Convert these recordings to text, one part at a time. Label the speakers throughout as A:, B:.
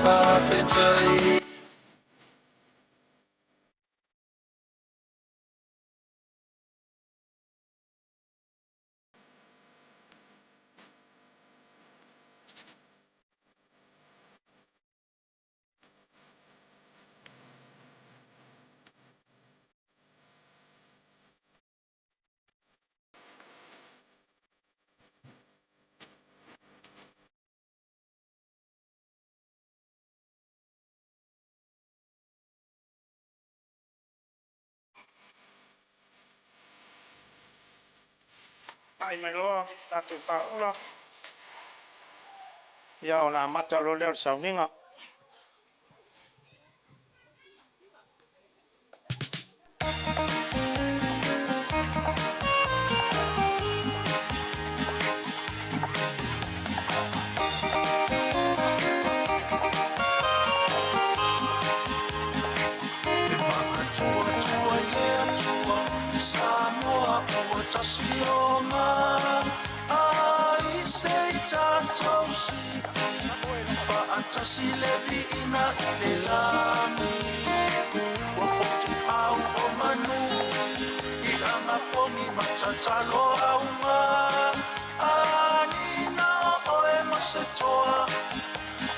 A: Faafetai. Ai mai loa tatou faaula, ia ona amata loa lea o le sauniga.
B: E faatuatua i le Atua Samoa ua tasi ona ai se i tatou sii faatasi le viiga i le lagi ua fotuau o manu i agapogi ma tatalo auga anina o oe ma se toa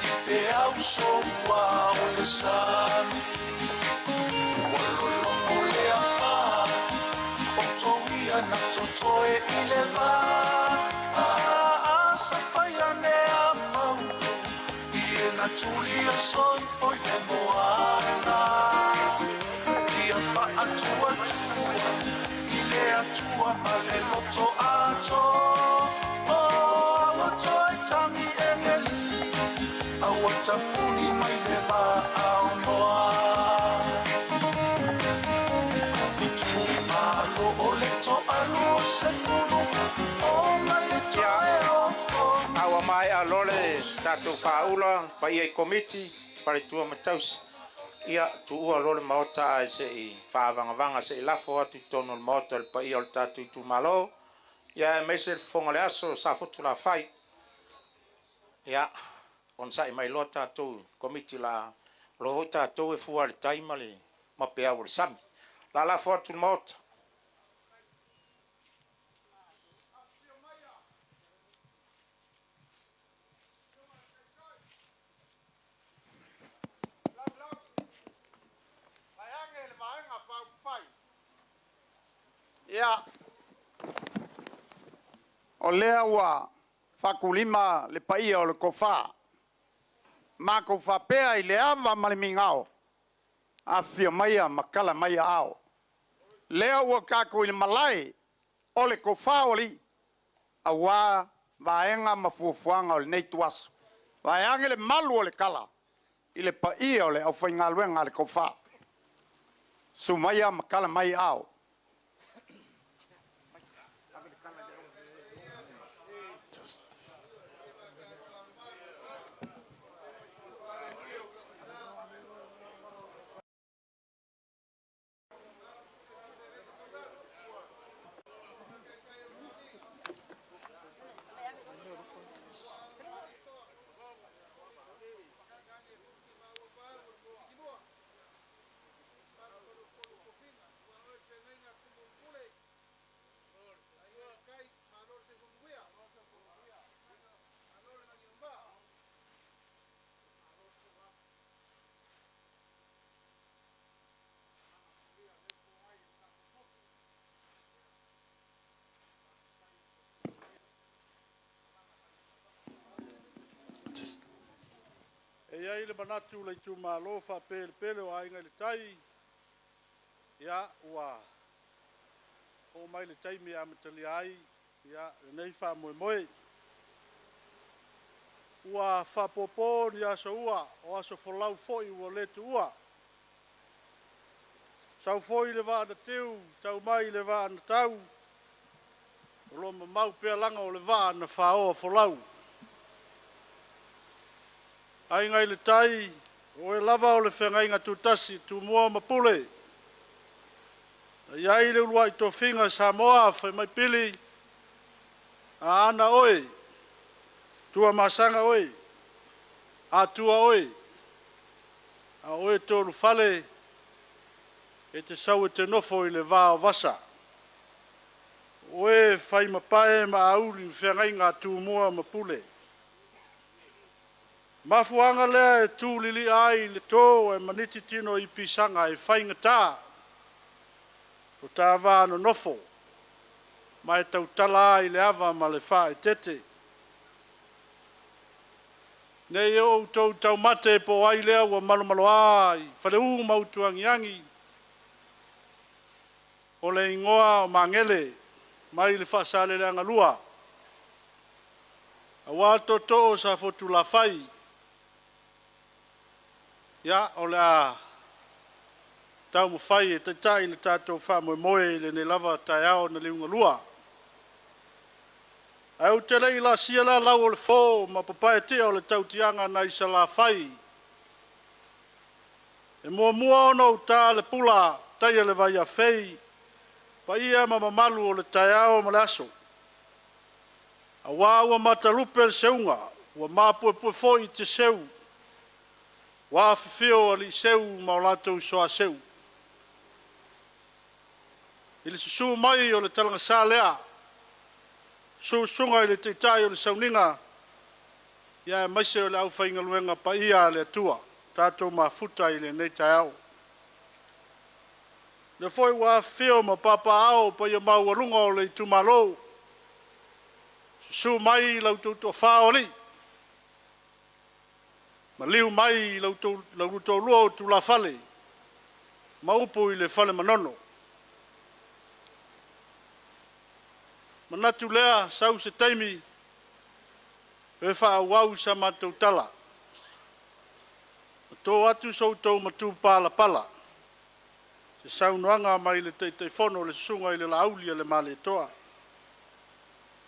B: i peau soua o le sami ua lologo le afa o touia na totoe i le va asafaia ne a pau i e na tulia soifo i le moana ia faatuatua i le Atua ma le loto ato o aua toe tagi egeli aua tapuni mai le vaaonoa Malo o le toalua se fulu o mai e
A: Ia,
B: toe o
A: a ua maea loa le tatou faaula paia i Komiti, faletua ma tausi, ia tuua loa le Maota ae se i faavagavaga se i lafo atu i totonu o le Maota i le paia o le tatou itumalo, ia aemaise le fofoga o le aso Safotulafai. Ia, onosai mai loa tatou Komiti o lo o foi tatou e fua i le tai ma peau o le sami. O le a lafo atu i le Maota.
C: Ia, o lea ua fakulima le paia o le tofa, matou faapea i le ava ma le migao, afifio maia ma tala mai aao. O lea ua tatou i le malae o le tofa o alii, aua vaega ma fuafuaga o lenei ituaso, vaeane le malu o le tala i le paia o le aufaigaluega a le tofa. Susu maia ma tala mai aao.
D: E i ai le manatu o le itumalo faapelepele o Aiga i le Tai, ia ua oo mai le taimi e amatalia ai lenei faamoemoe. Ua faapopo ni aso ua, o aso folau foi ua le tuua. Sau foi le vaa na tiu, tau mai le vaa na tau, o lo o mamau pea laga o le vaa na faoa folau. Aiga i le Tai, o oe lava o le feagaiga tutasi Tumua ma Pule, na i ai le uluai tofiga Samoa fai mai Pili, Aana oe, Tuamasaga oe, Atua oe, a o oe tolufale e te sau e te nofo i le va o Vasa. O oe e faimapae ma auli i le feagaiga a Tumua ma Pule. Mafuaaga lea e tu lilia ai le to ae maniti tino i pisaga e faigata lo ta va nonofo ma e tautala ai le ava ma le faaeteete. Ne i outou taumate po o ai lea ua malomaloa i faleu ma utuagiagi, o le igoa o Magele. mai le Faasaleleaga 2, aua le tootoo o Safotulafai, ia o le a taumafai e taitai le tatou faamoemoe i lenei lava taeao na liugalua. Ae ou te le i laasia la lau o le fo ma papae tia o le tautiaga nai Salafai, e muamua ona ou ta le pula taia le vaiafei, paia ma mamalu o le taeao ma le aso, aua ua matalupe le seuga ua mapuepue foi tiaseu, ua afifio alii seu ma o latou soaseu. I le susu mai o le Talagasa lea, susu susuga i le Taitai o le Sauniga aemaise o le aufaigaluega paia a le Atua tatou mafuta i lenei taeao. O lea foi ua afifio ma papaaao paia maualuga o le itumalo, susu mai la outou toafa o alii, maliu mai lo oulua toalua o tulafale ma upu i le Fale Manono. Ona manatu lea, sau se taimi toe faaauau sa matou tala, ua to atu so outou matupalapala i se saunoaga mai le Taitaifono le Susuga i le Laauli-a-le-Malietoa.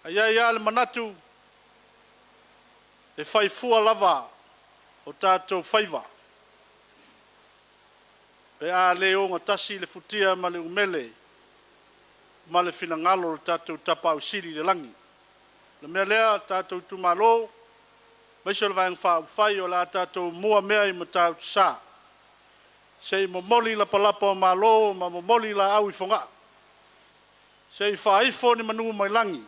D: Ae i ai lava le manatu, e fai fua lava o tatou faiva pe a le ogatasi le futia ma le umele ma le finagalo o le tatou Tapaau Sili i le lagi. O le mea lea le tatou itumalo aemaise o le Vaega Faaupufai, o le a tatou mua mea i Matautusa se i momoli lapalapa o malo ma momoli laau i Fogaa, se i faaifo ni manu mai lagi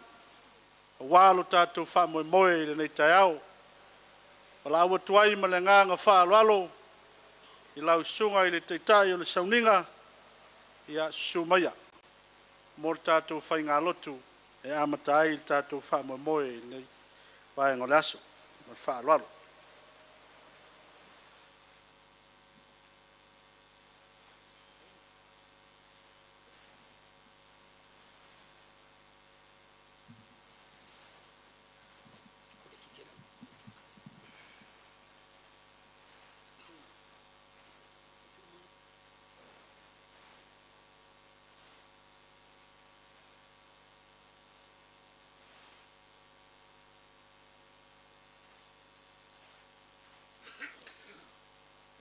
D: aua lo tatou faamoemoe i lenei taeao. E valaau atu ai ma le agaga faaaloalo i lau Susuga i le Taitai o le Sauniga, ia susu maia mo le tatou faigalotu e amata ai le tatou faamoemoe i lenei vaega o le aso. Ma le faaaloalo.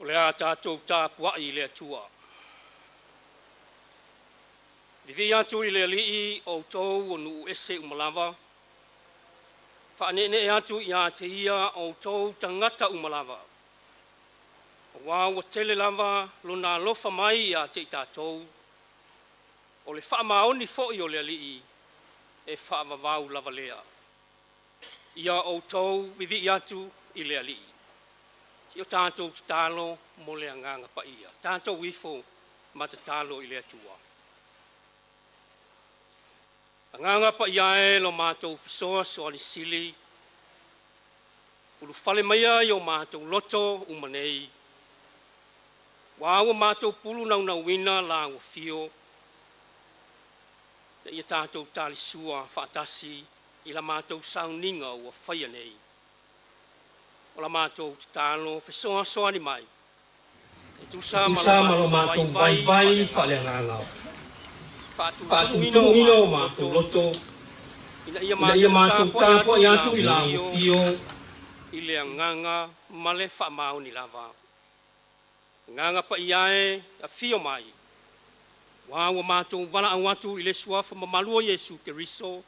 E: O le a tatou tapuai i le Atua, vivii atu i le Alii o outou o nuu ese uma lava, faaneenee atu ia te Ia o outou tagata uma lava, aua ua tele lava Lona alofa mai ia te i tatou, o le faamaoni foi o le Alii e faavavau lava lea. Ia outou vivii atu i le Alii. Se i o tatou tatalo mo le Agaga Paia. Tatou ifo ma tatalo i le Atua. Agaga Paia e lo matou fesoasoani sili, ulufale maia i o matou loto uma nei, aua ua matou pulu naunauina la ua afio, ina ia tatou talisua faatasi i la matou sauniga ua faia nei. O la matou tatalo fesoasoani mai, e tusa
F: E tusa ma lo matou vaivai faaleagaga, faatutumuina o matou loto,
E: ina
F: ina
E: ia
F: ia
E: matou
F: matou
E: tapuai
F: tapuai
E: atu
F: atu
E: i
F: i
E: la
F: la
E: afio
F: afio
E: i le agaga ma le faamaoni lava. Agaga Paia e, afio mai, aua ua matou valaau atu i le Suafa mamalu o Iesu Keriso,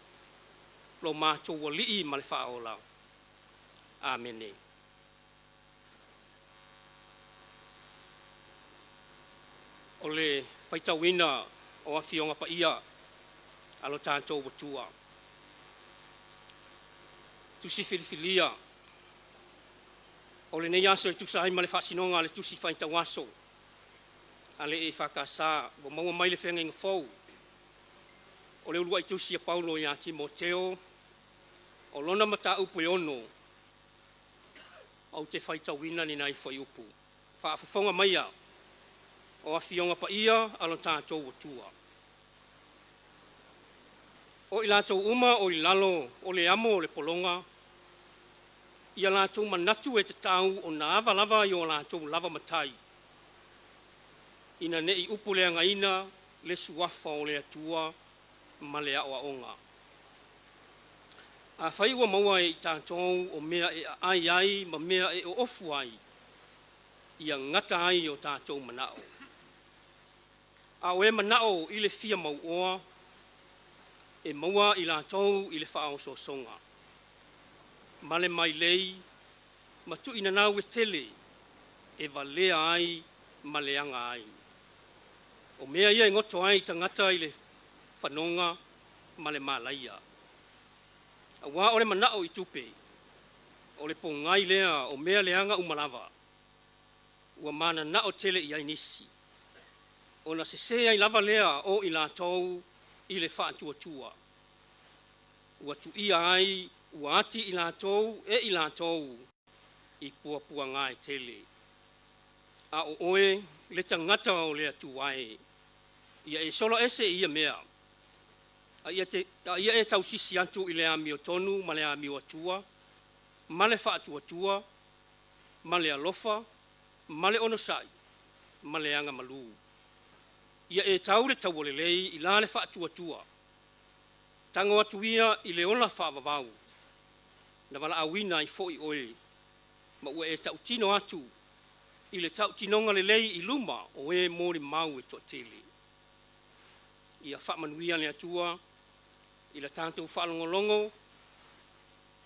E: lo matou Alii ma le Faaola. Amene. O le faitauina o Afioga Paia a lo tatou Atua, Tusi Filifilia o lenei aso e tusa ai ma le faasinoga a le Tusi Faitau Aso a le EFKS ua maua mai le Feagaiga Fou, o le uluai tusi a Paulo ia Timoteo, o lona mataupu e 6, ou te faitauina ni nai fuaiupu. Faafofoga maia o Afioga Paia a lo tatou Atua. O i latou uma o i lalo o le amo o le pologa, ia latou manatu e tatau ona ava lava i o latou lava matai, ina ne i upuleagaina le Suafa o le Atua ma le aoaoga. Afai ua maua e i tatou o mea e aai ai ma mea e oofu ai, ia gata ai o tatou manao. A o e manao i le fia mauoa, e maua i latou i le faaosoosoga, ma le mailei ma tuinanau e tele e valea ai ma leaga ai. O mea ia e goto ai tagata i le fanoga ma le malaia. Auā o le manao i tupe, o le pogai lea o mea leaga uma lava, ua mananao tele i ai nisi, ona sese ai lava lea o i latou i le faatuatua, ua tuia ai ua ati i latou e i latou i puapuaga e tele. A o oe le tagata o le Atua e, ia e sola ese i ia mea, a ia e tausisi atu i le amiotonu ma le amio Atua, ma le faatuatua, ma le alofa, ma le onosai, ma le agamalu. Ia e tau le taua lelei i la le faatuatua, tago atu ia i le ola faavavau, na valaauina ai foi oe, ma ua e tautino atu i le tautinoga lelei i luma o e molimau e toatele. Ia faamanuia le Atua i le tatou faalogologo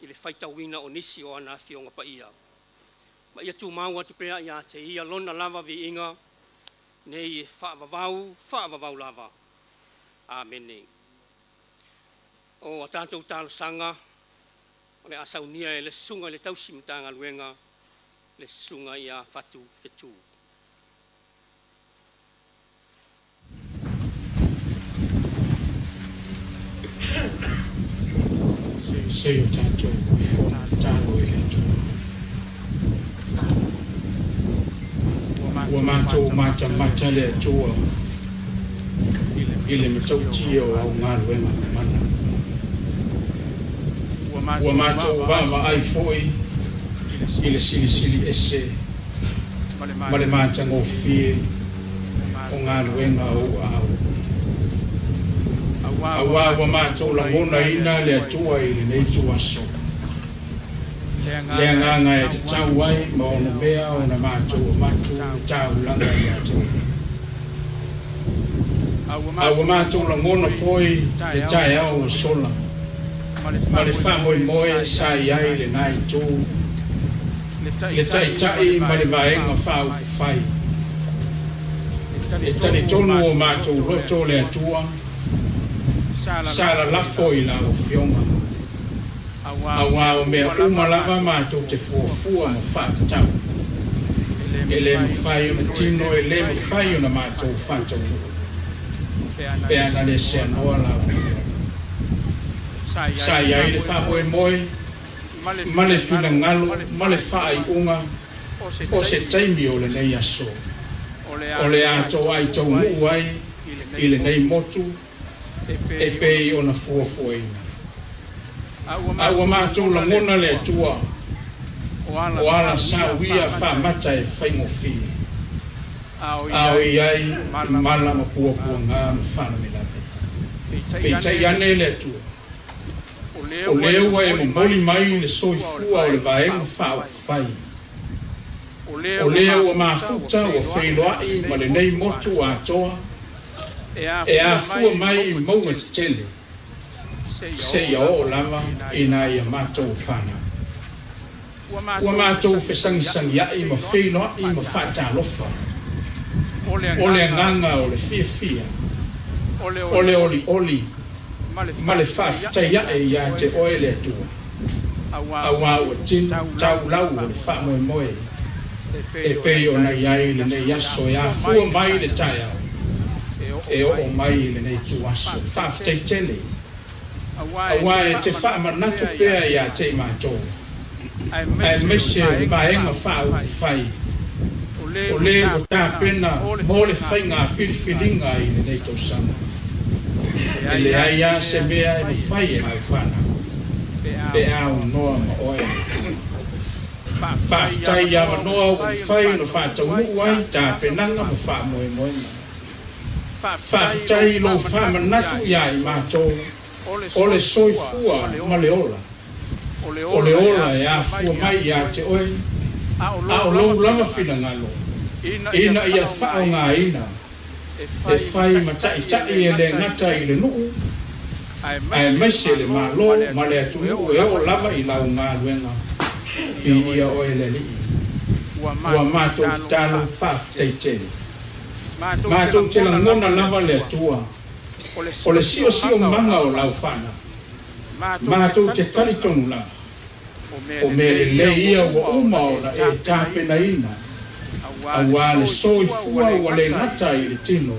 E: i le faitauina o nisi o ana Afioga Paia, ma ia tumau atu pea ia te Ia Lona lava viiga, nei e faavavau, faavavau lava. Amene. O a tatou talosaga o le a saunia e le Susuga i le Tausi Matagaluega, le Susuga ia Fatu Fetu.
A: Se i o tatou ifo tatalo i le Atua. Ua matou matamata le Atua i le matautia o au galuega mamana. Ua matou vaavaai foi i le silisili ese ma le matagofie o galuega a ou aao. Auā ua matou lagonaina le Atua i lenei ituaso, le agaga e tatau ai ma onomea ona matou avatu le taulaga ia te Oe. A ua matou lagona foi le taeao ua sola ma le faamoemoe sa i ai lena itu, le Taitai ma le Vaega Faaupufai. E talitonu o matou loto le Atua sa lalafo i lau Afioga, auā o mea uma lava matou te fuafua ma faatatau, e le mafai ona tino, e le mafai ona matou faataunuu pe ana le seanoa lau Afioga. Sa i ai le faamoemoe ma le finagalo ma le faaiuga o se taimi o lenei aso o le a toai taunuu ai i lenei motu e pei ona fuafuaina. A ua matou lagona le Atua o ala sauia faamata e faigofie, a o i ai i mala ma puapuaga ma faalavelave. Peitai ane le Atua, o lea ua e momoli mai le soifua o le Vaega Faaupufai, o lea ua mafuta ua feiloai ma lenei motu atoa e afua mai i mauga tetele seia oo lava i nai a matou fanau. Ua matou fesagisagiai ma feiloai ma faatalofa, o le agaga o le fiafia, o le olioli ma le faafetai ae ia te Oe le Atua, auā ua tino taulau o le faamoemoe e pei ona i ai lenei aso e afua mai le taeao e oo mai i lenei ituaso. Faafetai tele, auā e te faamanatu pea ia te i matou, aemaise o le Vaega Faaupufai o le ua tapena mo le faiga filifiliga i lenei tausaga. E leai lava se mea e mafai e lau fanau pe a aunoa ma Oe le Atua. Faafetai i avanoa ua mafai ona faataunuu ai tapenaga ma faamoemoega. Faafetai i lou faamanatu iā i matou o le soifua ma le ola, o le ola e afua mai ia te oe, a o lou lava finagalo ina ia faaaogaina e fai ma taitai e le gata i le nuu, aemaise le Malo ma le atunuu e oo lava i lau galuega. Viia oe le Alii. Ua matou tatalo faafetai tele. Matou te lagona lava le Atua, o le siosiomaga o lau fanau. Matou te talitonu lava, o mea lelei ia ua uma ona e tapenaina, auā le soifua ua le gata i le tino,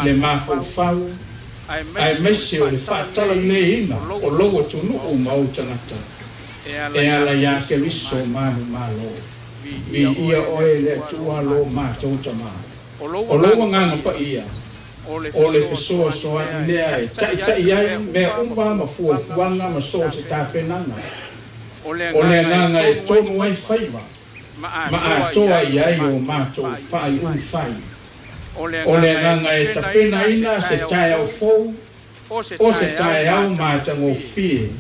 A: le mafaufau, aemaise o le faatalaleiina o lou atunuu ma ou tagata, e ala iā Keriso manumalo. Viia oe le Atua lo matou Tama. O lou Agaga Paia, o le fesoasoani lea e taitai ai mea uma ma fuafuaga ma so o se tapenaga. O le agaga e tonu ai faiva ma atoa i ai o matou faaiuga fai. O le agaga e tapenaina se taeao fou, o se taeao matagofie,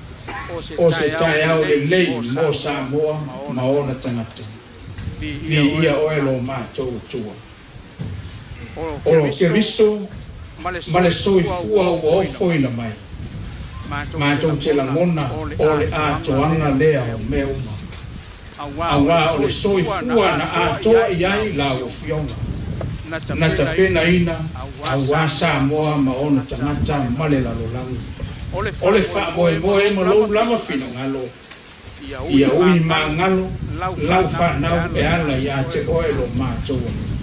A: o se taeao lelei mo Samoa ma ona tagata. Viia oe lo matou Atua. O Keriso ma le soifua ua ofoina mai, matou te lagona o le atoaga lea o mea uma, auā o le soifua na atoa i ai lau Afioga, na tapenaina auā Samoa ma ona tagata ma le lalolagi. O le faamoemoe ma lou lava finagalo, Ia ui magalo lau fanau e ala ia te oe lo matou Alii.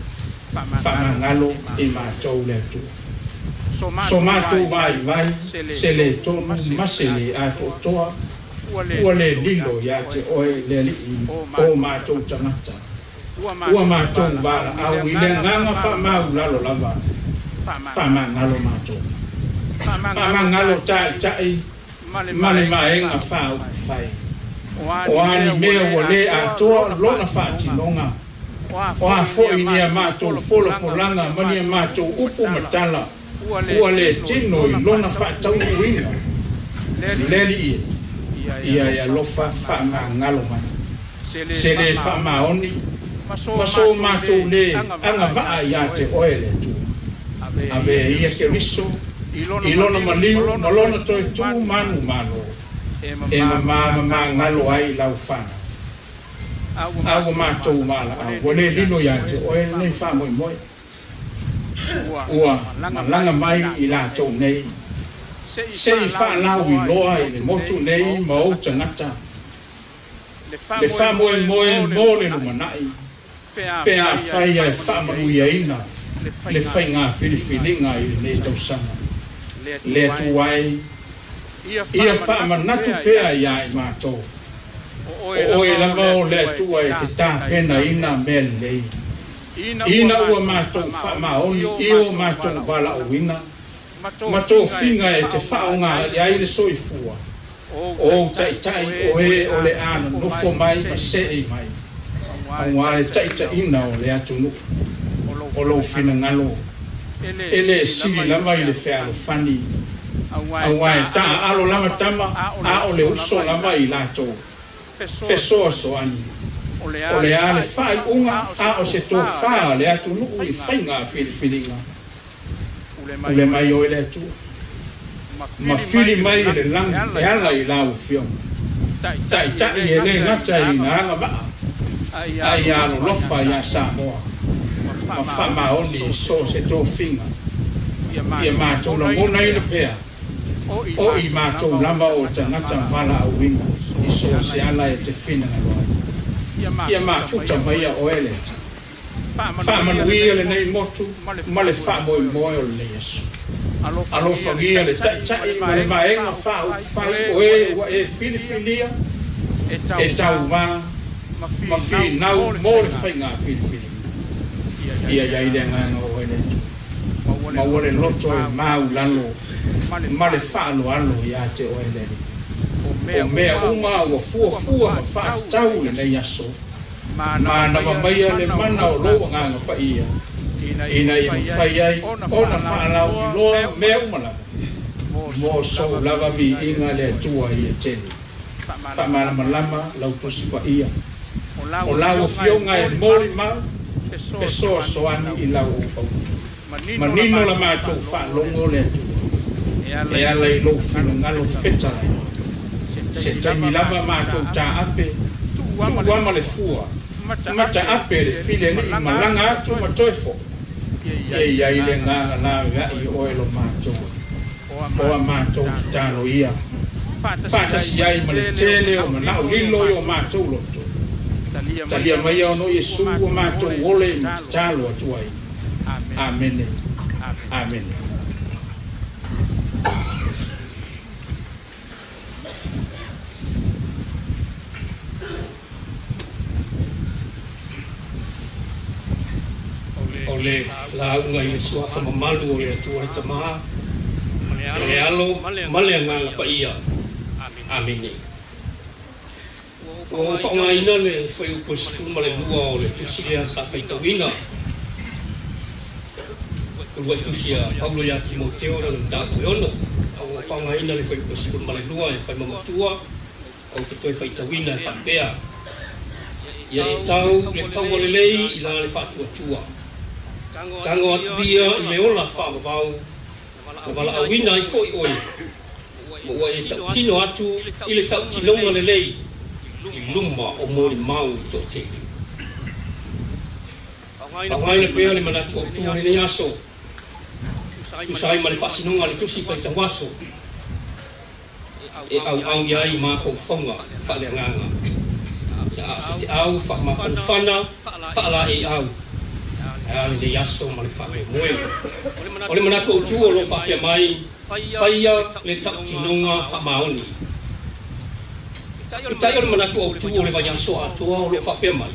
A: Faamagalo i matou le Atua. So matou vaivai, se le tonu ma se le atoatoa, ua le lilo ia te oe le Alii o matou tagata. Ua matou valaau i le agaga faamaulalo lava, faamagalo matou. Faamagalo taitai ma le vaega faaupufai. O a ni mea ua le atoa lona faatinoga, o a foi ni a matou folafolaga ma ni a matou upu ma tala ua le tino i lona faataunuuina, le Alii e, ia e alofa faamagalo mai. Se le faamaoni ma so matou le agavaa ia te oe le Atua. Avea ia Keriso i lona maliu ma lona toe tu manumalo, e mamā ma magalo ai lau fanau. A ua matou valaau, ua le lilo ia te oe lenei faamoemoe. Ua malaga mai i latou nei, se i faalauiloa i le motu nei ma ou tagata, le faamoemoe mo le lumanai, pe afai e faamanuiaina le faiga filifiliga i lenei tausaga. Le Atua e, ia faamanatu pea iā i matou, o Oe lava o le Atua e te tapenaina mea lelei, ina ua matou faamaoni i o matou valaauina ma tofiga e te faaaoga i ai le soifua o ou taitai o e o le a nonofo mai ma seei mai, auā le taitaiina o le atunuu. O lou finagalo e le sili lava i le fealofani, auā e taaalo lava tama a o le uso lava i latou fesoasoani. O le a le faaiuga a o se tofā a le atunuu i faiga filifiliga? Pule mai oe le Atua, ma fili mai e le lagi e ala i lau Afioga. Taitai e le gata i na agavaa, a ia alolofa iā Samoa, ma faamaoni i so o se tofiga. Ia matou lagonaina pea, o i matou lava o tagata valaauina i so o se ala e te finagalo ai. Ia mafuta maia oe le Atua. Faamanuia lenei motu ma le faamoemoe o lenei aso. Alofagia le Taitai ma le Vaega Faaupufai o e ua e filifilia e tauva ma finau mo le faiga filifiliga. Ia i ai le Agaga o oe le Atua. Maua le loto e maulalo. ma le faaaloalo ia te oe le Alii. O mea uma ua fuafua ma faatatau i lenei aso, manava maia le mana o lou Agaga Paia, ina ia mafai ai ona faalauiloa mea uma lava, mo sou lava viiga le Atua ia tele. Faamalamalama lau Tusi Paia. O lau Afioga e molimau fesoasoani i lau auauna. Manino la matou faalogo le Atua e ala i lou finagalo fetalai. Se taimi lava matou taape, tuua ma le fua, mataape le filialii malaga atu ma toe foi, e i ai le agaga laveai o oe lo matou Alii. O a matou tatalo ia, faatasi ai ma le tele o manao lilo i o matou loto. Talia maia ona o Iesu ua matou ole ma tatalo atu ai. Amene. Amene.
F: O le lauga i le Suafa mamalu o le Atua le Tama, ma le Alo, ma le Agaga Paia. Amene. Ua ou faaaogaina le fuaiupu e 12 o le tusi lea sa faitauina. Uluai tusi a Paulo ia Timoteo lana mataupu e 6. A ua ou faaaogaina le fuaiupu e 12 e fai ma matua, ou te toe faitauina e faapea, Ia e tau le taua lelei i la le faatuatua. Tago atu ia i le ola faavavau na valaauina ai foi oe, ma ua e tautino atu i le tautinoga lelei i luma o molimau toatele. Faaaogaina pea le manatu autu o lenei aso, tusa ai ma le faasinoga a le Tusi Faitauaso e auau i ai mafaufauga faaleagaga, ia a o se teau faamafanafana faalaeiau ae a lenei aso ma le faamoemoe. O le manatu autu o lo o faapea mai, faia le tautinoga faamaoni. Peitai o le manatu autu o le vaiaso atoa o lo o faapea mai,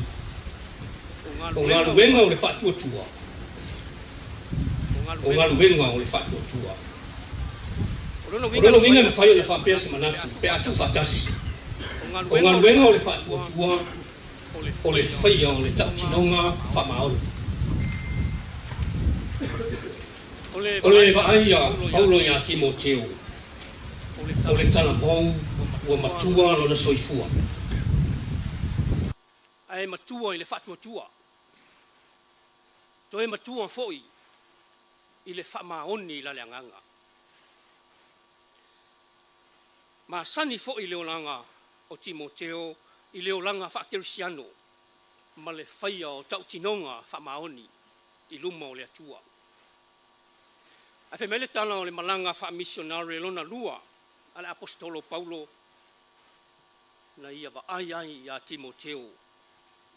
F: o galuega o le faatuatua, o galuega o le faatuatua. O lona uiga e mafai ona faapea se manatu pe a tuufaatasi, o galuega o le faatuatua o le faia o le tautinoga faamaoni. O le vaai a Paulo iā Timoteo, o le talavou ua matua lona soifua.
E: Ae matua i le faatuatua, toe matua foi i le faamaoni i la le agaga. Masani foi le olaga o Timoteo i le olaga faakerisiano ma le faia o tautinoga faamaoni i luma o le Atua. Ae fai mai le tala o le malaga faamisionare lona lua a le aposetolo Paulo na ia vaai ai iā Timoteo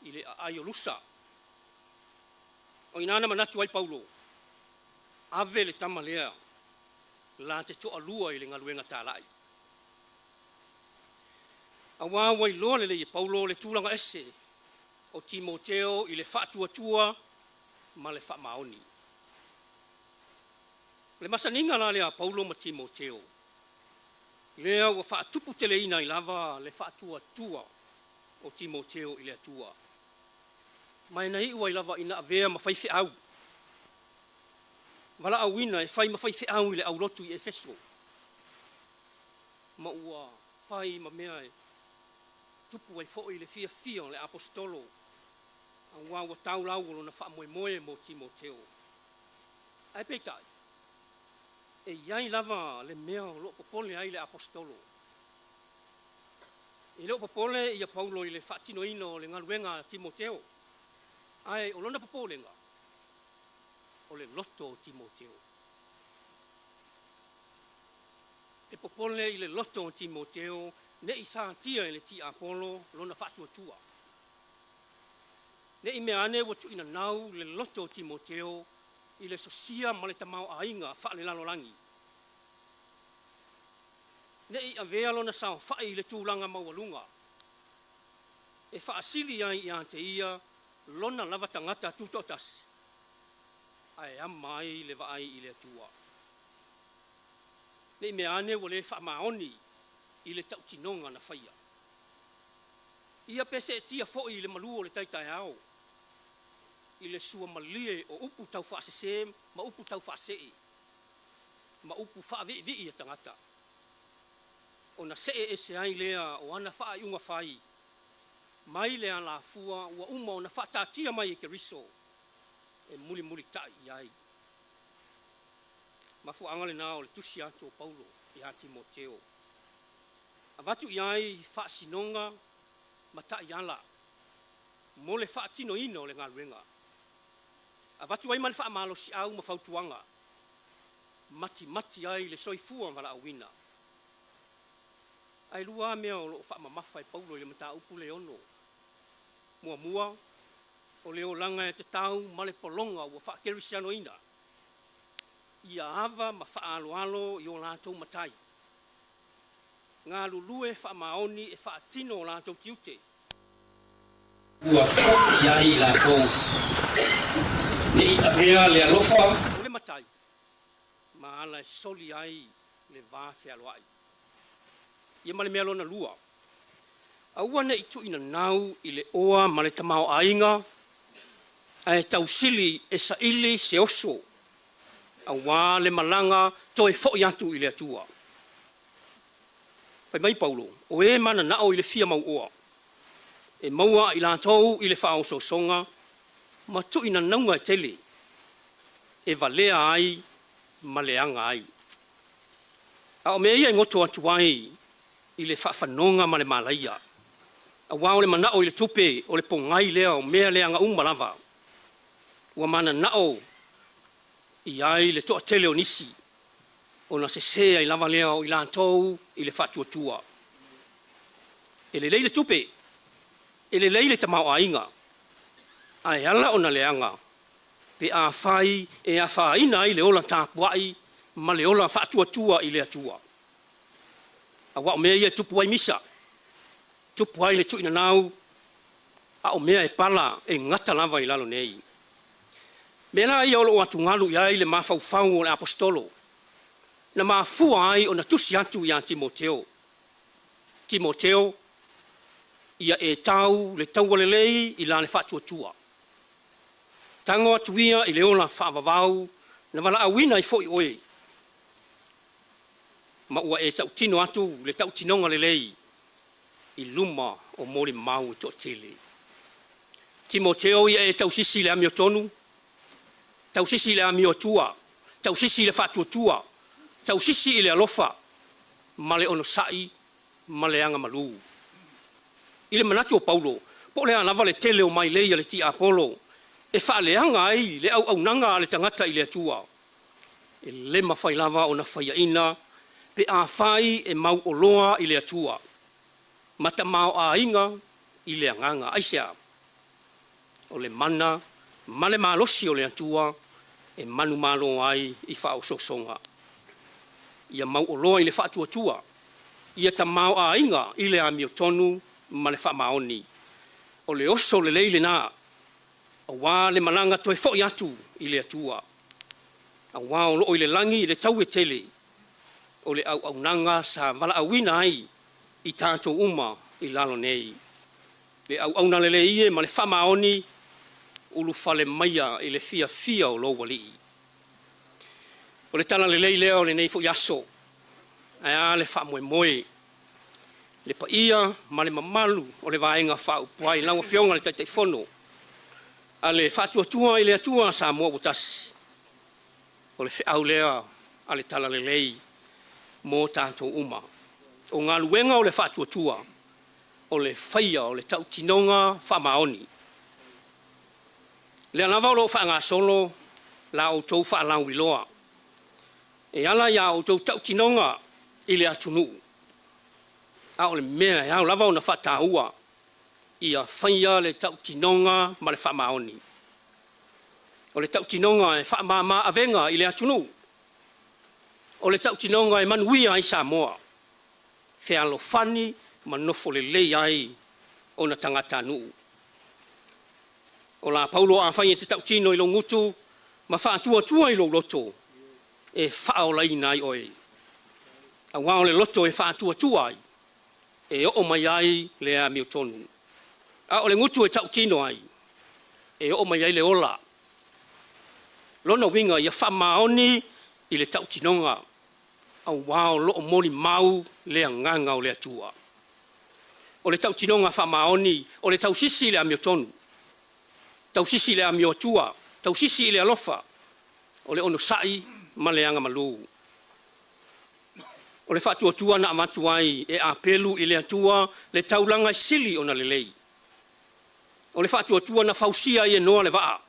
E: i le aai o Lusa. O i ina na manatu ai Paulo, Ave le tama lea la te toalua i le galuega talai. Auā ua iloa lelei e Paulo le tulaga ese o Timoteo i le faatuatua ma le faamaoni. O le masaniga la lea a Paulo ma Timoteo, lea ua faatuputeleina ai lava le faatuatua o Timoteo i le Atua. Ma e na iu ai lava ina avea ma faifeau, valaauina e fai ma faifeau i le aulotu i Efeso, ma ua fai ma mea e tupu ai foi le fiafia o le aposetolo, auā ua tau lau o lona faamoemoe mo Timoteo. Ae peitai, e i ai lava le mea o lo o popole ai le aposetolo. E le o popole ia Paulo i le faatinoina o le galuega a Timoteo, ae o lona popolega, o le loto o Timoteo. E popole i le loto o Timoteo ne i satia e le tiapolo lona faatuatua. Ne i mea ane ua tuuinanau le loto o Timoteo i le sosia ma le tamaoaiga faalelalolagi. Ne i avea lona saofai i le tulaga maualuga e faasili ai ia te ia lona lava tagata tutoatasi, ae ama ai le vaai i le Atua. Ne i mea ane ua le faamaoni i le tautinoga na faia. Ia pe seetia foi i le malu o le tai taeao, i le suamalie o upu taufaasese ma upu taufaasee, ma upu faaviivii a tagata, ona see ese ai lea o ana faaiuga fai, mai le alafua ua uma ona faataatia mai e Keriso e mulimulitai i ai. Mafuaaga lena o le tusi atu o Paulo ia Timoteo, avatu i ai faasinoga ma taiala mo le faatinoina o le galuega, avatu ai ma le faamalosiau ma fautuaga, matimati ai le soifua valaauina. Ae lua lava mea o lo o faamamafa e Paulo i le mataupu lea e 6. Muamua, o le olaga e tatau ma le pologa ua faakerisianoina, ia ava ma faaaloalo i o latou matai, galulue faamaoni e faatino o latou tiute, ua tofi i ai i latou, ne i avea le alofa o le matai ma ala e soli ai le va fealoai. Ia ma le mea lona lua, aua ne i tuuinanau i le oa ma le tamaoaiga, ae tausili e saili se oso aua le malaga toe foi atu i le Atua. Fai mai Paulo, o e mananao i le fia mauoa, e maua i latou i le faaosoosoga ma tuuinanauga e tele, e valea ai ma leaga ai. A o mea ia e goto atu ai i le faafanoga ma le malaia, aua o le manao i le tupe o le pogai lea o mea leaga uma lava, ua mananao i ai le toatele o nisi, ona sese ai lava lea o i latou i le faatuatua. E lelei le tupe, e lelei le tamaoaiga, ae ala ona leaga pe afai e afaina ai le ola tapuai ma le ola faatuatua i le Atua. Aua o mea ia e tupu ai misa, tupu ai le tuuinanau, a o mea e pala e gata lava i lalo nei. Mea la ia o lo o atugalu i ai le mafaufau o le Aposetolo, na mafua ai ona tusi atu ia Timoteo. Timoteo, ia e tau le taua lelei i la le faatuatua. Tago atu ia i le ola faavavau na valaauina ai foi oe, ma ua e tautino atu le tautinoga lelei i luma o molimau e toatele. Timoteo, ia e tausisi i le amiotonu, tausisi i le amiotua, tausisi i le faatuatua, tausisi i le alofa ma le onosai ma le agamalu. I le manatu o Paulo, po o le a lava le tele o mailei a le tiapolo e faaleaga ai le auaunaga a le tagata i le Atua, e le mafai lava ona faiaina pe afai e mauoloa i le Atua ma tamaoaiga i le agaga. Aisea? O le mana ma le malosi o le Atua e manumalo ai i faaosoosoga. Ia mauoloa i le faatuatua, ia tamaoaiga i le amiotonu ma le faamaoni. O le oso lelei lena, aua le malaga toe foi atu i le Atua, aua o lo o i le lagi le taui e tele o le auaunaga sa valaauina ai i tatou uma i lalo nei. Le auauna lelei e ma le faamaoni, ulufale maia i le fiafia o lou Alii. O le tala lelei lea o lenei foi aso, ae a le faamoemoe, le paia ma le mamalu o le Vaega Faaupufai. Lau Afioga i le Taitaifono a le Faatuatua i le Atua Samoa ua Tasi, o le feau lea a le talalelei mo tatou uma. O galuega o le faatuatua, o le faia o le tautinoga faamaoni. Lea lava o lo o faagasolo la outou faalauiloa e ala ia outou tautinoga i le atunuu, a o le mea e ao lava ona faataua, ia faia le tautinoga ma le faamaoni. O le tautinoga e faamama avega i le atunuu, o le tautinoga e manuia ai Samoa, fealofani ma nofo lelei ai ona tagatanuu. O la Paulo, afai e te tautino i lou gutu ma faatuatua i lou loto, e faaolaina ai oe. Auā o le loto e faatuatua ai, e oo mai ai le amiotonu, a o le gutu e tautino ai, e oo mai ai le ola. Lona uiga ia faamaoni i le tautinoga, auā o lo o molimau le agaga o le Atua. O le tautinoga faamaoni, o le tausisi i le amiotonu, tausisi i le amioatua, tausisi i le alofa, o le onosai ma le agamalu. O le faatuatua na avatu ai e Apelu i le Atua le taulaga e sili ona lelei. O le faatuatua na fausia ai e Noa le vaa,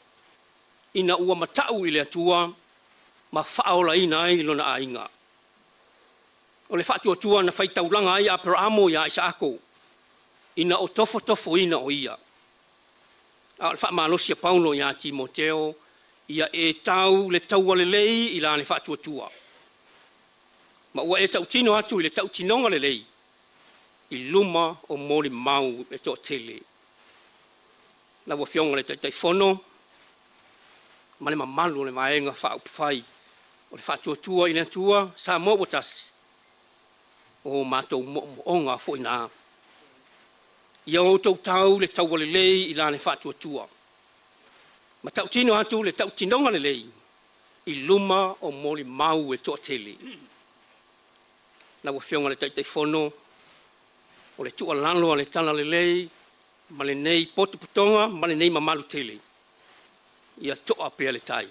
E: ina ua matau i le Atua ma faaolaina ai lona aiga. O le faatuatua na faitaulaga ai Aperaamo ia Isaako, ina o tofotofoina o ia. A o le faamalosi a Paulo ia Timoteo, ia e tau le taua lelei i la le faatuatua, ma ua e tautino atu i le tautinoga lelei i luma o molimau e toatele. Lau Afioga i le Taitaifono ma le mamalu o le Vaega Faaupufai o le Faatuatua i le Atua Samoa ua Tasi, o matou moomooga foi na. Ia outou tau le taua lelei i la le faatuatua, ma tautino atu le tautinoga lelei i luma o molimau e toatele. Lau Afioga i le Taitaifono, o le tuualalo a le Talalelei ma lenei potopotoga ma lenei mamalu tele, ia toa pea le tai,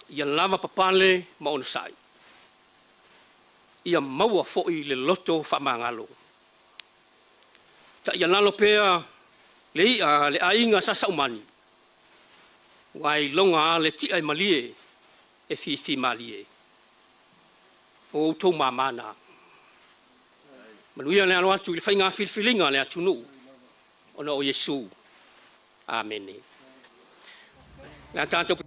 E: ia lavapapale ma onosai, ia maua foi le loto faamagalo. Taialalo pea le i'a a le aiga Sa Saumani, ua iloga lava le ti'a e malie e fifi malie. O outou mama na. Manuia le alo atu i le faiga filifiliga a le atunuu ona o Iesu. Amene. Le a tatou.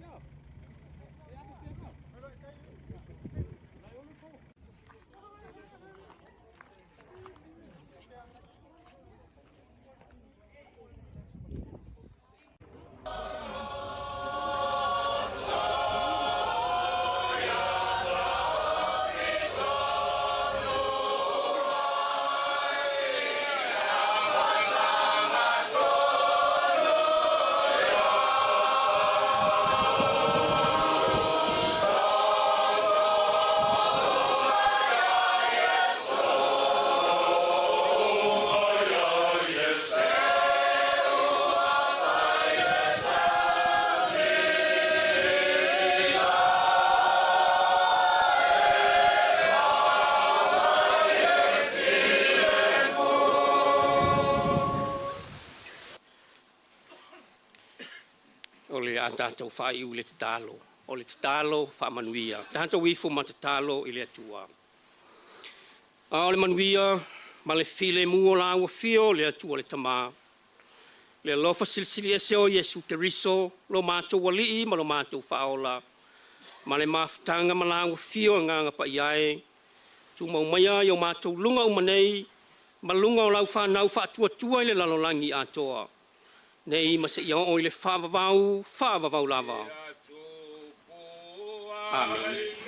E: O le a tatou faaiu i le tatalo. O le tatalo faamanuia. Tatou ifo ma tatalo i le Atua. A o le manuia ma le filemu o la ua fio le Atua le Tama, le alofa silisili ese o Iesu Keriso, lo matou Alii ma lo matou Faaola, ma le mafutaga ma la ua fio Agaga Paia e, tumau maia i o matou luga uma nei, ma luga o lau fanau faatuatua i le lalolagi atoa, nei ma seia oo i le faavavau, faavavau lava. Amene.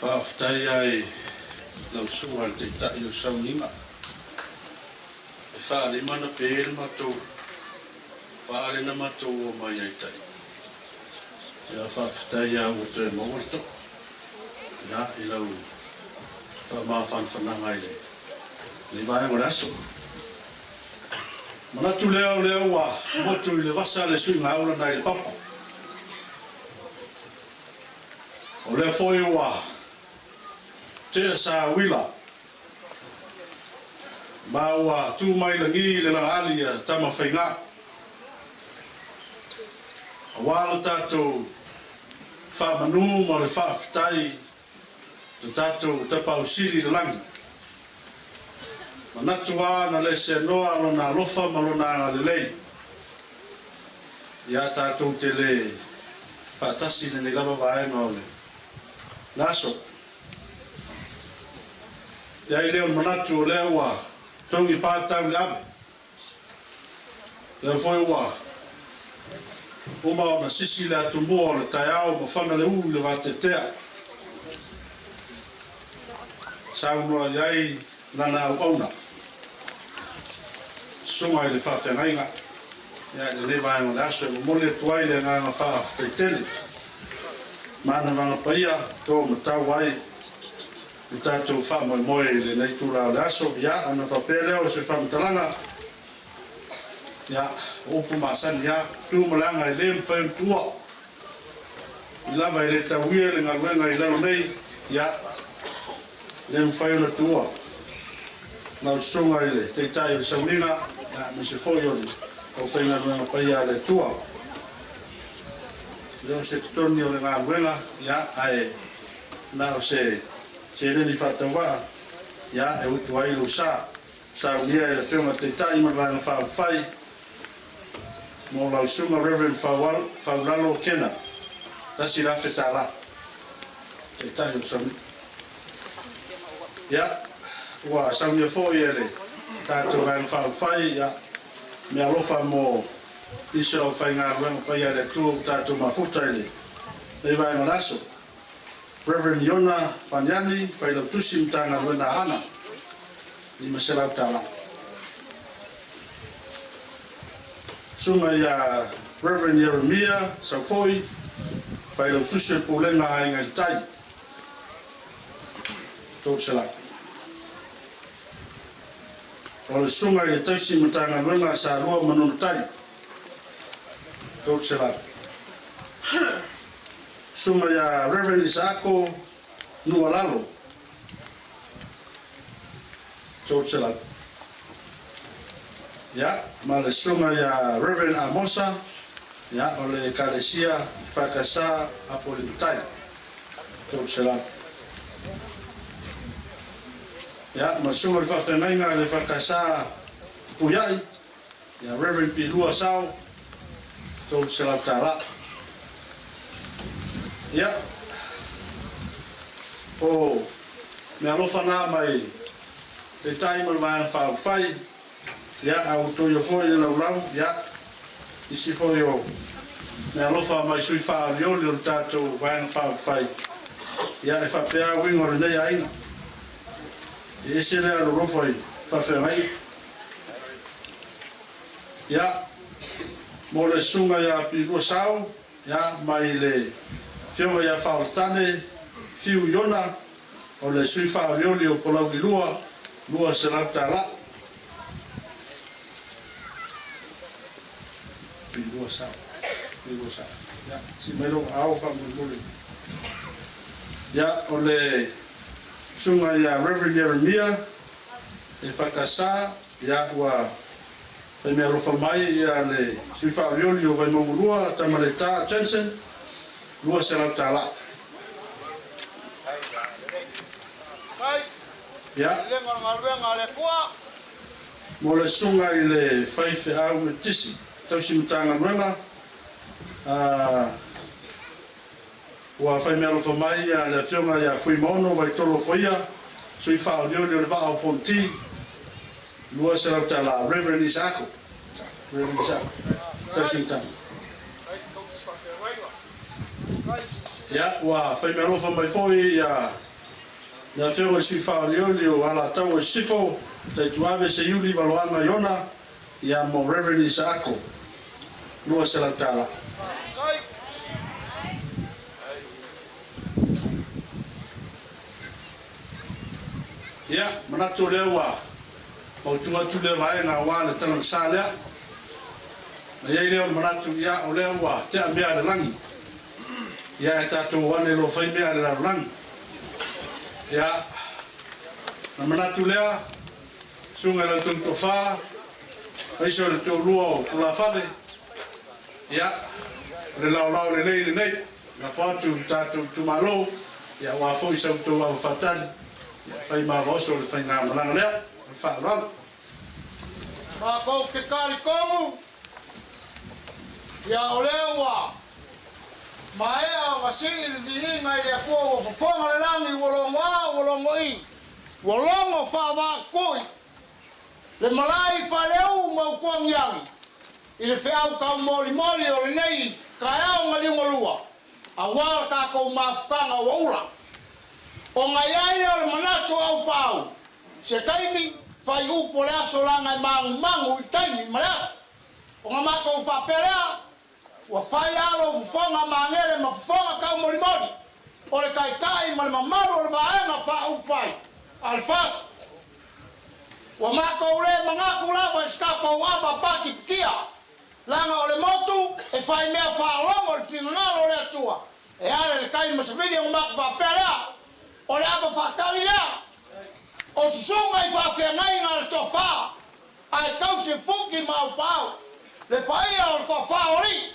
D: Faafetai lava i lau susuga i le Taitai o le sauniga. E faalima na pe le matou vaa lea na matou o mai ai tai. Ia faafetai lava ua toe maua le to'a. Ia i lau faamafanafanaga i lenei vaega o le aso. Manatu lea o lea ua motu i le vasa le suiga aulana i le papa. O lea foi ua tea sa uila ma ua tu mai lagi le lagaali a Tamafaiga aua lo tatou faamanu ma le faafetai lo tatou Tapaau Sili i le lagi. Manatu lava na le seanoa Lona alofa ma Lona agalelei ia tatou te le faatasi i lenei lava vaega o le aso. I ai lea o le manatu o lea ua togi pa tau i le ave, lea foi ua uma ona sisi le atumua o le taeao ma fana le ū i le vateatea, saunoa i ai lana auauna, susuga i le faafeagaiga. Ia, i lenei vaega o le aso e momoli atu ai le agaga faafetai tele ma ana vaga paia to matau ai lo tatou faamoemoe i lenei itula o le aso. Ia, ona faapea lea o se faamatalaga, ia, o upu masani lava, tu ma le aga e le mafai ona tuua, i lava e le tauia le galuega i lalo nei, ia, le mafai ona tuua. Lau susuga i le Taitai o le Sauniga, aemaise foi o le aufaigaluega paia a le Atua. E le o se totogi o le galuega, ia, ae na o se seleni faatauvaa, ia, e utu ai lou sa. Saunia e le Afioga i le Taitai ma le Vaega Faaupufai mo lau susuga Rev. Faulalo Kena, $1,000. Taitai o le Sauniga. Ia, ua saunia foi e le tatou Vaega Faaupufai, ia, meaalofa mo nisi o le aufaigaluega paia a le Atua ua tatou mafuta i lenei vaega o le aso. Rev. Iona Paniani, Failautusi Matagaluega a Ana, $500. Susuga ia Rev. Ieremia Saufoi, Failautusi o le Pulega a Aiga i le Tai, $300. O le Susuga i le Tausi Matagaluega a Salua Manono Tai, $300. Susuga ia Rev. Isaako Nualalo, $300. Ia, ma le Susuga ia Rev. Amosa, ia, o le Ekalesia EFKS Apolimatai, $300. Ia, ma le Susuga i le Faafeagaiga a le EFKS Puiai, Ia Rev. Pilua Sao, $300. Ia, o meaalofa na mai Taitai ma le Vaega Faaupufai, ia, a ua toia foi le laulau, ia, isi foi o meaalofa mai sui faaolioli o le tatou Vaega Faaupufai, ia, e faapea lava uiga o lenei aiga. E ese le alolofa i faafeagaiga. Ia, mo le susuga ia Pilua Sao, ia, mai le Afioga ia Faolatane Fiu Iona, o le sui faaolioli o Palauli 2, $200. Pilua Sao, Pilua Sao. Ia, sii mai lou aao faamolemole. Ia, o le susuga ia Reverend Ieremia EFKS, ia, ua fai meaalofa mai ia le sui faaolioli o Vaimauga 2, Tamaleta Jensen, $200. Ia, mo le susuga i le faifeau Metotisi, tausi Matagaluega, a Ua fai meaalofa mai le Afioga ia Fuimaono Vaitolo Foia, Sui Faaolioli o le Vaa o Fonoti, $200. Rev. Isaako, Rev. Isaako, tausi matagi. Ia, ua fai meaalofa mai foi ia Le Afioga i le Sui Faaolioli o Alataua i Sisifo, Taituave Seiuli Valoaga Iona, ia mo Reverend Isaako, $200. Ia, manatu o lea ua mautu atu lea vaega aua le talagasa lea. Na i ai lea o le manatu, ia, o lea ua tea mea a le lagi, ia ae tatou ane loa fai mea a le lalolagi. Ia, na manatu lea, susuga i la outou tofa, aemaise o le toalua o tulafale, ia, o le laolao lelei lenei, lafo atu i le tatou itumalo, ia aua foi sa outou ava faatali, ia fai ma ava oso le faigamalaga lea. Ma le faaaloalo.
G: Matou te talitonu ia o lea ua maea ona sii le viiga i le Atua ua fofoga le lagi ua logo A ua logo I ua logo faavaatui le malae i Faleu ma Utuagiagi i le feau taumolimoli o lenei taeao maliugalua aua le tatou mafutaga ua ula. Ona i ai lea o le manatu o Aupaau, se taimi fai upu o le aso laga e magumagu i taimi ma le aso. Ona matou faapea lea, ua fai lava lou fofoga magele ma fofoga taumolimoli o le Taitai ma le mamalu o le Vaega Faaupufai a le FAST. Ua matou le manatu lava i se tatou ava patipatia, laga o le motu e fai mea faalogo i le finagalo o le Atua e ala i le tai ma savili. Ona matou faapea lea, o le ava faatali lea o susuga i faafeagaiga a le Toafa ae tausi e Fuki ma Aupaau, le paia o le Toafa o alii,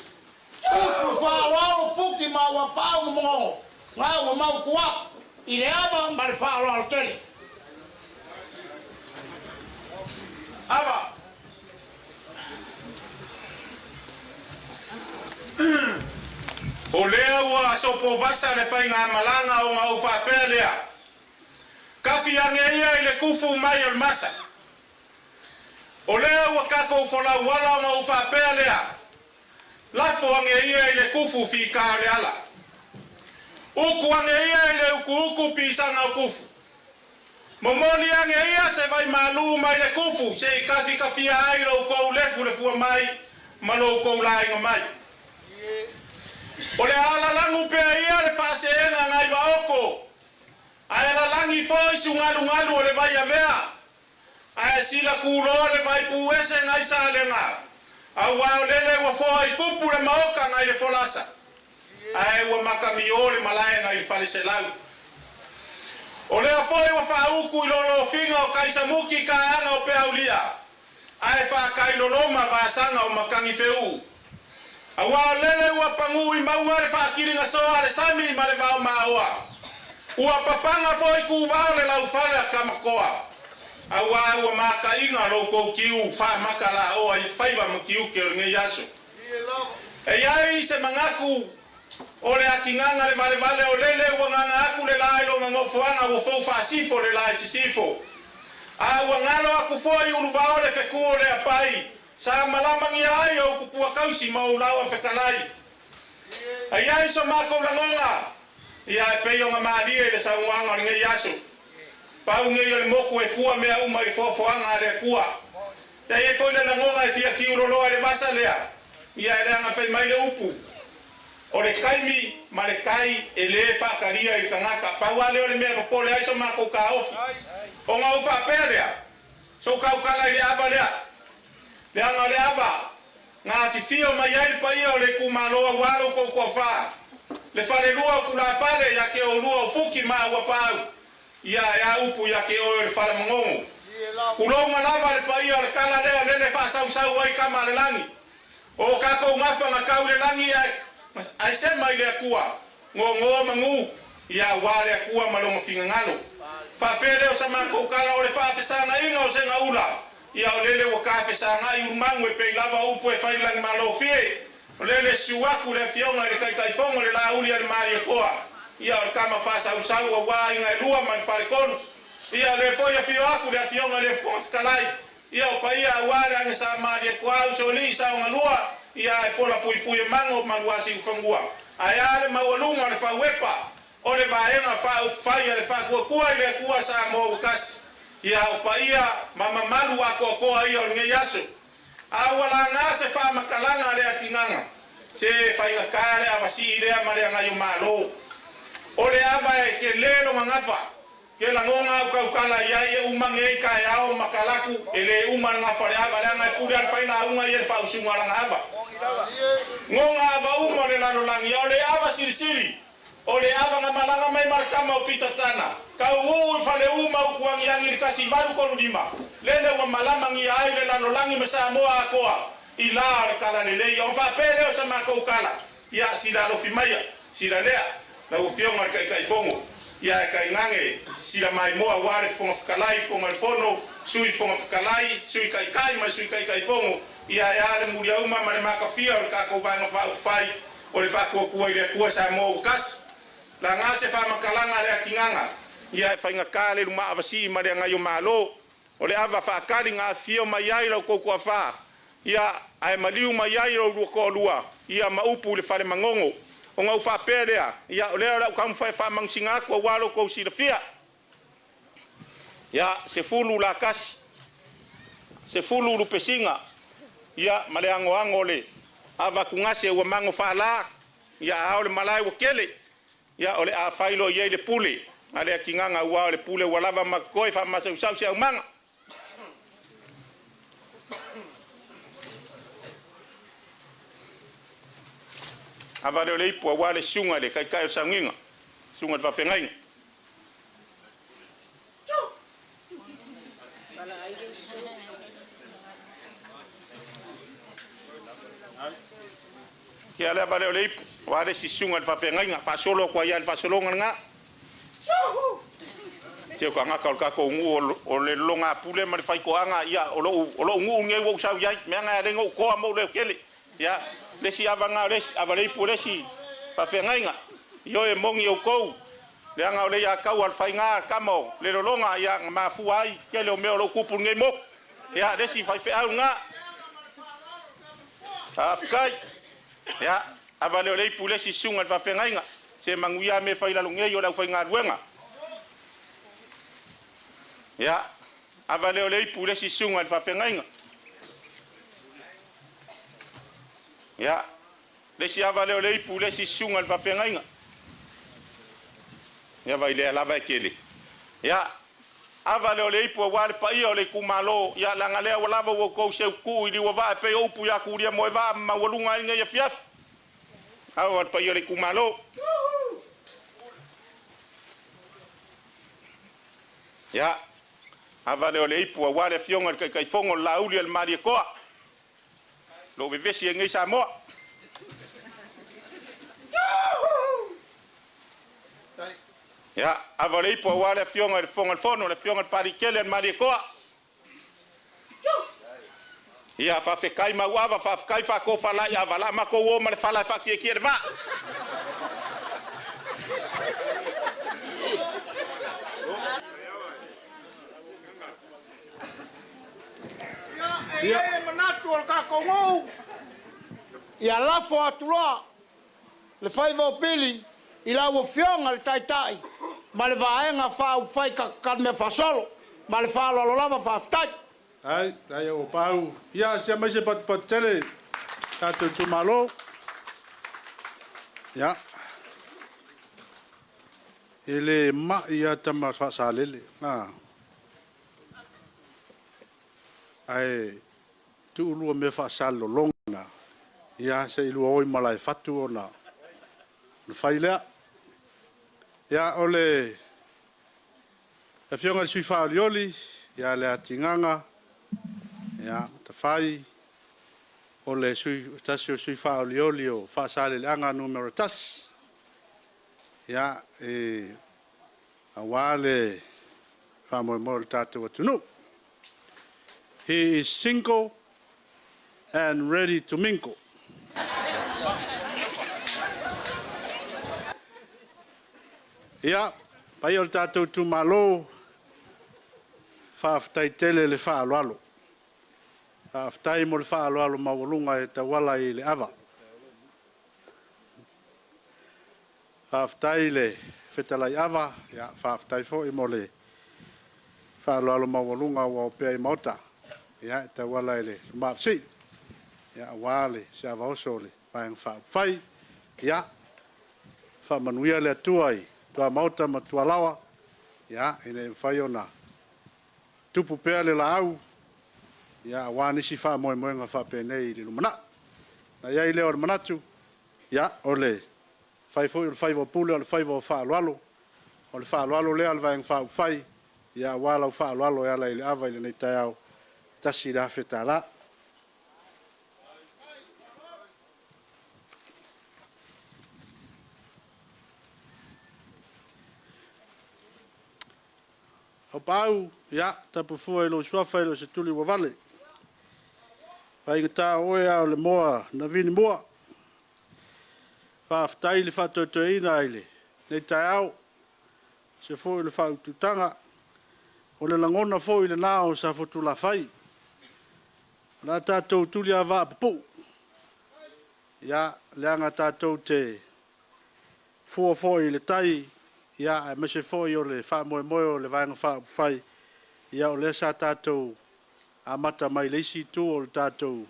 G: usu faaaloalo Fuki ma Auapaau ma Magogo, ga ua mautu atu i le ava ma le faaaloalo tele.
A: Ava. O lea ua sopovasa le faigamalaga ona ou faapea lea, kafi age ia i le kufu mai o le masa. O lea ua tatou folau ala ona ou faapea lea, lafo age ia i le kufu fika o le ala. Uku age ia i le ukuuku pisaga o kufu. Momoli age ia se vaimalu mai le kufu se'i kafikafia ai loukou lefulefua mai ma loukou laiga mai. O le a lalagu pea ia le faaseega nai vaoko, ae lalagi foi sugalugalu o le vai avea, ae sila kuloa le vai puese nai salega, auā o lele ua foa i tupu le maoka nai le folasa, ae ua makamiō le malae nai le faleselau. O lea foi ua faauku i lolofiga o kaisamuki kaaga o peaulia, ae faakailoloma vasaga o matagifeuu. Auā o lele ua pagū i mauga le faakiligasoa a le sami ma le vaomaoa. Ua papaga foi kuvao le laufale a kamakoa, auā ua makaiga loukou kiu faamaka laoa i faiva ma tiute o lenei aso. E i ai se manatu o le atigaga le valevale o lele ua gaga atu le lā i lona nofoaga ua fou faasifo le lā i sisifo. A ua galo aku foi uluvao le feku o le apai sa malamagia ai ou tupua tausi ma ou laoa fetalai. E i ai so matou lagona, ia e pei ona malie i le saunoaga o lenei aso. Pau nei o le motu e fua mea uma i le foafoaga a le Atua. E i ai foi le lagona e fia tiuloloa i le vasa lea, ia e leaga fai mai le upu, o le taimi ma le tai e lē faatalia i le tagata. Pau lava lea o le mea e popole ai so matou taofi. Ona ou faapea lea, sou tautala i le ava lea, leaga o le ava na afifio mai ai le paia o le itumalo auā loutou toafā, le falelua o tulafale ia te oulua o Fuki ma Auapaau, ia e a upu ia te oe o le fale Magogo. Tulouna lava le paia o le tala lea o lele e faasausau ai tama a le lagi. O tatou gafa na tau i le lagi ae ae sema i le Atua, gogo manu, ia auā le Atua ma lona finagalo. Faapea lea o sa matou tala o le faafesagaiga o segaula, ia o lele ua tafesagai ulumagu e pei lava o upu e fai i le lagimalofie, o lele susu atu le Afioga i le Taitaifono le Laauli a le Malietoa, ia o le tama faasausau auā aiga e lua ma le faletolu. Ia o lea foi afio atu le Afioga i le Fofoga Fetalai, ia o paia auā le agesa Malietoa usoalii saogalua, ia ae pola puipui e mago ma Luasiufanua. Ae a le maualuga o le fauepa. O le Vaega Faaupufai a le Faatuatua i le Atua Samoa ua Tasi, ia o paia ma mamalu atoatoa ia o lenei aso. A ua laga se faamatalaga a le atigaga, se faigata le avasii lea ma le agaio-malo. O le ava e tele lona gafa, ke lagona au tautala i ai e uma nei taeao ma talaatu, e le uma le gafa o le ava, leaga e pule lava le failauga ia i le faausuga o lana ava. Goga ava uma o le lalolagi, a o le ava silisili, O le ava na malaga mai ma le tama o Pita Tana, taunuu i Faleu ma Utuagiagi i le 1835, lele ua malamagia ai le lalolagi ma Samoa atoa i la o le Talalelei. Ona faapea lea o sa matou tala, Ia, sila alofi maia, sila lea, lau Afioga i le Taitaifono, ia e tainane sila maimoa aua le Fofoga Fetalai, Fofoga o le Fono, Sui Fofoga Fetalai, Sui Taitai ma le Sui Taitaifono, ia e a le muliauma ma le matafia o le tatou Vaega Faaupufai O le faatuatua i le Atua Samoa ua tasi. Laga se faamatalaga a le atigaga, ia e faigata le lumaavasii ma le agaio malo. O le ava faatali na afifio mai ai la outou toafa, ia, ae maliu mai ai lo oulua toalua, ia, ma upu i le fale manono. Ona ou faapea lea, ia, o lea o le a ou taumafai e faamanusina atu aua lo outou silafia. Ia, 10 latasi, 10 lupesina, ia, ma le anoano o le ava atugase ua mago faala, ia, a o le malae ua tele, ia, o le a fai loa i ai le pule a le atigaga, aua o le pule ua lava ma totoe faamasausau se aumaga. Ava lea o le ipu aua le susuga i le taitai o Sauniga, susuga i le faafeagaiga. Ia le ava lea o le ipu, aua le isi susuga i le faafeagaiga, faasolo atu ai lava i le faasologa lena. Se o tagata o le tatou nuu o le lologapule ma le faitoaga, ia o lou, o lou nuu lenei ua ou sau i ai, mea na e ala ai ona ou toa ma ou leotele. Ia, le isi ava lena o le isi, ava le ipu o le isi faafeagaiga. Ioe, e moni outou, leaga o le iataua a le faiga, le tama o le lologa, ia, na mafua ai tele o mea o lo o tupu i lenei motu. Ia, le isi faifeau lena. Faafetai. Ia, ava lea o le ipu i le isi susuga i le faafeagaiga. Se manuia mea e fai i lalo nei o le aufaigaluega. Ia, ava lea o le ipu i le isi susuga i le faafeagaiga. Ia, le isi ava lea o le ipu i le isi susuga i le faafeagaiga. Ia, vai lea lava e tele. Ia, ava lea o le ipu aua le paia o le itumalo. Ia, leaga lea ua lava ua outou seutuu i liuavaa e pei o upu ia Tulia Moevaa ma maualuga ai lenei afiafi. Ava le paia o le itumalo. Ia, ava lea o le ipu aua le afioga i le Taitaifono o le Laauli a le Malietoa, lo o vevesi ai nei Samoa. Ia, ava le ipu aua le afioga i le Fofoga o le Fono, le afioga i le Papaliitele a le Malietoa. Ia, faafetai Mauava, faafetai Faatofalaiava, o le a matou o ma le fala e faatietie le vaa.
G: Ia, e i ai le manatu o le tatou nuu, ia lafo atu loa le faiva o Pili i lau Afioga i le Taitai ma le Vaega Faaupufai Talemea-Faasolo. Ma le faaaloalo lava, faafetai.
D: Ai, ai ua pau. Ia, sia mai se patupatu tele tatou itumalo. Ia. E le mai lava tama faasalele. A. Ae tuu lua mea faasalelologa na, ia se i lua o i Malaefatu ona fai lea. Ia, o le Afioga i le sui faaolioli ia Leatigaga, ia Matafai, o le tasi o sui faaolioli o Faasaleleaga Nu.1, ia, e aua le faamoemoe o le tatou atunuu. He is single and ready to mingle. Ia, paia o le tatou itumalo, faafetai tele le faaaloalo. Faafetai mo le faaaloalo maualuga e tauala i le ava. Faafetai le Fetalai Ava, ia faafetai foi mo le faaaloalo maualuga ua opea i Maota, ia e tauala i le maafsii, ia aua le seava oso o le Vaega Faaupufai. Ia faamanuia le Atua i tuamaota ma tualaoa, ia ina ia mafai ona tupu pea le laau, ia aua nisi faamoemoega faapenei i le lumanai. Ona i ai lea o le manatu, ia o le fai foi o le faiva o Pule o le faiva o faaaloalo, o le faaaloalo lea a le Vaega Faaupufai, ia aua lau faaaloalo e ala i le ava i lenei taeao, e $1,000. Aupaau, ia tapu fua i lou suafa e le o se tuli ua vale. E faigata o oe lava o le moa na vinimua. Faafetai le faatoetoeina i lenei taeao, aemaise foi o le faaututaga. O le lagona foi lena o Safotulafai, o le a tatou tuliavaa pupuu, ia, leaga tatou te fua foi i le tai, aemaise foi o le faamoemoe o le Vaega Faaupufai, ia o lea sa tatou amata mai le isi itu o le tatou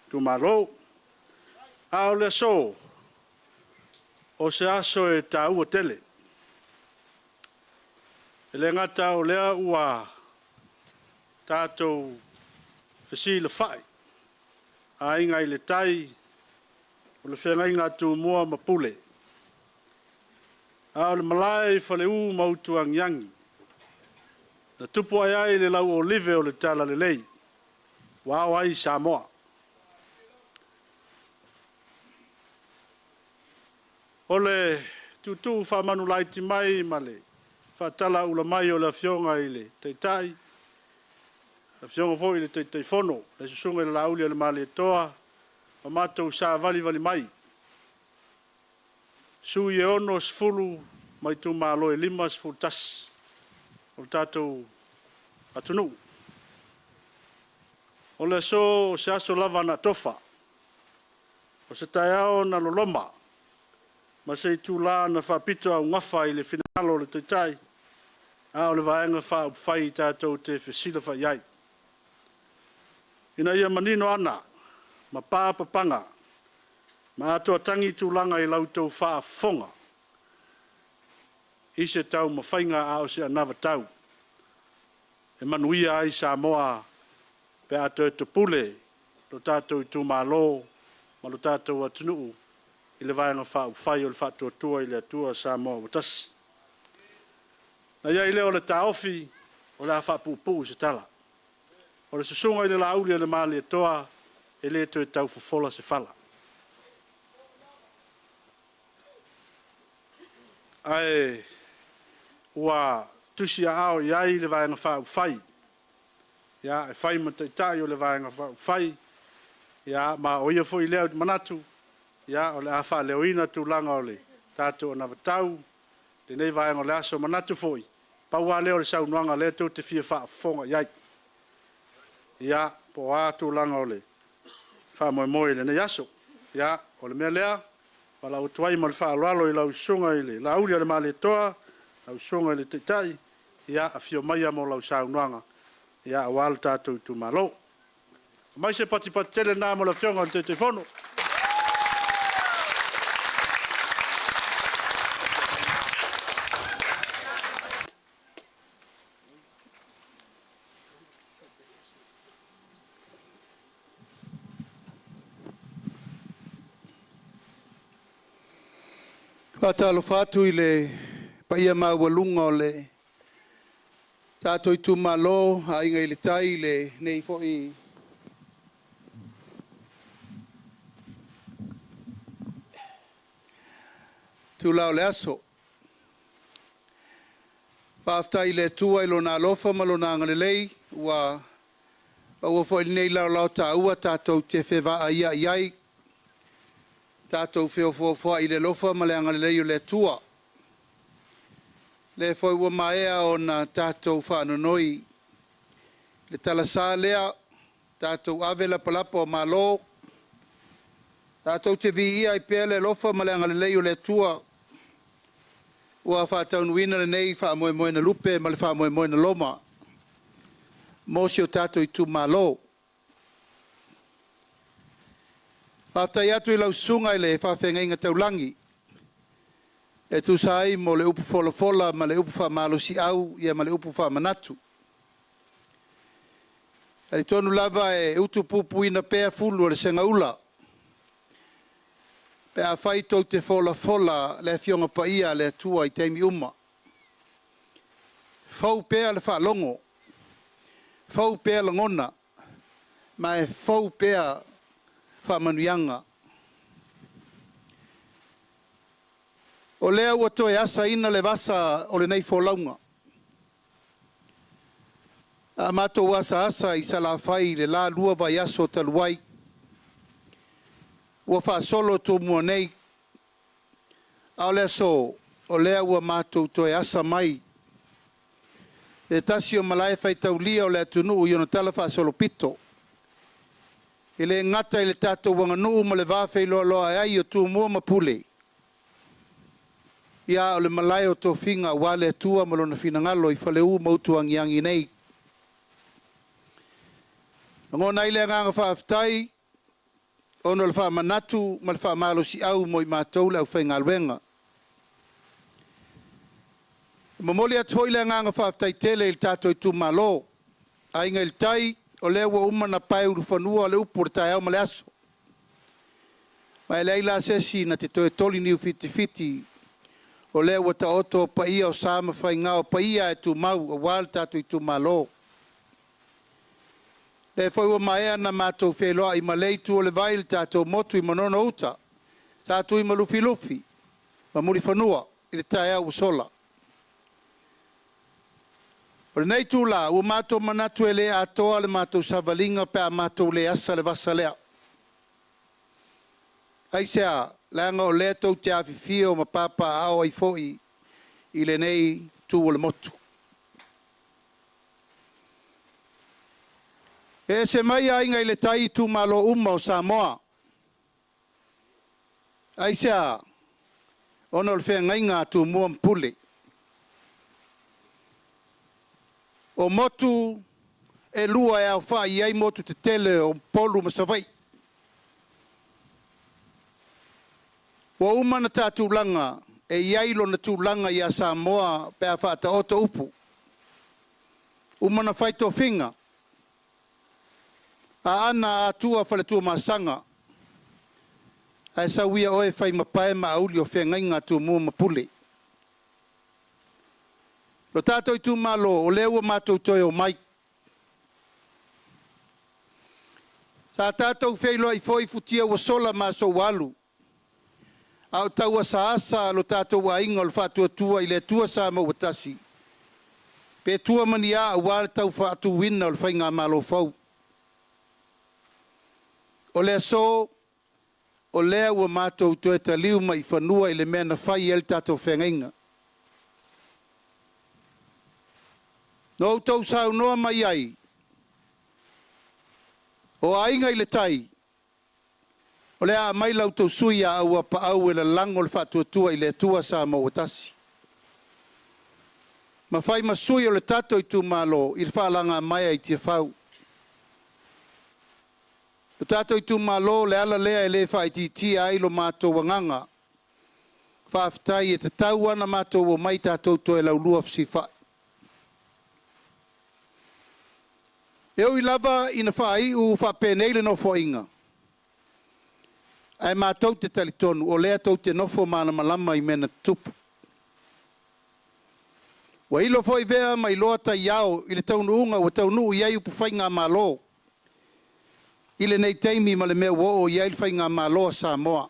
D: itumalo. A o le aso, o se aso e taua tele. E le gata o lea ua tatou fesilafai Aiga i le Tai, o le feagaiga a Tumua ma Pule, a o le malae i Faleu ma Utuagiagi na tupu ae ai le lauolive o le talalelei ua ao ai Samoa. O le tuutuu faamanulaiti mai ma le faatalauula mai o le Afioga i le Taitai, le Afioga foi i le Taitaifono, le Susuga i le Laaulialemalietoa, ma matou savalivali mai, sui e 60 ma itumalo e 51 o le tatou atunuu. O le aso, o se aso lava na tofa, o se taeao na loloma ma se itula na faapitoaugafa i le finagalo o le Taitai, a o le Vaega Faaupufai tatou te fesilafai ai, ina ia manino ana ma pa papaga ma atoatagi tulaga i la outou faafofoga i se taumafaiga a o se anavatau e manuia ai Samoa pe a toe topule lo tatou itumalo ma lo tatou atunuu i le Vaega Faaupufai o le Faatuatua i le Atua Samoa ua Tasi. Ona i ai lea o le taofi, o le a faapuupuu se tala. O le susuga i le Laaulialemalietoa, e le toe tau fofola se fala. Ae ua tusiaao i ai le Vaega Faaupufai e fai ma taitai o le Vaega Faaupufai, ma o ia foi lea ou te manatu o le a faaleoina tulaga o le tatou anavatau i lenei vaega o le aso. E manatu foi, pau lava lea o le saunoaga o lea tou te fia faafofoga i ai, ia, po o a tulaga o le faamoemoe i lenei aso. Ia, o le mea lea, e valaau atu ai ma le faaaloalo i lau Susuga i le Laaulialemalietoa, lau Susuga i le Taitai, ia afio maia mo lau saunoaga aua lo tatou itumalo. Aumai se patipati tele lena mo le Afioga i le Taitaifono.
H: Faatalofa atu i le paia maualuga o le tatou itumalo Aiga i le Tai i lenei foi itula o le aso. Faafetai i le Atua i Lona alofa ma Lona agalelei ua maua foi i lenei laolao taua tatou te fevaaiai ai, tatou feofoofoai i le alofa ma le agalelei o le Atua. O lea foi ua maea ona tatou faanonoi le talasa lea, tatou ave lapalapa o malo, tatou te viia ai pea le alofa ma le agalelei o le Atua. Ua faataunuuina lenei faamoemoe na lupe ma le faamoemoe na loma mo si o tatou itumalo. Faafetai atu i lau susuga i le faafeagaiga taulagi e tusa ai mo le upu folafola ma le upu faamalosiau ia ma le upu faamanatu. E talitonu lava e utupupuina pea fulu o le segaula pe afai tou te folafola le Afioga Paia a le Atua i taimi uma. Fou pea le faalogo, fou pea lagona, ma e fou pea faamanuiaga. O lea ua toe asaina le vasa o lenei folauga. A matou asaasa i Salafai i le la 2 vaiaso talu ai, ua faasolo Tumua nei, a o le aso, o lea ua matou toe asa mai le tasi o malae faitaulia o le atunuu i ona tala faasolopito. E le gata i le tatou aganuu ma le vafeiloaloa ai o Tumua ma Pule, ia o le malae o tofiga aua le Atua ma lona finagalo i Faleu ma Utuagiagi nei. Lagona ai le agaga faafetai ona o le faamanatu ma le faamalosiau mo i matou le aufaigaluega. E momoli atu foi le agaga faafetai tele i le tatou itumalo, Aiga i le Tai, o lea ua uma ona paeulufanua le upu o le taeao ma le aso. Ma e leai la se isi na te toe toli niu fitifiti, o lea ua taoto paia o sa ma faiga o paia e tumau aua le tatou itumalo. Lea foi ua maea ona matou feiloai ma lea itu o le vai i le tatou motu i Manono Uta, sa tui ma Lufilufi ma Mulifanua i le taeao ua sola. O lenei itula, ua matou manatu e le atoa le matou savaliga pe a matou le asa le vasa lea. Aisea? Leaga o lea tou te afifio ma papaaao ai foi i lenei itu o le motu. E ese mai Aiga i le Tai i itumalo uma o Samoa. Aisea? Ona o le feagaiga a Tumua ma Pule. O motu e lua e aofai ai motu tetele o Upolu ma Savaii. Ua uma ona ta tulaga e i ai lona tulaga ia Samoa pe a faataoto upu. Uma ona fai tofiga. Aana Atua Faletuamasaga, ae sau ia oe fai ma pae ma auli o feagaiga a Tumua ma Pule. Lo tatou itumalo, o lea ua matou toe omai. Sa tatou feiloai foi i futia ua sola ma aso ua alu, a o tau asaasa lo tatou aiga o le Faatuatua i le Atua Samoa ua tasi, pe tua ma ni a aua le tau faatuina o le faigamalo fou. O le aso, o lea ua matou toe taliu mai i fanua i le mea na fai ai le tatou feagaiga. Na outou saunoa mai ai, o Aiga i le Tai, o le a aumai la outou sui ia Auapaau e lalago le Faatuatua i le Atua Samoa ua tasi, ma fai ma sui o le tatou itumalo i le faalagamaea i Tiafau. Lo tatou itumalo, o le ala lea e le faaitiitia ai lo matou agaga faafetai, e tatau lava ona matou omai tatou toe laulua fesilafai. E ui lava ina faaiu faapenei le Nofoaiga, ae matou te talitonu o lea tou te nofo malamalama i mea na tutupu. Ua ilo foi vea ma iloa taiao i le taunuuga ua taunuu i ai upufaigamalo i lenei taimi ma le mea ua oo i ai le faigamalo a Samoa.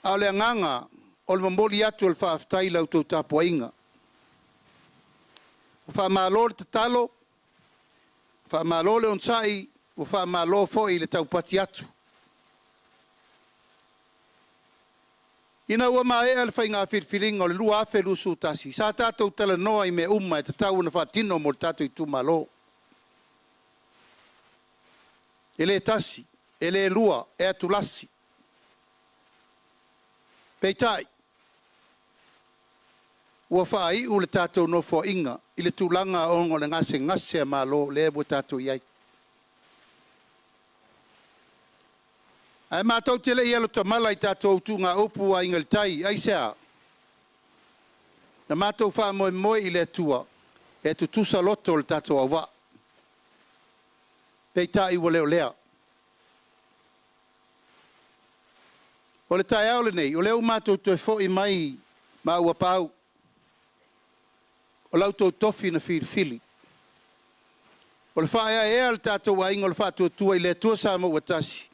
H: A o le agaga o le momoli atu o le faafetai i la outou tapuaiga. Ua faamalo le tatalo, ua faamalo le onosai, ua faamalo foi le taupati atu. Ina ua maea le faiga filifiliga o le 2021, sa tatou talanoa i mea uma e tatau ona faatino mo le tatou itumalo. E le tasi, e le lua, e atulasi. Peitai, ua faaiu le tatou nofoaiga i le tulaga ona o le gasegase a Malo lea ua tatou i ai. Ae matou te le i alutamala i tatou tuugaupu o Aiga i le Tai, aisea? Na matou faamoemoe i le Atua e tutusa loto o le tatou auvaa. Peitai ua le o lea. O le taeao lenei, o lea ua matou toe foi mai ma Auapaau, o la outou tofi na filifili. O le faaeaea o le tatou aiga o le Faatuatua i le Atua Samoa ua tasi,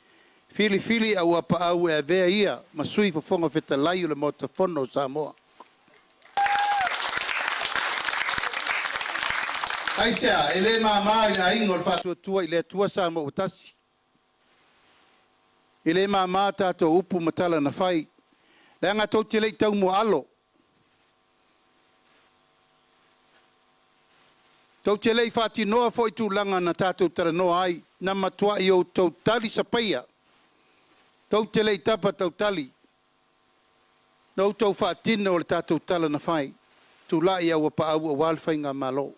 H: filifili Auapaau e avea ia ma Sui Fofoga Fetalai o le Maota Fono o Samoa. Aisea? E le mama i le aiga o le Faatuatua i le Atua Samoa ua tasi. E le mama tatou upu ma tala na fai, leaga tou te le i taumuaalo, tou te le i faatinoa foi tulaga na tatou talanoa ai, na matuai outou talisapaia, tou te le i tapa tautali, na outou faatino le tatou tala na fai, tulai Auapaau aua le faigamalo.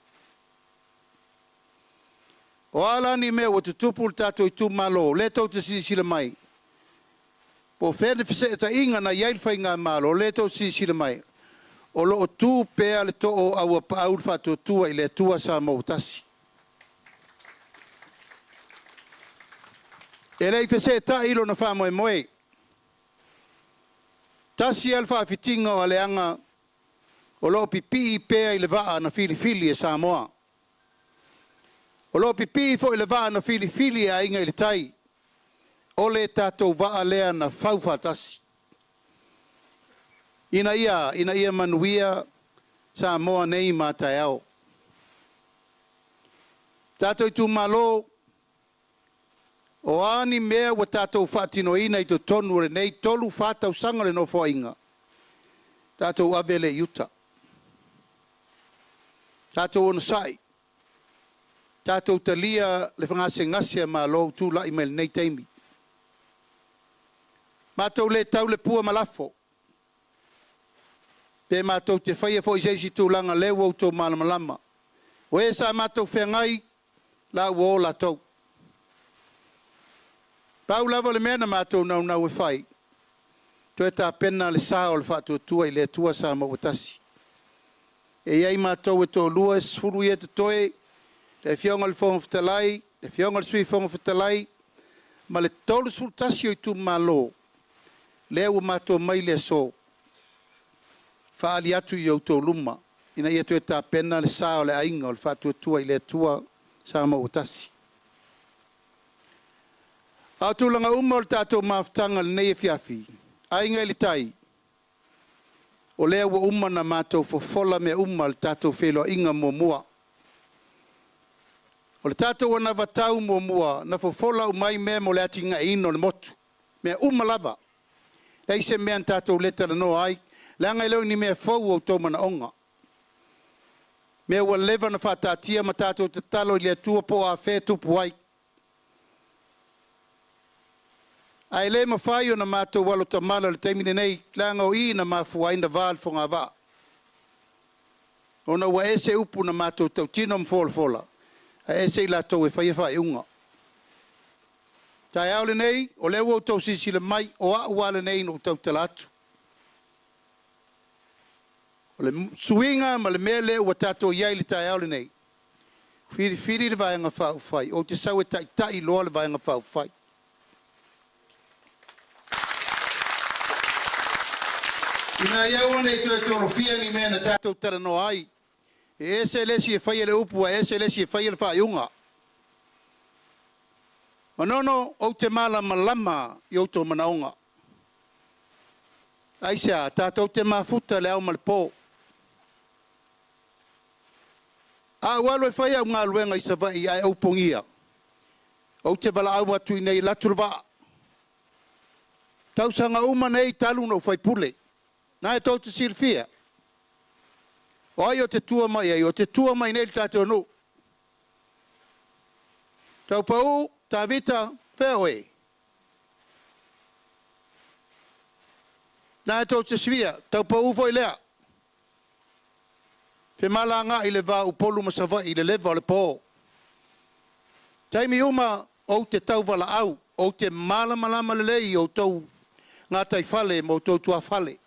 H: O a la ni mea ua tutupu le tatou itumalo, o lea tou te silasila mai, po o fea le feseetaiga na i ai le faigamalo, o lea tou te silasila mai, o lo o tu pea le too o Auapaau i le Faatuatua i le Atua Samoa ua tasi. E le i feseetai lona faamoemoe. Tasi lava le faafitiga o aleaga o lo o pipii pea i le vaa na filifili e Samoa. O lo o pipii foi i le vaa na filifili e Aiga i le Tai, o le tatou vaa lea na fau faatasi ina ia manuia Samoa nei ma a taeao. Tatou itumalo, o a ni mea ua tatou faatinoina i totonu o lenei 3-4 tausaga o le Nofoaiga, tatou ave lea i uta. Tatou onosai, tatou talia le gasegase a Malo ua tulai mai lenei taimi. Matou le tau le pua ma lafo, pe matou te faia foi se isi tulaga lea ua outou malamalama. O e sa matou feagai, la ua o latou. Pau lava le mea na matou naunau e fai, toe tapena le sa o le Faatuatua i le Atua Samoa ua tasi. E i ai matou e toalua e 10 ia totoe, le Afioga i le Fofoga Fetalai, le Afioga i le Sui Fofoga Fetalai, ma le 31 o itumalo, lea ua matou omai i le aso, faaali atu i outou luma, ina ia toe tapena le sa o le aiga o le Faatuatua i le Atua Samoa ua tasi. A o tulaga uma o le tatou mafutaga i lenei afiafi, Aiga i le Tai, o lea ua uma ona matou fofola mea uma i le tatou feiloaiga muamua. O le tatou anavatau muamua, na fofola uma ai mea mo le atinaeina o le motu, mea uma lava. Leai se mea na tatou le talanoa ai, leaga e le o ni mea fou outou manaoga. Mea ua leva ona faataatia ma tatou tatalo i le Atua po o afea e tupu ai. Ae le mafai ona matou alo tamala i le taimi lenei, leaga o i na mafua ai ona va le fogavaa. Ona ua ese upu na matou tautino ma folafola, ae ese i latou e faia faaiuga. Taeao lenei, o lea ua outou silasila mai, o au lava lenei na ou tautala atu. O le suiga ma le mea lea ua tatou i ai i le taeao lenei, filifili le Vaega Faaupufai, ou te sau e taitai loa le Vaega Faaupufai. Ina ia aua ne i toe tolofia ni mea na tatou talanoa ai, e ese le isi e faia le upu ae ese le isi e faia le faaiuga. Manono, ou te malamalama i outou manaoga. Aisea? Tatou te mafuta i le ao ma le po. A ou alu e fai au galuega i Savaii ae ou pogia, ou te valaau atu i inei e alu atu le vaa. Tausaga uma nei talu ona ou faipule, na e tou te silafia. O ai ou te tua mai ai? Ou te tua mai nei i le tatou nuu. Taupau, Tavita, fea oe? Na e tou te silafia, tau pau foi lea. Femalagaai i le va o Upolu ma Savaii i le leva o le po. Taimi uma ou te tauvalaau, ou te malamalama lelei i outou gataifale ma outou tuafale.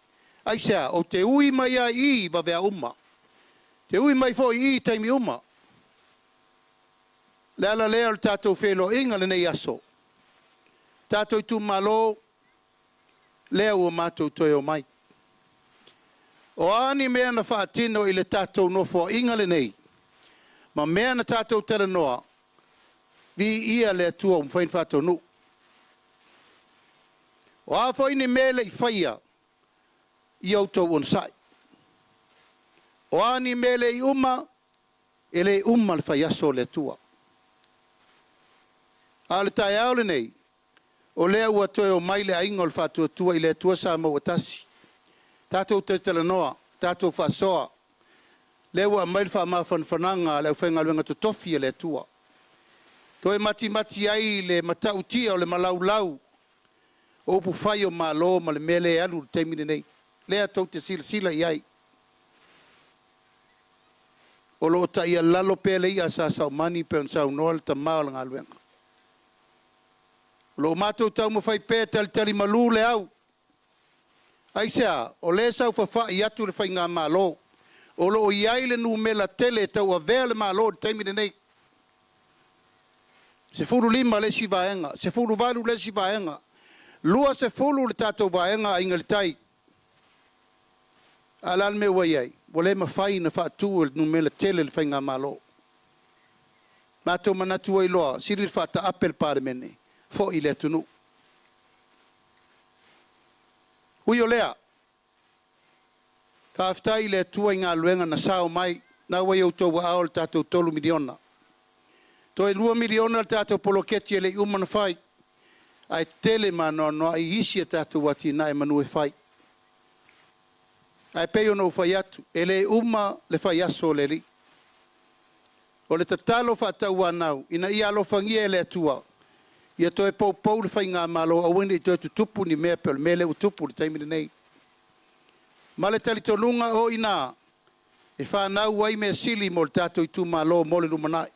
H: Aisea? Ou te ui mai lava i i i vaveao uma. Te ui mai foi i i i taimi uma. O le ala lea o le tatou feiloaiga i lenei aso. Tatou itumalo, lea ua matou toe omai. O a ni mea na faatino i le tatou nofoaiga lenei, ma mea na tatou talanoa, viia le Atua ua mafai ona faataunuu. O a foi ni mea e le i faia, ia outou onosai. O a ni mea e le i uma, e le uma le faiaso o le Atua. A o le taeao lenei, o lea ua toe omai le aiga o le Faatuatua i le Atua Samoa ua tasi. Tatou toe talanoa, tatou faasoa. Lea ua aumai le faamafanafanaga a le aufaigaluega totofi a le Atua. Toe matimati ai le matautia o le malaulau o upufai o Malo ma le mea lea e alu i le taimi lenei. Lea tou te silasila i ai. O lo o taialalo pea le i'a a Sa Saumani pei ona saunoa le tama o le galuega. O lo o matou taumafai pea e talitalimalo le au. Aisea? O lea e saofafai atu le faigamalo, o lo o i ai le numera tele e tauavea le Malo i le taimi lenei. 15 le isi vaega, 18 le isi vaega, 20 le tatou vaega Aiga i le Tai. A o le a le mea ua i ai? Ua le mafai ona faatu e le numera tele le faigamalo. Matou manatu ai loa, sili le faataape le Palemene, foi i le atunuu. Ui o lea, faafetai i le Atua i galuega na sao mai, na ua i outou aao le tatou $3 miliona. Toe $2 miliona le tatou poloketi e le i uma ona fai, ae tele ma anoanoai isi a tatou atinae manu e fai. Ae pei ona ou fai atu, e le uma le faiaso o le Alii. O le tatalo faatauanau ina ia alofagia e le Atua ia toe poupou le faigamalo aua ne i toe tutupu ni mea pei o le mea lea ua tupu i le taimi lenei. Ma le talitonuga o i ina e fanau ai mea sili mo le tatou itumalo mo le lumanai.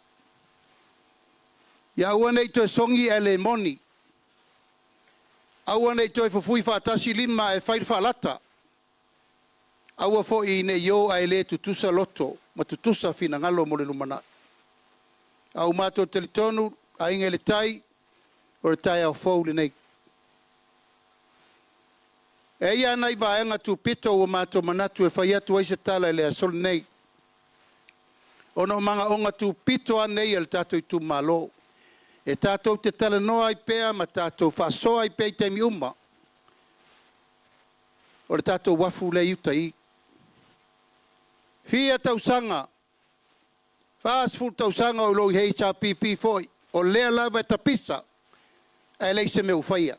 H: Ia aua ne i toe sogi ae le moni. Aua ne i toe fufui faatasi lima ae fai le faalata. Aua foi ne i o ae le tutusa loto ma tutusa finagalo mo le lumanai. A ua matou talitonu, Aiga i le Tai, o le taeao fou lenei. E i ai lava nai vaega tupito ua matou manatu e fai atu ai se tala i le aso lenei, ona o manaoga tupito lava nei a le tatou itumalo, e tatou te talanoa ai pea ma tatou faasoa ai pea i taimi uma, o le tatou uafu lea i uta i i. Fia tausaga, 40 tausaga o lo o i HRPP foi, o lea lava e tapisa, ae leai se mea ua faia.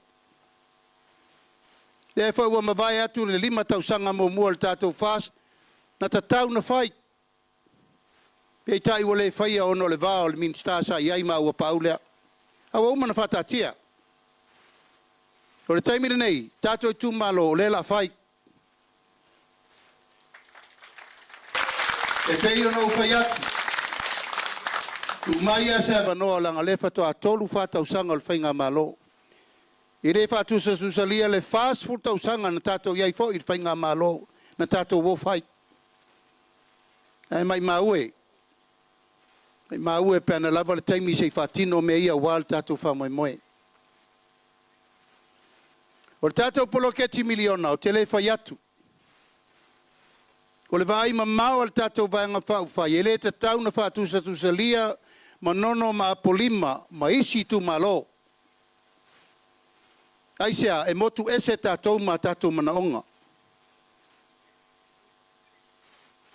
H: Lea foi ua mavae atu le 5 tausaga muamua o le tatou FAST, na tatau ona fai, peitai ua le faia ona o le va o le Minisita sa i ai ma ua pau lea. A ua uma ona faataatia. O le taimi lenei, tatou itumalo, o lea o le a fai. E pei ona ou fai atu, tuu mai lava se avanoa leaga o lea faatoa 3, 4 tausaga o le faigamalo. E le faatusatusalia le 40 tausaga na tatou i ai foi i le faigamalo na tatou o fai. Ae maumau e, maumau e pe ana lava le taimi se i faatino mea ia aua le tatou faamoemoe. O le tatou poloketi miliona, ou te le fai atu. O le vaai mamao a le tatou Vaega Faaupufai, e le tatau ona faatusatusalia Manono ma Apolima ma isi itumalo. Aisea? E motu ese tatou ma tatou manaoga.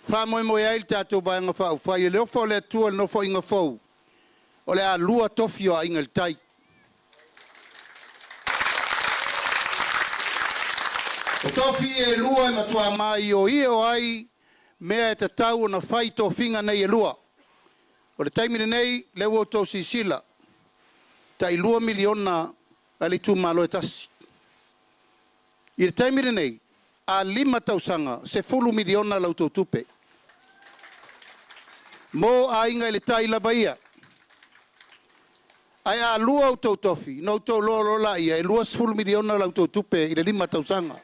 H: Faamoemoe ai le tatou Vaega Faaupufai i le alofa o le Atua i le Nofoaiga fou, o le a lua tofi o Aiga i le Tai. O tofi e lua e matua maioio ai mea e tatau ona fai i tofiga nei e lua. O le taimi lenei, lea ua outou silasila, tai $2 miliona a le itumalo e tasi. I le taimi lenei, A 5 tausaga, $10 miliona la outou tupe. Mo Aiga i le Tai lava ia. Ae a 2 outou tofi, ona outou iloa loa lea, e $20 miliona la outou tupe i le 5 tausaga.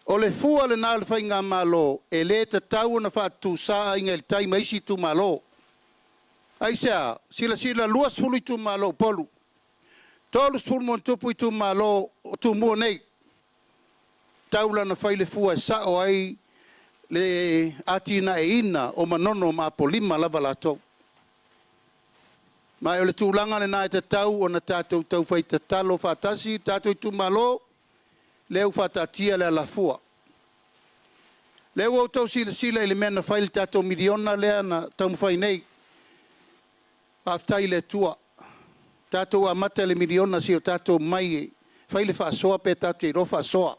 H: O le fua lena o le faigamalo, e le tatau ona faatutusa Aiga i le Tai ma isi itumalo. Aisea? Silasila, 20 itumalo o Upolu, 30+ itumalo o Tumua nei, tatau la ona fai le fua e sao ai le atinaeina o Manono ma Apolima lava latou. Ma o le tulaga lena e tatau ona tatou taufai tatalo faatasi tatou itumalo, lea ua faataatia le alafua. Lea ua outou silasila i le mea na fai i le tatou miliona lea na taumafai nei. Faafetai i le Atua. Tatou amata i le miliona seia o tatou omai e fai le faasoa pe tatou te iloa faasoa.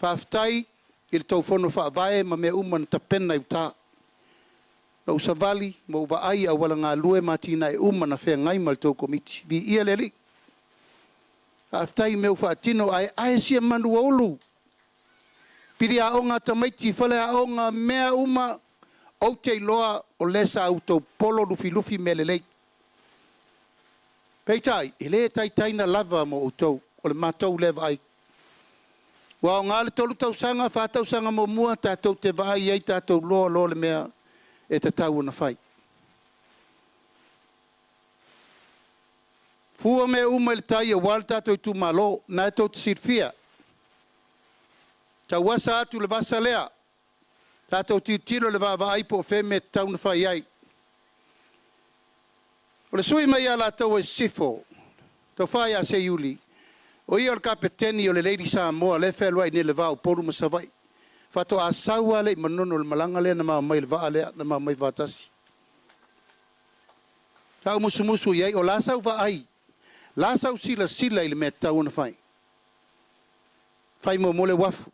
H: Faafetai i le tou fono faavae ma mea uma na tapena i uta. Na ou savali ma ou vaai i auala galue ma atinae uma na feagai ma le tou komiti. Viia le Alii. Faafetai i mea ua faatino, ae ae sia manu ua ulu. Piliaoga a tamaiti, faleaoga, mea uma, ou te iloa o lea sa outou polo lufilufi mea lelei. Peitai, e le taitai na lava mo outou, o le matou lea vaai. Ua aoga le 3 tausaga, 4 tausaga muamua, tatou te vaai ai tatou loa loa le mea e tatau ona fai. Fua mea uma i le tai aua le tatou itumalo, na e tou te silafia. Tauasa atu le vasa lea, tatou tilotilo i le vaavaai po o fea le mea e tatau ona fai ai. O le sui usufono mai Alataua Sisifo, Tofa ia Seiuli, o ia o le kapeteni o le Lady Samoa lea e fealuai nei i le va o Upolu ma Savaii. Faatoa sau lava lea i Manono i le malaga lea na ma omai i le vaa lea na ma omai faatasi. Sa ou musumusu i ai, o le a sau vaai, o le a sau silasila i le mea e tatau ona fai. Fai muamua le uafu,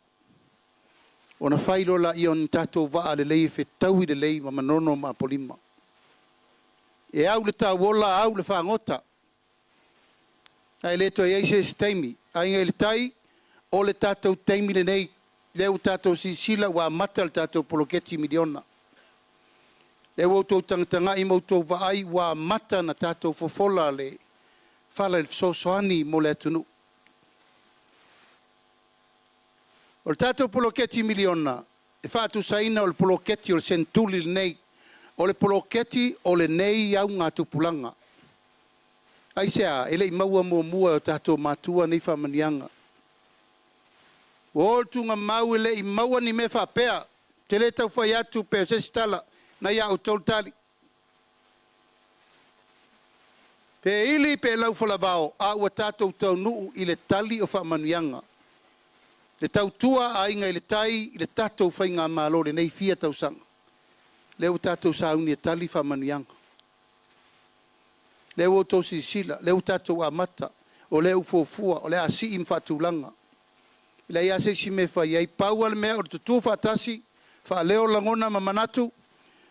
H: ona fai loa lea o ni tatou vaa lelei e fetaui lelei ma Manono ma Apolima. E au le tauola, au le fagota, ae le toe i ai se isi taimi. Aiga i le Tai, o le tatou taimi lenei, lea ua tatou silasila ua amata le tatou poloketi miliona. Lea ua outou tagatagai ma outou vaai ua amata ona tatou fofola le fala i le fesoasoani mo le atunuu. O le tatou poloketi miliona, e faatusaina o le poloketi o le senetuli lenei, o le poloketi o lenei augatupulaga. Aisea? E le i maua muamua e o tatou matua nei faamanuiaga. Ua o le tuugamau e le i maua ni mea faapea. Te le tau fai atu pe o se isi tala, na ia outou le tali. Pe ili pe laufalavao, a ua tatou taunuu i le tali o faamanuiaga. Le tautua a Aiga i le Tai i le tatou faigamalo lenei fia tausaga. Lea ua tatou sauni e tali faamanuiaga. Lea ua outou silasila, lea ua tatou amata, o lea ua fuafua, o le a sii ma faatulaga. E leai lava se isi mea e fai ai, pau lava le mea o le tutu faatasi, faaleo lagona ma manatu,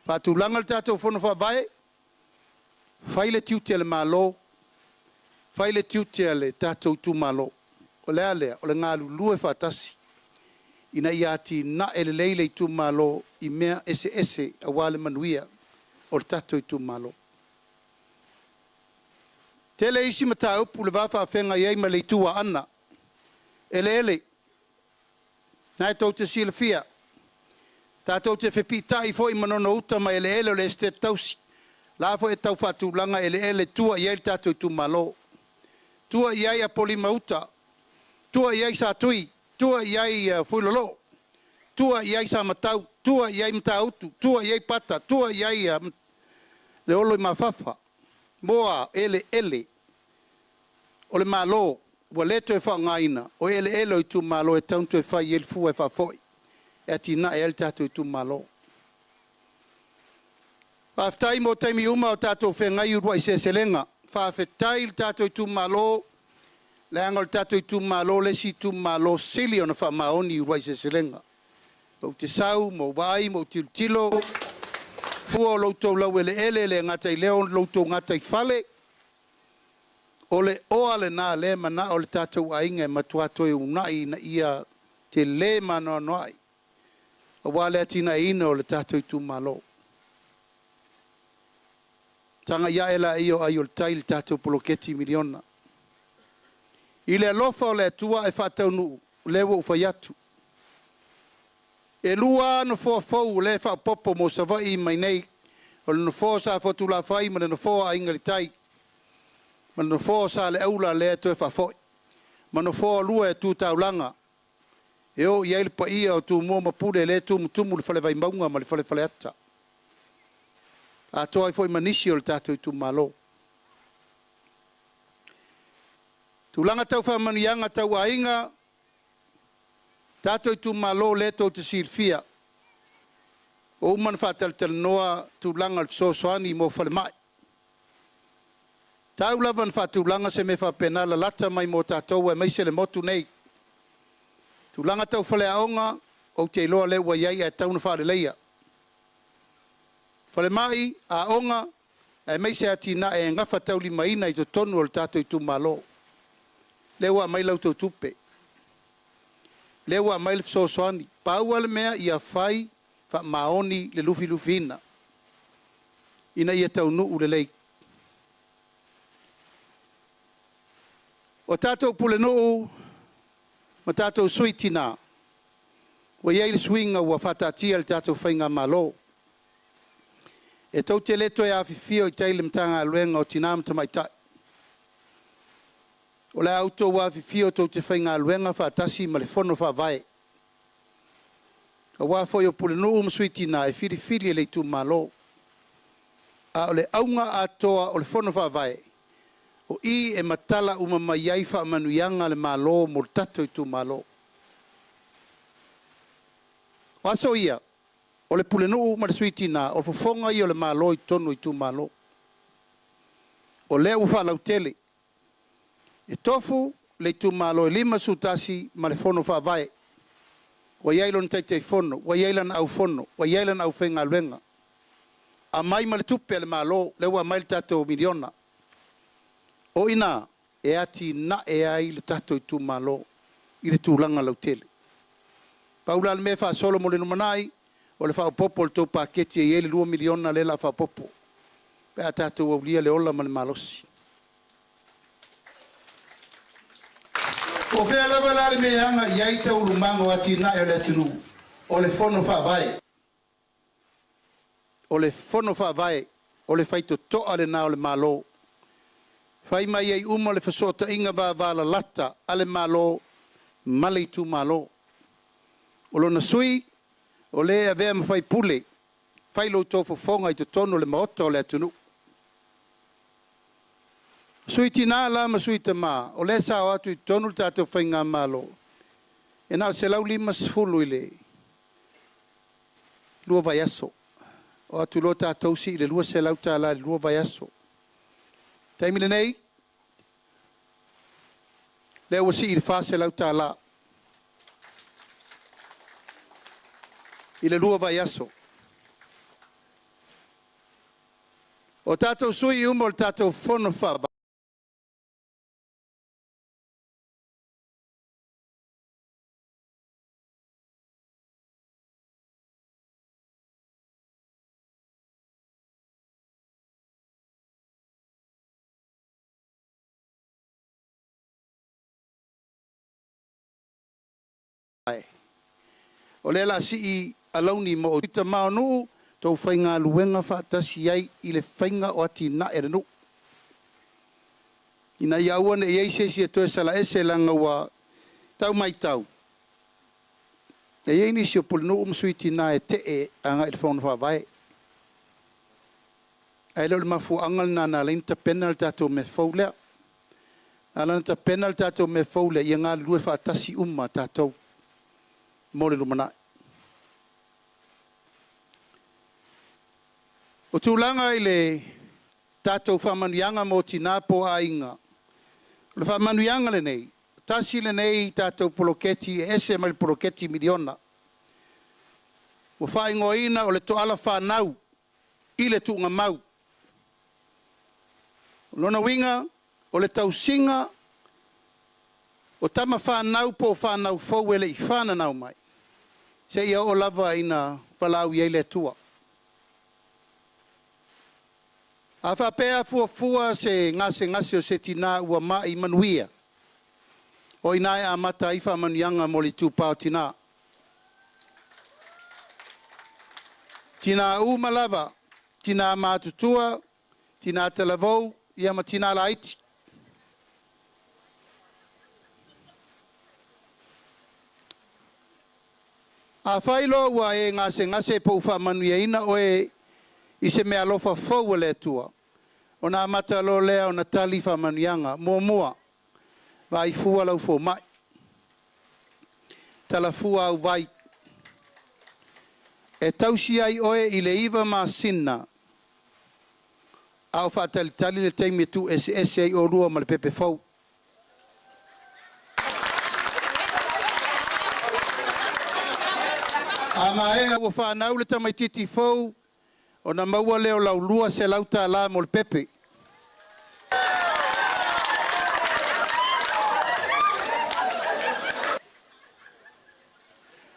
H: faatulaga le tatou fono faavae, fai le tiute a le Malo, fai le tiute a le tatou itumalo. O le a lea? O le galulue faatasi ina ia atinae lelei le itumalo i mea eseese aua le manuia o le tatou itumalo. Tele isi mataupu le va faafeagai ai ma le itu Aana, eleele, na e tou te silafia, tatou te fepiitai foi i Manono Uta ma eleele o le Esetete Tausi, la foi e tau faatulaga eleele e tua i ai le tatou itumalo, tua i ai Apolima Uta, tua i ai Satui, tua i ai Fuilolo, tua i ai Samatau, tua i ai Matautu, tua i ai Pata, tua i ai le Olo i Mafafa. Moa eleele o le Malo ua le toe faaaogaina, o eleele o itumalo e tatau ona toe fai i ai le fua e faafoi e atinae ai le tatou itumalo. Faafetai mo taimi uma o tatou feagai i uluai seleselega. Faafetai i le tatou itumalo, leaga o le tatou itumalo le isi itumalo sili ona faamaoni i uluai seleselega. Ou te sau ma ou vaai ma ou tilotilo, fua o lo outou laueleele, e le gata i lea o lo outou gataifale, O le oa lenā lea e manao le tatou aiga e matua toe uunai ina ia telē ma anoanoai aua le atinaeina o le tatou itumalo. Tagai ae laia o ai o le tai i le tatou poloketi miliona. I le alofa o le Atua ae faataunuu, lea ua ou fai atu. E 2 lava nofoa fou o lea e faaopoopo mo Savaii mai nei, o le nofoa o Safotulafai ma le nofoa o Aiga i le Tai, ma le nofoa o Saleaula lea e toe faafoi, ma nofoa 2 e tu taulaga e o i ai le paia o Tumua ma Pule lea e tumutumu i le Fale Vaimauga ma le Fale Faleata, atoa ai foi ma nisi o le tatou itumalo. Tulaga tau faamanuiaga tau aiga, tatou itumalo lea tou te silafia, ua uma ona faatalatalanoa tulaga o le fesoasoani mo falemai. Tau lava ina faatulaga se mea faapena lalata mai mo tatou aemaise le motu nei. Tulaga tau faleaoga, ou te iloa lea ua i ai ae tatau ona faaleleia. Falemai, aoga, aemaise atinae e gafataulimaina i totonu o le tatou itumalo. Lea ua aumai la outou tupe, lea ua aumai le fesoasoani. Pau lava le mea ia fai faamaoni le lufilufiina ina ia taunuu lelei. O tatou pulenuu ma tatou sui tina, ua i ai le suiga ua faataatia e le tatou faigamalo. E tou te le toe afifio i tai i le Matagaluega o Tina ma Tamaitai. O le a outou afifio tou te faigaluega faatasi ma le Fono Faavae. Aua foi o pulenuu ma sui tina e filifili e le itumalo. A o le auga atoa o le Fono Faavae, o i e matala uma mai ai faamanuiaga a le Malo mo le tatou itumalo. O aso ia, o le pulenuu ma le sui tina, o fofoga ia o le Malo i totonu o itumalo. O lea ua faalautele, e tofu le itumalo e 51 ma le Fono Faavae. Ua i ai lona Taitaifono, ua i ai lana aufono, ua i ai lana aufaigaluega. Aumai ma le tupe a le Malo, lea ua aumai le tatou miliona. O i ina e atinae ai le tatou itumalo i le tulaga lautele. Pau la le mea e faasolo mo le lumanai, o le faaopoopo o le tou paketi e i ai le $2 miliona lea o le a faaopoopo pe a tatou aulia le ola ma le malosi. Po o fea lava la le mea e aga i ai taualumaga o atinae o le atunuu, o le Fono Faavae. O le Fono Faavae, o le faitotoa lena o le Malo. Fai mai ai uma le fesootaiga vavalalata a le Malo ma le itumalo. O lona sui, o le e avea ma faipule, fai lo outou fofoga i totonu o le maota o le atunuu. Sui tina la ma sui tama, o lea e sao atu i totonu le tatou faigamalo, e na o le 150 i le 2 vaiaso. O atu loa tatou sii i le $200 i le 2 vaiaso. Taimi lenei, lea ua sii i le $400 i le 2 vaiaso. O tatou sui uma o le tatou Fono Faavae, o lea o le a sii alauni mo outou. Tama o nuu, tou faigaluega faatasi ai i le faiga o atinae a le nuu. Ina ia aua ne i i ai se isi e toe salaese leaga ua tau matau, e i ai nisi o pulenuu ma sui tina e tee agai i le Fono Faavae. Ae le o le mafuaaga lena na ala ai ona tapena le tatou mea fou lea. Na ala ona tapena le tatou mea fou lea, ia galulue faatasi uma tatou mo le lumanai. O tulaga i le tatou faamanuiaga mo tina po o aiga, o le faamanuiaga lenei, tasi lenei tatou poloketi e ese mai le poloketi miliona. Ua faaigoaina o le toala fanau i le tuugamau. O lona uiga, O le tausiga o tama fanau po o fanau fou e le i fananau mai, seia oo lava ina valaau i ai le Atua. A faapea fuafua se gasegase o se tinā ua ma'i manuia, o i ina e amata ai faamanuiaga mo le itupa o tinā. Tinā uma lava, tinā matutua, tinā talavou, ia ma tinā laiti. Afai loa ua e gasegase po ua faamanuiaina oe i se meaalofa fou a le Atua, ona amata loa lea ona tali faamanuiaga. Muamua, vaai fua lau fomai, talafua au vai, e tausi ai oe i le 9 masina a o faatalitali le taimi e tuueseese ai oulua ma le pepe fou. A maea ua fanau le tamaitiiti fou, ona maua lea o lau $200 mo le pepe.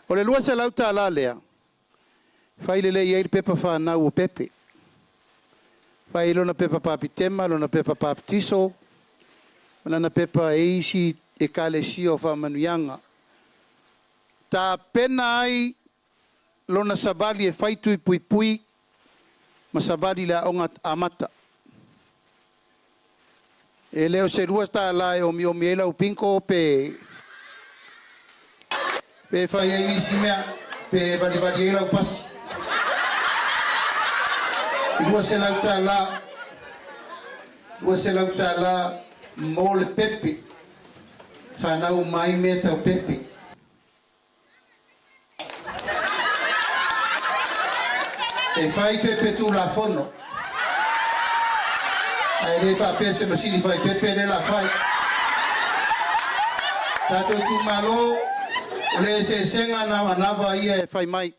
H: O le $200 lea, fai lelei ai le pepa fanau o Pepe. Fai ai lona pepa papitema, lona pepa papatiso, ma lana pepa e isi ekalesia o faamanuiaga. Tapena ai lona savali e fai tui puipui ma savali i le aoga amata. E le o se $2 e omiomi ai lau bingo pe pe fai ai nisi mea, pe valivali ai lau pasi. $200, $200 mo le pepe. Fanau uma ai mea tau pepe. E fai pepe tulafono, ae le faapea se masini fai pepe lea o le a fai. Tatou itumalo, o le eseesega na o anava ia e fai mai.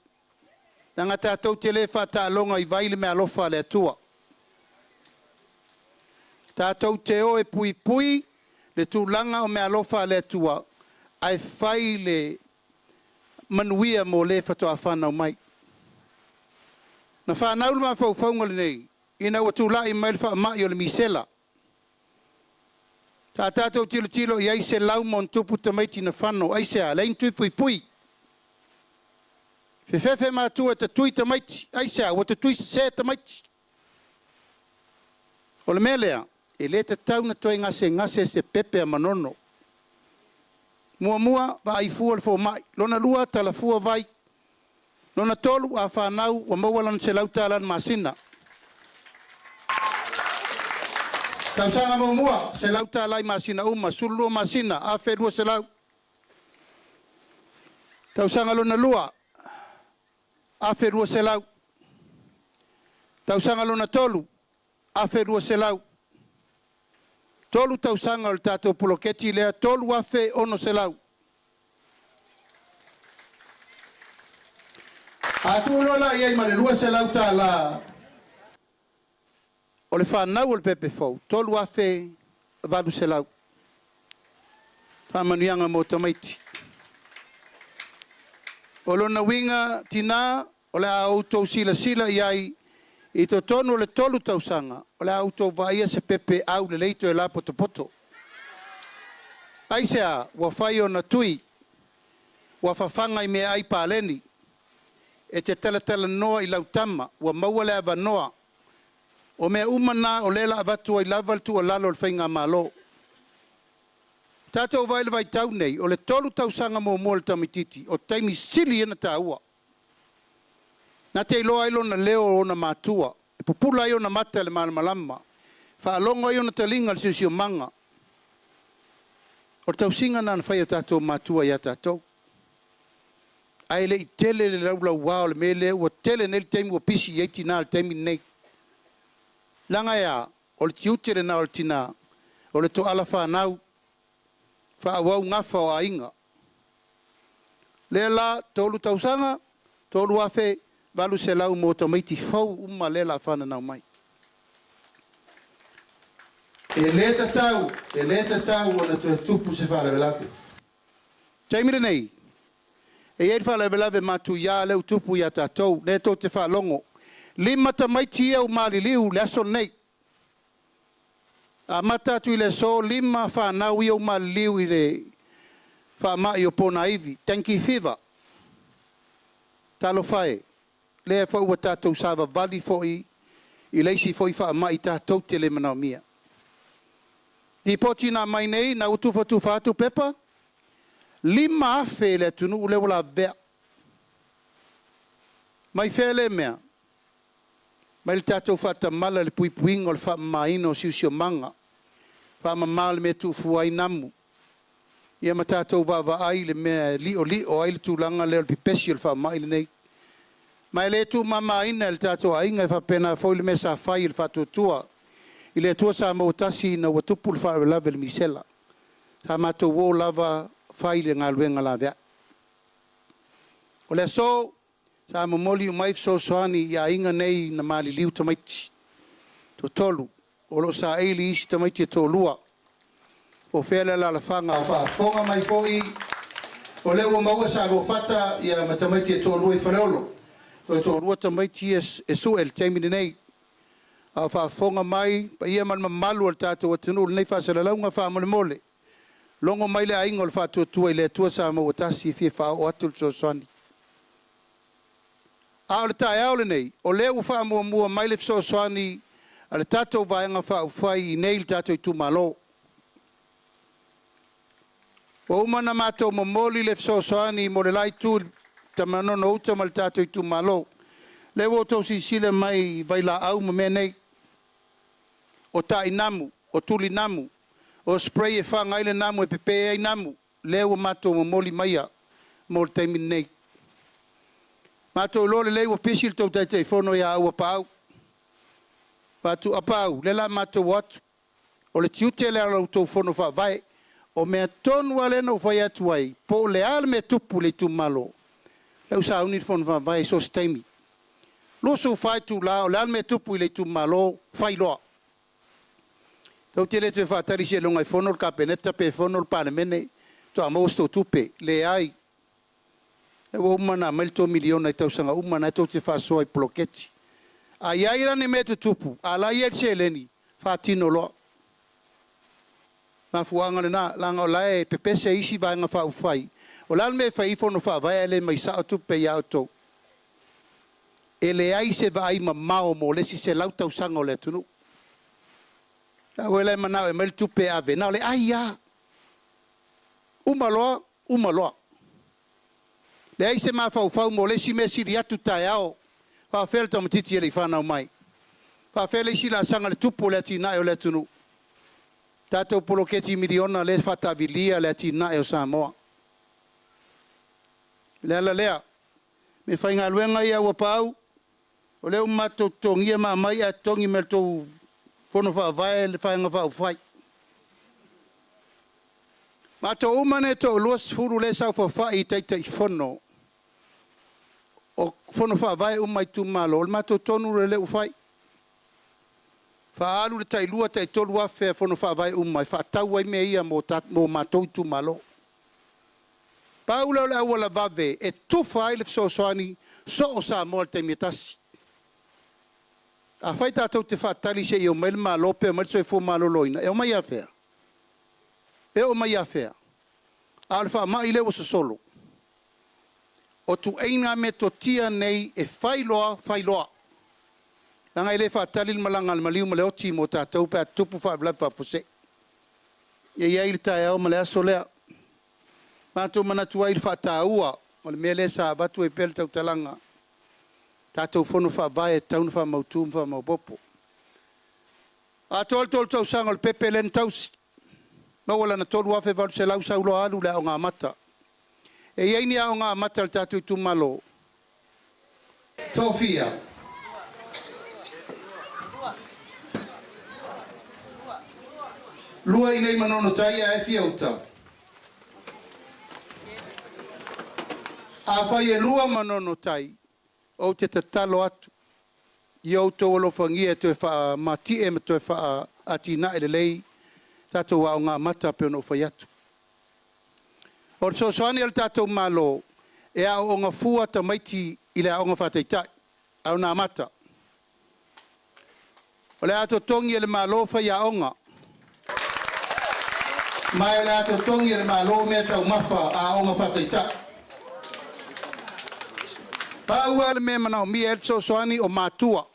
H: Leaga tatou te le faataaloga i vai le meaalofa a le Atua. Tatou te o e puipui le tulaga o meaalofa a le Atua, ae fai le manuia mo le faatoa fanau mai. Na fanau le mafaufauga lenei ina ua tulai mai le faamai o le misela. Sa tatou tilotilo i ai 100+ tamaiti na fano, aisea? Leai ni tui puipui. Fefefe matua e tatui tamaiti, aisea? Ua tatui sese tamaiti. O le mea lea, e le tatau ona toe gasegase se pepe a Manono. Muamua, vaai fua le fomai. Lona lua, talafua vai. Lona tolu, a fanau ua maua lana $100 i le masina. Tausaga muamua, $100 i masina uma, 12 masina, 1200. Tausaga lona lua, 1200. Tausaga lona tolu, 1200. Tolu tausaga o le tatou poloketi lea, 3600. A tuu loa la i ai ma le $200 o le fanau o le pepe fou, 3800. Faamanuiaga mo tamaiti. O lona uiga, tinā, o le a outou silasila i ai i totonu o le 3 tausaga, o le a outou vaaia se pepe aulelei toe lapotopoto. Aisea? Ua fai ona tui, ua fafaga i meaai paleni. E te talatalanoa i lau tama, ua maua le avanoa. O mea uma na o lea o le a avatu ai lava le tuualalo a le Faigamalo. Tatou vaai i le vaitau nei, o le 3 tausaga muamua o le tamaitiiti, o taimi sili ia ona taua. Na te iloa ai lona leo o ona matua, e pupula ai ona mata i le malamalama, faalogo ai ona taliga i le siosiomaga. O le tausiga lena na fai e o tatou matua ia tatou. Ae le i tele le laulauā o le mea lea ua tele nei le taimi ua pisi i ai tinā i le taimi lenei. Leaga e a? O le tiute lena o le tinā, o le toala fanau, faaauau gafa o aiga. Lea la, 3 tausaga, 3800 mo tamaiti fou uma lea o le a fananau mai. E lē tatau, e lē tatau ona toe tupu se faalavelave. Taimi lenei, e i ai le faalavelave matuiā lea ua tupu iā tatou, lea tou te faalogo. Lima tamaiti ia ua maliliu i le aso lenei. Amata atu i le aso, lima fanau ia ua maliliu i le faamai o ponaivi, dengue fever. Talofa e, lea foi ua tatou savavali foi i le isi foi faamai tatou te le manaomia. Lipoti na aumai nei, na ua tufatufa atu pepa, 5,000 le atunuu lea ua lavevea. Mai fea lea mea? Mai le tatou faatamala i le puipuiga o le faamamaina o siosiomaga, faamama le mea e tuufua ai namu, ia ma tatou vaavaai i le mea e liolio ai le tulaga lea o le pepesi o le faamai lenei. Ma e le tuumamaina e le tatou aiga e faapena foi le mea sa fai e le Faatuatua i le Atua Samoa ua Tasi ina ua tupu le faalavelave i le misela. Sa matou o lava fai le galuega laveai. O le aso, sa momoli uma ai fesoasoani i aiga nei na maliliu tamaiti. Toatolu, o lo o saili isi tamaiti e toalua. Po o fea le alaalafaga o faafofoga mai foi, o lea ua maua Saluafata ia ma tamaiti e toalua i Faleolo. Toe toalua tamaiti ia e sue i le taimi lenei. A o faafofoga mai paia ma le mamalu o le tatou atunuu i lenei faasalalauga faamolemole, logo mai le aiga o le Faatuatua i le Atua Samoa ua Tasi e fia faaoo atu le fesoasoani. A o le taeao lenei, o lea ua faamuamua mai le fesoasoani a le tatou Vaega Faaupufai i inei i le tatou itumalo. Ua uma ona matou momoli le fesoasoani mo le la itu i Manono Uta ma le tatou itumalo. Lea ua outou silasila mai i vailaau ma mea nei, o tainamu, o tulinamu, o spray e faga ai le namu e pepe ai namu, lea ua matou momoli maia mo le taimi lenei. Matou iloa lelei ua pisi le tou Taitaifono ia Auapaau. Faatu Apaau, lea o le a matou o atu. O le tiute lea o la outou Fono Faavae. O mea tonu lava lea na ou fai atu ai, po o le a le mea e tupu i le itumalo, lea ua sauni le Fono Faavae i so o se taimi. 24 itula, o le a le mea e tupu i le itumalo, fai loa. Tou te le toe faatali seiloga e fono le Kapeneta pe fono le Palemene faatoa maua se tou tupe. Leai. Lea ua uma ona aumai le $3 miliona i tausaga uma, lena tou te faasoa i poloketi. A i ai la ni mea e tutupu, a o la e i ai le seleni, faatino loa. Mafuaaga lena, leaga o la e pepese isi Vaega Faaupufai, o le a le mea e fai ai Fono Faavae ae le aumai sao tupe ia outou? E leai se vaai mamao mo le isi 100 tausaga o le atunuu. A ua le manao e aumai le tupe e ave, na o le ai lava. Uma loa, uma loa. Leai se mafaufau mo le isi mea sili atu taeao. Faafefea le tamaitiiti e le i fanau mai? Faafefea le isi laasaga i le tupu o le atinae o le atunuu? Tatou poloketi miliona lea e faataavilia le atinae o Samoa. O le ala lea, meafaigaluega ia ua paau, o lea ua matou totogia ma aumai ae totogi mai e le tou Fono Faavae le Vaega Faaupufai. Matou uma nei e toa-20 lea e saofafai i Taitaifono o Fono Faavae uma a itumalo, o le matou tonu lea ua fai. Faaalu le tai 2 tai 3 afe a Fono Faavae uma e faatau ai mea ia mo matou itumalo. Pau lea o le auala vave e tufa ai le fesoasoani soo Samoa i le taimi e tasi. Afai tatou te faatali seia omai le Malo pe omai le Soifua Maloloina, e omai afea? E oo mai afea? A o le faamai lea ua sosolo. O tuaiga metotia nei e fai loa, fai loa. Leaga e le faatali le malaga a le maliu ma le oti mo tatou pe a tutupu faalavelave faafuasei. E i ai le taeao ma le aso lea. Matou manatu ai i le faataua o le mea lea sa avatu ai pea le tautalaga, tatou Fono Faavae e tatau ona faamautu ma faamaopoopo. Atoa le 3 tausaga o le pepe lea na tausi, maua lana $3,800 sau loa alu i le aoga amata. E i ai ni aoga amata a le tatou itumalo? Toafia. Lua i inei Manono Tai ae fia uta. Afai e lua Manono Tai, ou te tatalo atu ia outou alofagia e toe faamatie ma toe faa atinae lelei tatou aoga amata pei ona ou fai atu. O le fesoasoani a le tatou Malo e aooga fua tamaiti i le aoga faataitai, aoga amata. O le a totogi e le Malo faiaoga, ma o le a totogi e le Malo mea taumafa a aoga faataitai. Pau lava le mea e manaomia ai le fesoasoani o matua.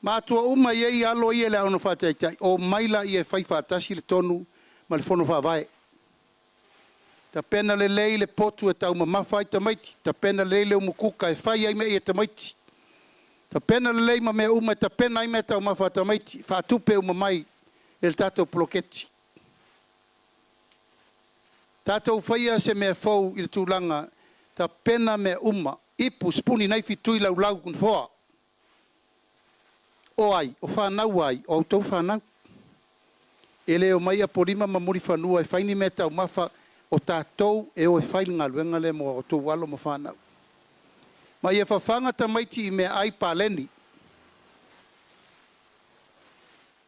H: Matua uma e i ai alo ia i le aoga faataitai, omai laia e fai faatasi le tonu ma le fono faavae. Tapena lelei le potu e taumamafa ai tamaiti, tapena lelei le umukuka e fai ai meaai a tamaiti, tapena lelei ma mea uma e tapena ai meataumafa a tamaiti, faatupe uma mai e le tatou poloketi. Tatou faia se mea fou i le tulaga, tapena mea uma, ipu, sipuni, naifi, tui laulau, nofoa. O ai? O fanau a ai? O a outou fanau. E le omai Apolima ma Mulifanua e fai ni meataumafa, o tatou e o e fai le galuega lea mo a outou alo ma fanau. Ma ia fafaga tamaiti i meaai paleni.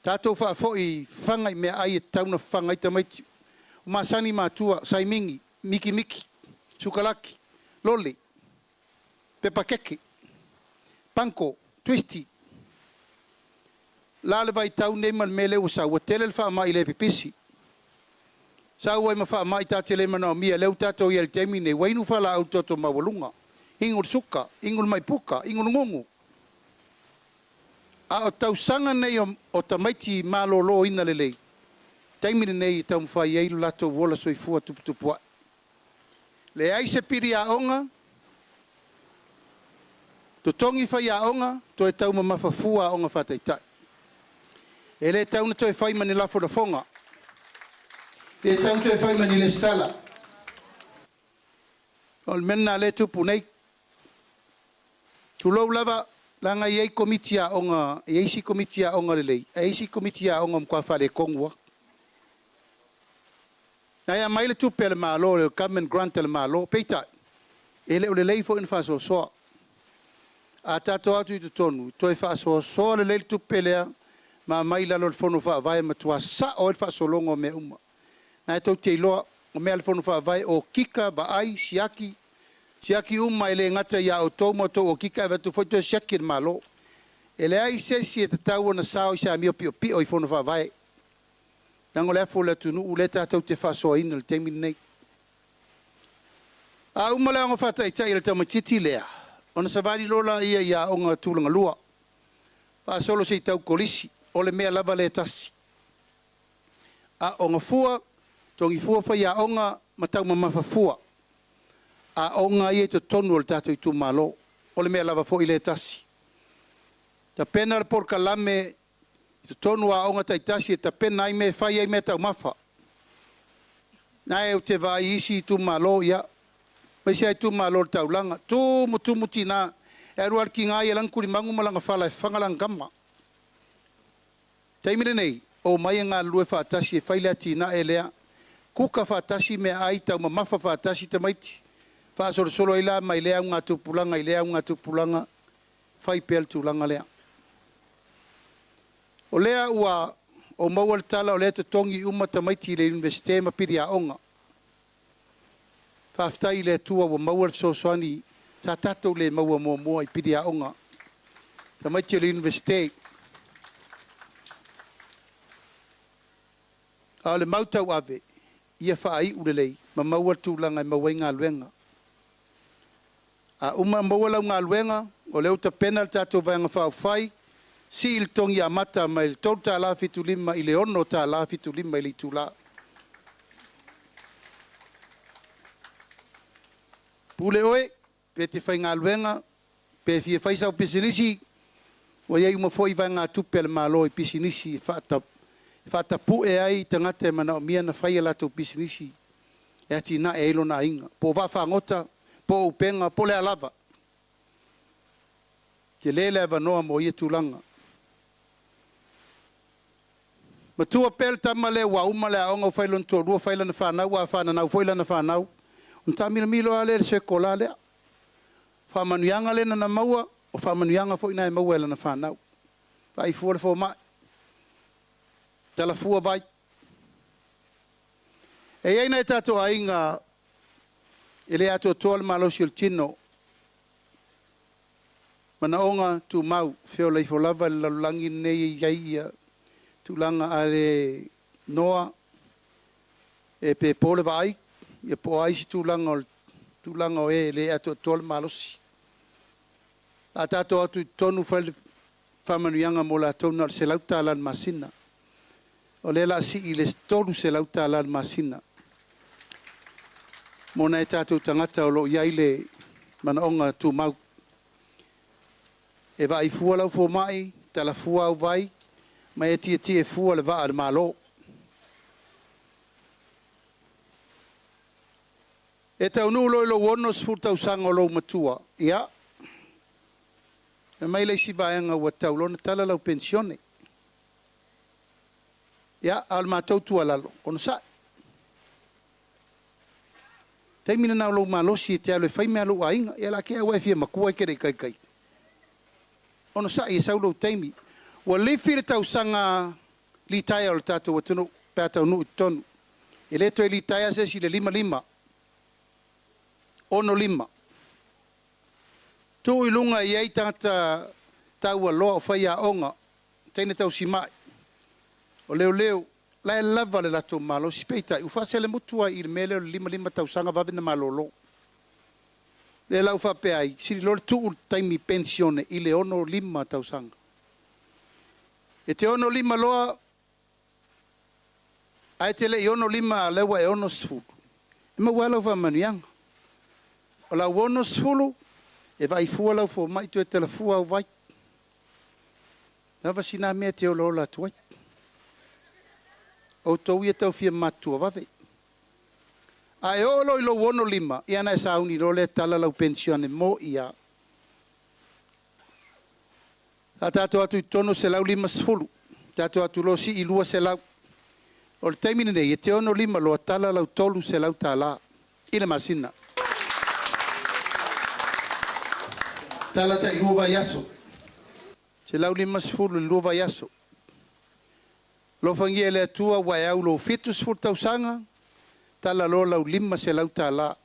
H: Tatou faafoi fafaga i meaai e tatau ona fafaga ai tamaiti. Ua masani matua, saimigi, mikimiki, sukalaki, lole, pepakeke, panko, twisti. La le vaitau lenei ma le mea lea ua sau, ua tele le faamai le pipisi. Sau ai ma faamai ta te le manaomia, lea ua tatou i ai i le taimi lenei, ua inu fualaau i le toto maualuga, inu le suka, inu le mai puka, inu le gugu. A o tausaga nei o tamaiti maloloina lelei, taimi lenei e taumafai ai lo latou ola soifua tuputupuae. Leai se pili aoga, totogi faiaoga, toe taumamafa fua aoga faataitai. E le tatau ona toe fai ma ni lafolafoga, e le tatau ona toe fai ma ni resitala. O le mea lena o lea e tupu nei. Tulou lava, leaga e i ai Komiti Aoga, e i ai isi Komiti Aoga lelei, ae i ai isi Komiti Aoga e matua faaletonu lava. Na e aumai le tupe a le Malo, le government grant a le Malo, peitai, e le o lelei foi ona faasoasoa. A tatou o atu i totonu, toe faasoasoa lelei le tupe lea ma aumai i lalo o le Fono Faavae e matua sao ai le faasologa o mea uma. Na e tou te iloa, o mea a le Fono Faavae, okika, vaai, siaki, siaki uma e le gata ia outou ma outou okika, ae avatu foi toe siaki e le Malo. E leai se isi e tatau ona sao i se amio piopio i Fono Faavae, leaga o le afu o le atunuu lea tatou te faasoaina i le taimi lenei. A uma le aoga faataitai a le tamaitiiti lea, ona savali loa lea i aoga tulagalua, faasolo se i tau kolisi, o le mea lava lea e tasi. Aoga fua, togi fua faiaoga ma taumamafa fua. Aoga ia i totonu o le tatou itumalo, o le mea lava foi lea e tasi. Tapena le polokalame i totonu o aoga taitasi e tapena ai mea e fai ai meataumafa. Na ou te vaai i isi itumalo, ia, aemaise lava itumalo o le taulaga, tumu tumu tina, e alu lava le tina ia lana tulimagu ma lana fala e fafaga lana tama. Taimi lenei, omai e galulue faatasi e fai le atinae lea, kuka faatasi meaai, taumamafa faatasi tamaiti, faasolosolo ai la mai lea augatupulaga i lea augatupulaga, fai pea le tulaga lea. O lea ua ou maua le tala o lea e totogi uma tamaiti i le Iunivesite ma pili aoga. Faafetai i le Atua ua maua le fesoasoani sa tatou le maua muamua i pili aoga, tamaiti o le Iunivesite. A o le mau tauave, ia faaiu lelei ma maua le tulaga e maua ai galuega. A uma maua lau galuega, o lea ua tapena le tatou Vaega Faaupufai, sii le totogi amata mai le $3.75 i le $6.75 i le itula. Pule oe, pe te faigaluega, pe fia fai sau pisinisi, ua i ai uma foi vaegatupe a le Malo i pisinisi e faatapue ai tagata e manaomia ona fai a latou pisinisi e atinae ai lona aiga, po o vaafagota, po o upega, po o le a lava. Tele le avanoa mo ia tulaga. Matua pea le tama lea ua uma le aoga ua fai lona toalua fai lana fanau, a fananau foi lana fanau, ona taamilomilo lava lea i le circle lava lea. O faamanuiaga lea na maua, o faamanuiaga foi na e maua e lana fanau. Vaai fua le fomai. Talafua vai. E i ai nai tatou aiga e le atoatoa le malosi o le tino, manaoga tumau, feola ifo lava i le lalolagi lenei e i ai ia tulaga a le noa e pe po le vaai, ia po o a isi tulaga o le tulaga o e le atoatoa le malosi. A tatou o atu i totonu fai le faamanuiaga mo latou na o le $100 i le masina. O lea o le a sii i le $300 i le masina mo nai o tatou tagata o lo o i ai le manaoga tumau. E vaai fua lau fomai, tala fua au vai, ma e tietie fua le vaa a le Malo. E taunuu loa i lou 60 tausaga o lou matua, ia, fai mai le isi vaega ua tatau loa ona tala lau penisione. Ia, a o le matou tuualalo, onosai. Taimi lena o lou malosi e te alu e fai mea a lou aiga, ia o le a tea ua e fia matua e te le i taitai. Onosai e sau lou taimi. Ua lifi le tausaga litaea o le tatou atunuu pe a taunuu i totonu. E le toe litaea se isi i le 55, 65. Tuu i luga e i ai tagata taualoa o faiaoga, teine tausimai, o leoleo, la e lava le latou malosi, peitai ua faaselemutu lava i i le mea lea o le 55 tausaga vave ona malolo. Lea la ua faapea ai, sili loa le tuu le taimi penisione i le 65 tausaga. E te 65 loa ae e te le i 65 a o lea ua e 60, e maua lava lau faamanuiaga. O lau 60, e vaai fua lau fomai toe tala fua au vai. Lava si na mea e te olaola atu ai. Outou ia e tau fia matutua vave. A e oo loa i lou 65, ia ona e sauni loa lea e tala lau penisione mo ia. Sa tatou o atu i totonu e 150, tatou o atu loa sii 200. O le taimi lenei, e te 65 loa tala lau $300 i le masina. Tala tai 2 vaiaso. 150 i le 2 vaiaso. Alofagia e le Atua ua e au i lou 70 tausaga, tala loa lau $500.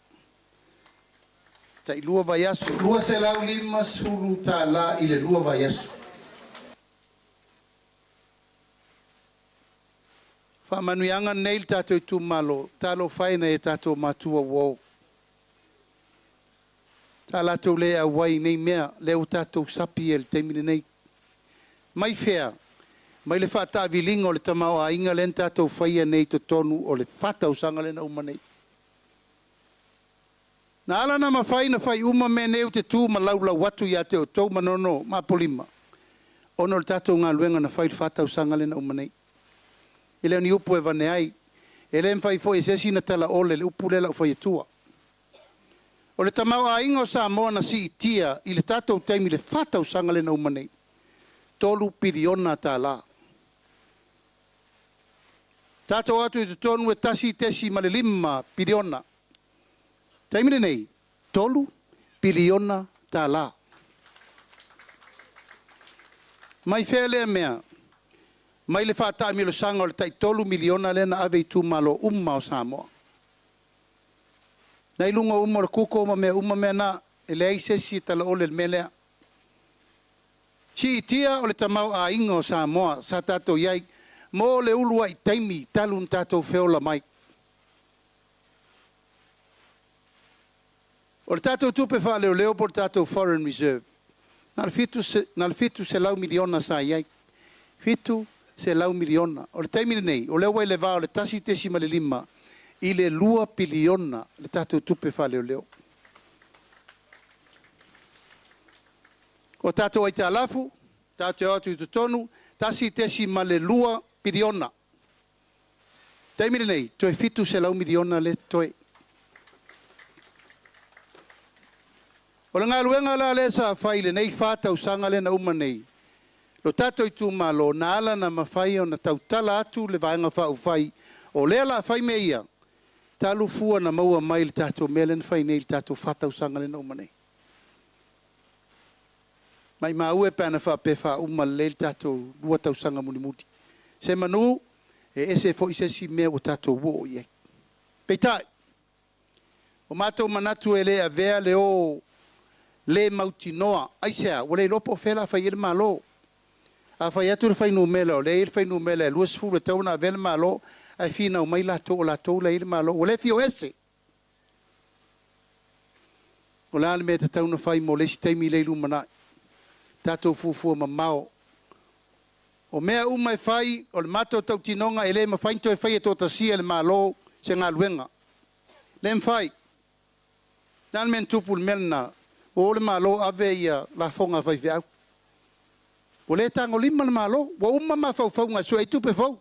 H: Tai 2 vaiaso. $250 i le 2 vaiaso. Faamanuiaga nei i le tatou itumalo, talofa e i nai o tatou matua ua o. Sa latou le auai i nei mea, lea ua tatou sapi ai i le taimi lenei. Mai fea? Mai le faataaviliga o le tamaoaiga lea na tatou faia nei i totonu o le 4 tausaga lea na uma nei. Na ala ona mafai ona fai uma mea nei ou te tu ma laulau atu ia te outou Manono ma Apolima, ona o le tatou galuega na fai i le 4 tausaga lea na uma nei. E le o ni upu e avane ai, e le mafai foi e se isi ona talaole le upu lea o le a ou fai atua. O le tamaoaiga o Samoa na siitia i le tatou taimi i le 4 tausaga lea na uma nei, $3 piliona. Tatou o atu i totonu e $1.5 piliona. Taimi lenei, $3 piliona. Mai fea lea mea? Mai le faataamilosaga o le tai $3 miliona lea na ave i itumalo uma o Samoa. Na i luga uma o le Google ma mea uma mea na, e leai se isi e talaole i le mea lea. Siitia o le tamaoaiga o Samoa sa tatou i ai mo le uluai taimi talu ona tatou feola mai. O le tatou tupe faaleoleo po o le tatou foreign reserve, na o le $700 miliona sa i ai. $700 miliona. O le taimi lenei, o lea ua i le va o le 1.5 i le 2 piliona le tatou tupe faaleoleo. O tatou aitalafu, tatou te o atu i totonu, 1.2 piliona. Taimi lenei, toe $700 miliona lea e totoe. O le galuega la lea sa fai i lenei 4 tausaga lea na uma nei, lo tatou itumalo na ala ona mafai ona tautala atu le Vaega Faaupufai, o lea o le a fai mea ia, talu fua na maua mai i le tatou mea lea na fai nei i le tatou 4 tausaga lea na uma nei. Maimau e pe ana faapea e faauma lelei le tatou 2 tausaga mulimuli. Semanu E ese foi se isi mea ua tatou oo i ai. Peitai, o matou manatu e le avea le o le mautinoa. Aisea? Ua le iloa po o fea o le a fai i ai le Malo. A fai atu le fuainumera o lea e i ai le fuainumera e 20 e tatau ona avea le Malo, ae finau mai latou o latou la e i ai le Malo, ua le fia o ese. O le a le mea e tatau ona fai mo le isi taimi lea i lumanai? Tatou fuafua mamao. O mea uma e fai, o le matou tautinoga e le mafai ona toe faia toatasia e le Malo se galuega. Le mafai. O le a le mea na tupu i le mea lena? Ua o le Malo ave ia lafoga a faifeau. Ua le tagolima le Malo. Ua uma mafaufauga e sue ai tupe fou.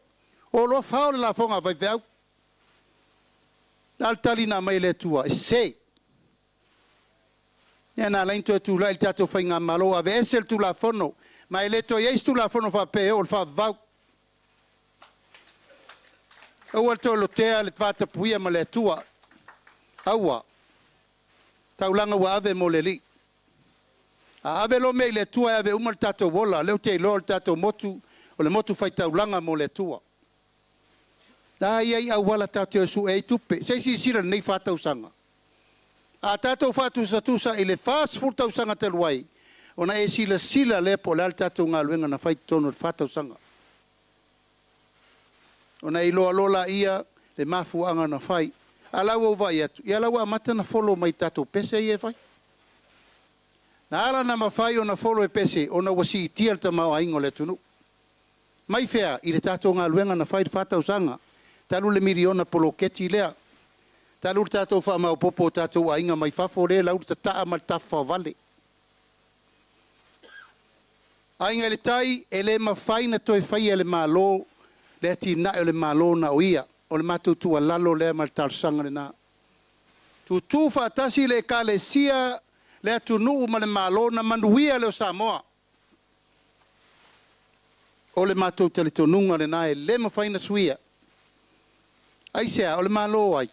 H: O loa fao le lafoga a faifeau. O le a le tali na aumai e le Atua? E sese. Lea na ala ai ona toe tulai le tatou Faigamalo, aveese le Tulafono, ma e le toe i ai se Tulafono faapea e oo i le faavavau. Aua le toe lotea le vatapuia ma le Atua. Aua. Taulaga ua ave mo le Alii. A ave loa mea i le Atua e ave uma le tatou ola. Lea ou te iloa o le tatou motu, o le motu faitaulaga mo le Atua. La e i ai auala tatou te o e sue ai tupe. Se i silasila i lenei 4 tausaga. A tatou faatusatusa i le 40 tausaga talu ai, ona e silasila lea po o le a le tatou galuega na fai i totonu o le 4 tausaga. Ona e iloa loa lea le mafuaaga na fai. A o la ua ou vaai atu, ia o la ua amata ona follow mai i tatou pese ia e fai. Na ala ona mafai ona follow e pese, ona ua siitia le tamaoaiga o le atunuu. Mai fea? I le tatou galuega na fai i le 4 tausaga, talu le miliona poloketi lea, talu le tatou faamaopoopo o tatou aiga mai fafo lea e lau le tataa ma le tafafaovale. Aiga i le Tai, e le mafai ona toe faia e le Malo le atinae o le Malo na o ia. O le matou tuualalo lea ma le talosaga lena. Tutu faatasi le Ekalesia, le atunuu ma le Malo ona manuia lea o Samoa. O le matou talitonuga lena e le mafai ona suia. Aisea? O le Malo o ai?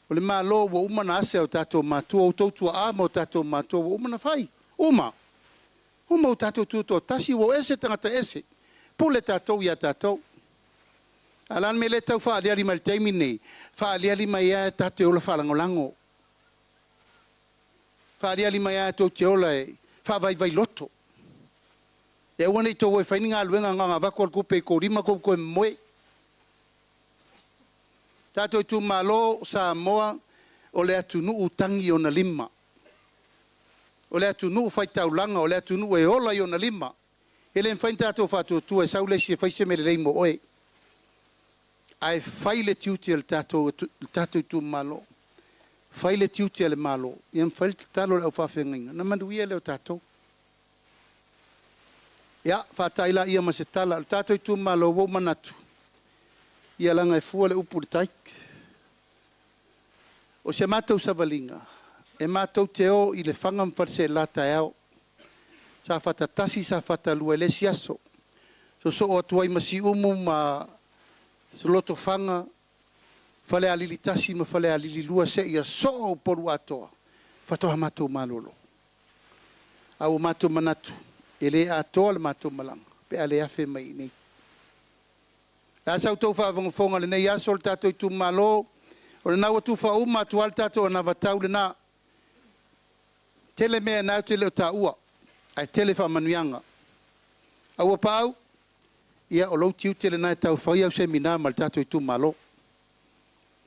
H: O le Malo ua uma ona ase e o tatou matua, o outou tuaa ma o tatou matua ua uma ona fai. Uma. Uma ua tatou tutoatasi ua o ese tagata ese. Pule tatou ia tatou. A o le a le mea lea e tau faaaliali mai i le taimi lenei? Faaaliali mai lava tatou te ola faalagolago. Faaaliali mai lava tou te ola e faavaivai loto. E aua ne i tou o e fai ni galuega na ona avatu lava o le tupe i tou lima tou toe momoe. Tatou itumalo o Samoa, o le atunuu tagi i ona lima. O le atunuu faitaulaga, o le atunuu e ola i ona lima. E le mafai ona tatou faatuatua e sau le isi e fai se mea lelei mo oe. Ae fai le tiute o le tatou itumalo, fai le tiute a le Malo, ia ma fai le tatalo a le au faafeagaiga, ona manuia lea o tatou. Ia, faata'i laia ma se tala, o le tatou itumalo ua ou manatu, ia leaga e fua le upu i le tai. O se matou savaliga, e matou te o i Lefaga ma Faleaseela taeao, Safata 1, Safata 2 i le isi aso, sosoo atu ai ma Siumu ma Lotofaga, Falealili 1 ma Falealili 2 seia soo Upolu atoa, faatoa matou malolo. A ua matou manatu, e le atoa le matou malaga pe a le afe mai i inei. O le a sa outou faafogafoga i lenei aso le tatou itumalo, o lena ua tufa uma atu lava le tatou anavatau lena. Tele mea na ou te le o taua, ae tele faamanuiaga. Auapaau, ia o lou tiute lena e tau fai au semina ma le tatou itumalo.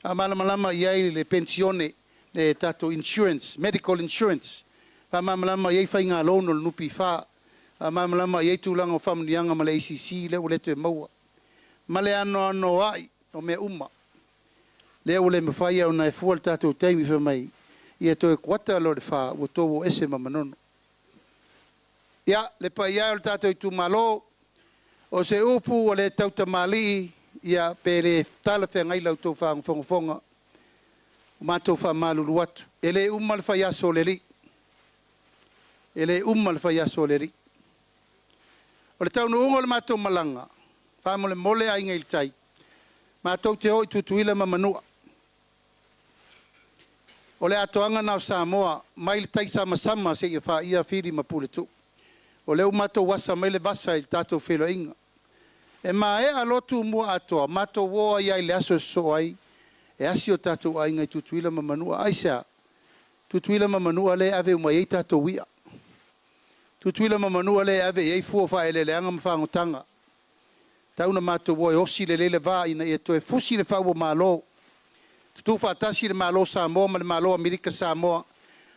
H: Faamalamalama i ai le penisione, le tatou insurance, medical insurance, faamalamalama i ai faiga loan o le NPF, faamalamalama i ai tulaga o faamanuiaga ma le ACC lea ua le toe maua, ma le anoanoai o mea uma. Lea ua le mafai ona e fua le tatou taimi fai mai, ia toe kuata loa i le 4 ua outou o ese ma Manono. Ia, le paia e o le tatou itumalo, o se upu ua le tautamalii, ia pe le talafeagai la outou faafogafoga, ua matou faamalulu atu, e le uma le faiaso o le Alii. E le uma le faiaso o le Alii. O le taunuuga o le matou malaga, faamolemole Aiga i le Tai, matou te o i Tutuila ma Manua. O le atoaga lena o Samoa, mai le taisamasama seia faia Fili ma Puletuu. O lea ua matou asa mai le vasa i le tatou feiloaiga. E maea loa Tumua atoa, matou o ai lava i le aso e sosoo ai e asi o tatou aiga i Tutuila ma Manua. Aisea? Tutuila ma Manua lea e ave uma i ai tatou i'a. Tutuila ma Manua lea e ave i ai fua o faaeleeleaga ma fagotaga. Tau na matou o e osi lelei le va ina ia toe fusi le fau o Malo, tutu faatasi le Malo o Samoa ma le Malo o Amerika Samoa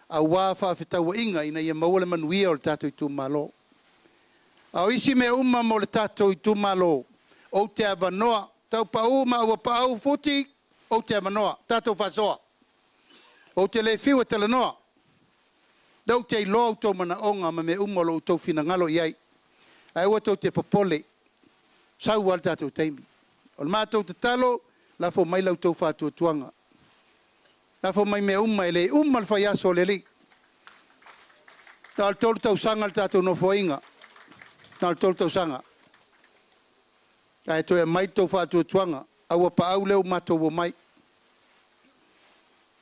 H: aua faafetauaiga ina ia maua le manuia o le tatou itumalo. A o isi mea uma mo le tatou itumalo, ou te avanoa, tau pau ma ua paau Futi, ou te avanoa, tatou faasoa. Ou te le fiu e talanoa, lea ou te iloa outou manaoga ma mea uma o lo o outou finagalo i ai. Ae aua tou te popole, sau lava le tatou taimi. O le matou tatalo, lafo mai la outou faatuatuaga. Lafo mai mea uma, e le uma le faiaso o le Alii. Na o le 3 tausaga le tatou nofoaiga, na o le 3 tausaga. Ae toe aumai le tou faatuatuaga, a ua paau lea ua matou omai.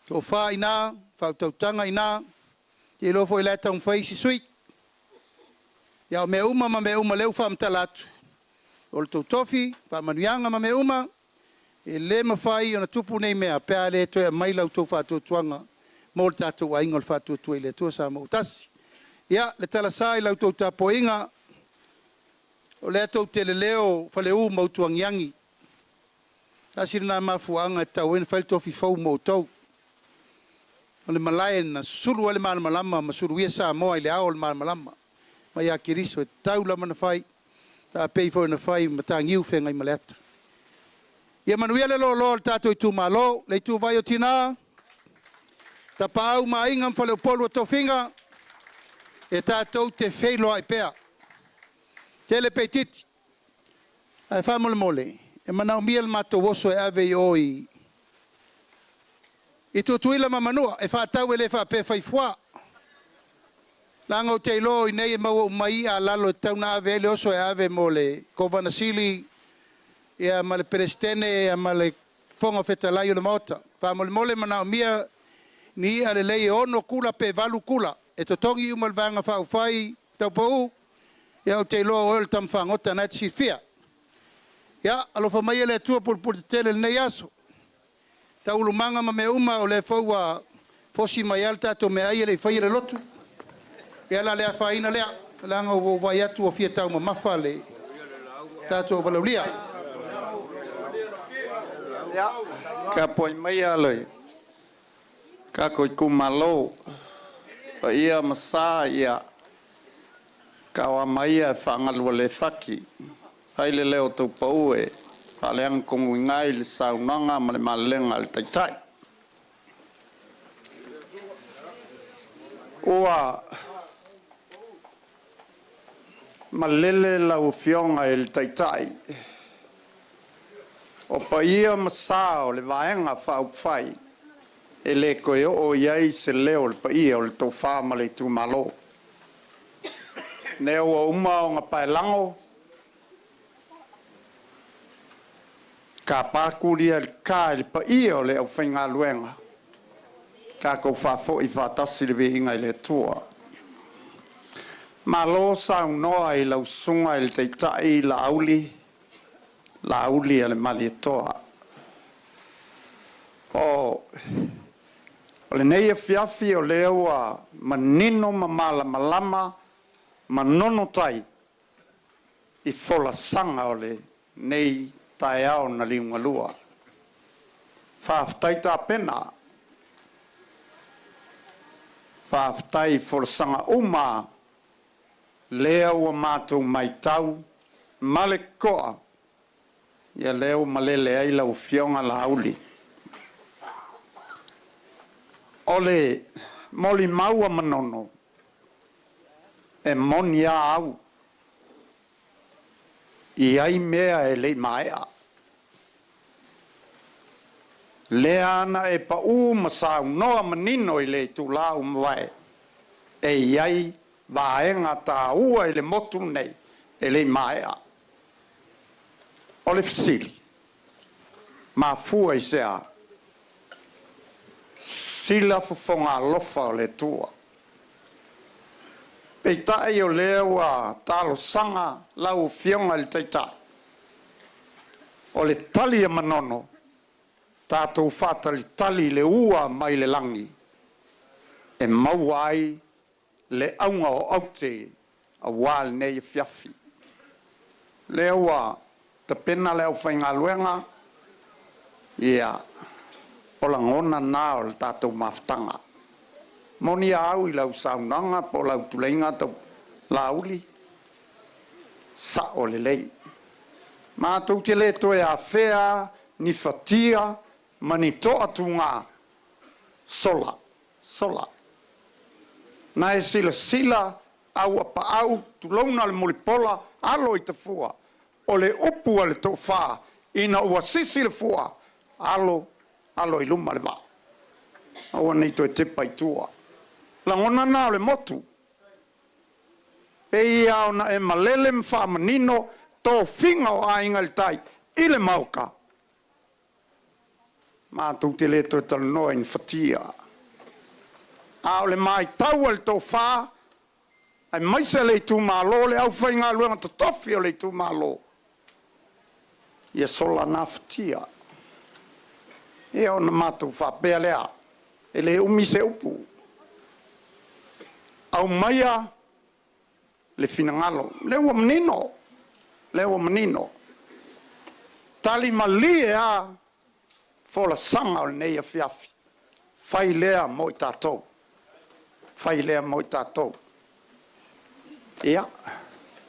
H: Tofa i ina, faautautaga i ina, ou te iloa foi o la e taumafai isi sui usufono. Ia o mea uma ma mea uma o lea ua faamatala atu, o le tou tofi, faamanuiaga ma mea uma, e le mafai ona tupu nei mea pe a le toe aumai la outou faatuatuaga mo le tatou aiga o le Faatuatua i le Atua Samoa ua Tasi. Ia, le talasa i la outou tapuaiga, o lea tou te leleo Faleu ma Utuagiagi, tasi lena mafuaaga e tatau ai ona fai le tofi fou mo outou. O le malae na susulu ai le malamalama ma suluia Samoa i le ao o le malamalama mai ia Keriso e tatau lava ona fai, faapei foi ona fai ma Mataniu Feagaimaleata. Ia manuia le loaloa o le tatou itumalo, le ituvai o Tina, Tapaau ma Aiga ma Faleupolu o Tofiga, e tatou te feiloai pea, tele pe itiiti. Ae faamolemole, e manaomia le matou oso e ave i o i Tutuila ma Manua, e faatau e le faapea e fai fua. Leaga ou te iloa o i inei e maua uma ai i'a a lalo e tatau ona ave ai le oso e ave mo le Kovana Sili ia ma le Peresetene ia ma le Fofoga Fetalai o le Maota. Faamolemole e manaomia ni i'a lelei e 6 kula pe 8 kula e totogi uma e le Vaega Faaupufai Taupou, ia ou te iloa o oe o le tama fagota o lena e te silafia. Ia, alofa maia le Atua pulepuletetele i lenei aso, taualumaga ma mea uma, o lea foi ua fosi mai lava le tatou meaai ae le i faia le lotu. Ia o le a le afaina lea, leaga ua ou vaai atu ua fia taumamafa le tatou valaaulia.
C: Tapuai maia le tatou itumalo, paia ma sa ia tauama ia e faagalu e le fati, fai le leo o taupou e faaleaga ai le saunoaga ma le malelega a le Taitai. Ua malele lau Afioga i le Taitai, o paia ma sa o le Vaega Faaupufai e le toe oo i ai se leo o le paia o le tofa ma le itumalo. Lea ua uma ona paelago, tapa tulia le ta i le paia o le aufaigaluega, tatou faafoi faatasi le viiga i le Atua. Malo saunoa i lau susuga i le Taitai Laauli, Laaulialemalietoa. O lenei afiafi o lea ua manino ma malamalama manono tai i folasaga o lenei taeao na liugalua. Faafetai tapena, faafetai i folasaga uma lea ua matou matau ma le totoa, ia lea ua malele ai lau Afioga Laauli. O le molimau a Manono, e moni a au, e i ai mea e le i maea. Lea ana e pau ma saunoa manino i le itula ua mavae, e i ai vaega taua i le motu lenei e le i maea. O le fesili, mafua i se a? Sila fofoga alofa o le Atua. Peitai o lea ua talosaga lau Afioga i le Taitai. O le tali a Manono, tatou faatalitali i le ua mai le lagi e maua ai le auga o aute aua lenei afiafi. O lea ua tapena le aufaigaluega, ia o lagona na o le tatou mafutaga. E moni a au i lau saunoaga po o lau tuleiga Laauli, sao lelei. Matou te le toe afea ni fatia ma ni toatuga, sola, sola. Na e silasila auapaau tulouna le mulipola alo i tafua, o le upu a le toafa ina ua sisi le fua, alo, alo i luma le vaa, aua ne i toe tepa i tua. Lagona na o le motu, pei lava ona e malele ma faamanino tofiga o Aiga i le Tai i le maota, matou te le toe talanoa i ni fatia. A o le matau a le tofa aemaise le itumalo, le aufaigaluega totofi a le itumalo, ia sola na fatia. Ia ona matou faapea lea, e le umi se upu, aumaia le finagalo, lea ua manino, lea ua manino. Tali malie lava folasaga o lenei afiafi, fai lea mo i tatou, fai lea mo i tatou. Ia,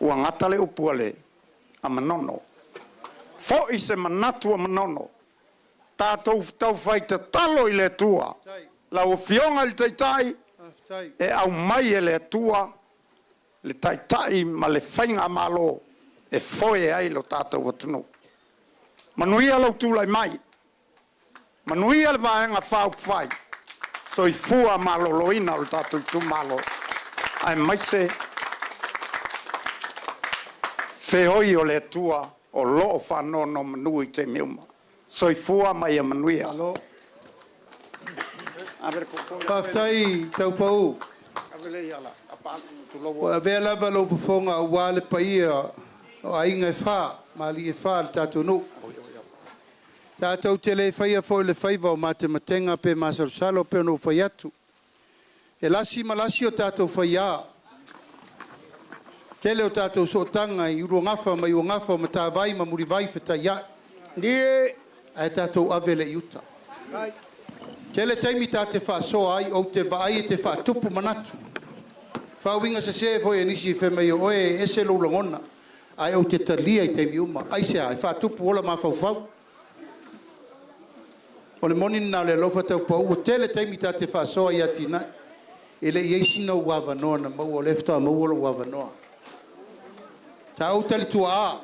C: ua gata le upu a Manono, foi se manatu o Manono, tatou taufai tatalo i le Atua, lau Afioga i le Taitai, e aumai e le Atua le Taitai ma le Faigamalo e foe ai lo tatou atunuu. Manuia lou tulai mai, manuia le Vaega Faaupufai, soifua maloloina o le tatou itumalo, aemaise feoi o le Atua o lo o faanonomanu i taimi uma. Soifua ma ia manuia.
H: Faafetai Taupau, ua avea lava lou fofoga aua le paia o aiga e fa ma alii e fa o le tatou nuu. Tatou te le faia foi le faiva o matematega pe masalosalo pei ona ou fai atu. E lasi ma lasi o tatou faia, tele o tatou sootaga i uluagafa ma iuagafa o Matavai ma Mulivai fetaiai, ae tatou ave lea i uta. Tele taimi ta te faasoa ai, ou te vaai e te faatupu manatu. Faauiga sese foi e nisi fai mai o oe e ese lou lagona, ae ou te talia i taimi uma. Aisea? E faatupu ola mafaufau. O le moni lena o le alofa taupou, ua tele taimi ta te faasoa i atinae. E le i i ai sina ou avanoa na maua, o lea faatoa maua lou avanoa. Sa ou talituaa,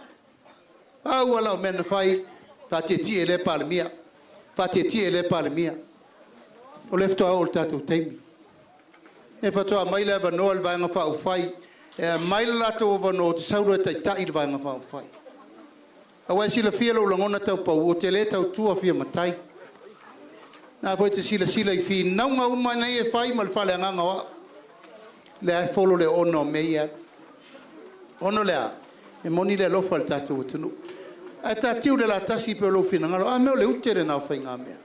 H: pau lava lau mea na fai, faatietie e lea Palemia, faatietie e lea Palemia. O lea faatoa oo i le tatou taimi. E faatoa aumai le avanoa i le Vaega Faaupufai, e aumai le latou avanoa ou te sau loa e taitai le Vaega Faaupufai. Aua e silafia lou lagona taupou, ou te le tautua fia matai. Na foi e te silasila i finauga uma nei e fai ma le faaleagaga o au. Lea e folo le oona o mea ia e alu. Ona o le a? E moni le alofa i le tatou atunuu. Ae ta tiu i le latasi pei o lou finagalo. A mea o le ute lena o faigamea.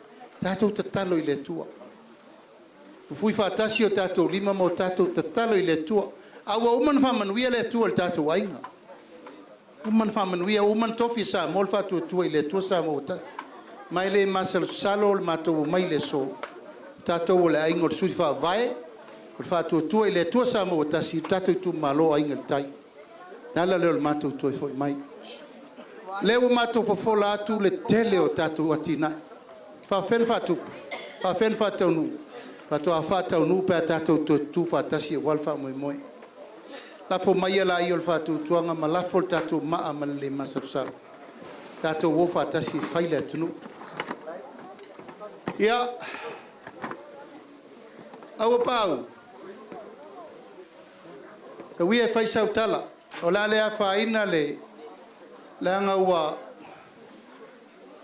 H: Tatou tatalo i le Atua. Fufui faatasi o tatou lima ma o tatou tatalo i le Atua. A ua uma ona faamanuia le Atua i le tatou aiga. Uma ona faamanuia, ua uma ona tofi e Samoa le faatuatua i le Atua Samoa ua tasi. Ma e le masalosalo le matou omai i le aso. O tatou o le aiga o le Sui Faavae, o le faatuatua i le Atua Samoa ua tasi, le tatou itumalo o Aiga i le Tai. O le ala lea o le matou toe foi mai. O lea ua matou fofola atu le tele o tatou atinae. E faapefea ona faatupu? E faapefea ona faataunuu? Faatoa faataunuu pe a tatou toe tutu faatasi aua le faamoemoe. Lafo maia laia o le faatuatuaga ma lafo le tatou maa ma le le masalosalo, tatou o faatasi e fai le atunuu. Ia, aua Pau, tau ia e fai sau tala, o le a le afaina le leaga ua...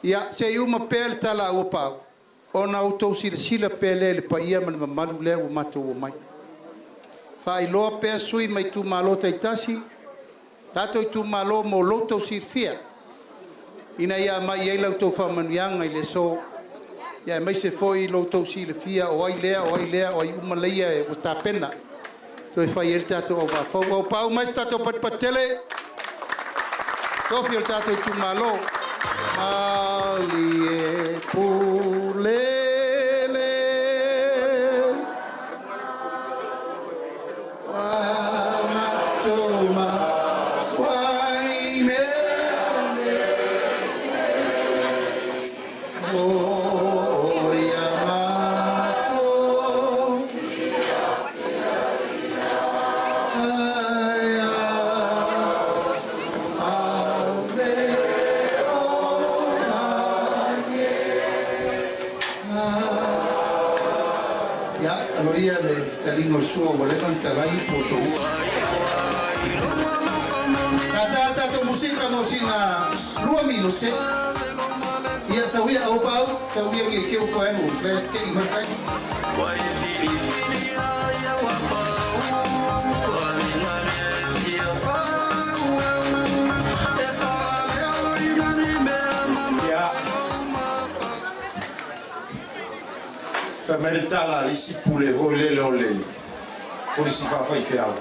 H: Ia, se i uma pea le tala a Auapaau, ona outou silasila pea lea i le paia ma le mamalu lea ua matou omai. Faailoa pea sui mai itumalo taitasi, tatou itumalo mo lo outou silafia. ina ia aumai i ai la outou faamanuiaga i le aso, ia aemaise foi lo outou silafia o ai lea, o ai lea, o ai uma leia e ua tapena toe fai ai le tatou auvaa fou. Ua paau mai se tatou patipati tele, tofi o le tatou itumalo. Malie pulele. Ia, aloaia le taliga o le sua ua leva ona talai po o Tata tatou musika mo sina 2 minute. Ia sauia au pau, sauia nge keu ko emu, le te i matai.
A: Ia, fai mai le tala a le isi pule foi lele o le polisi faafaifeau,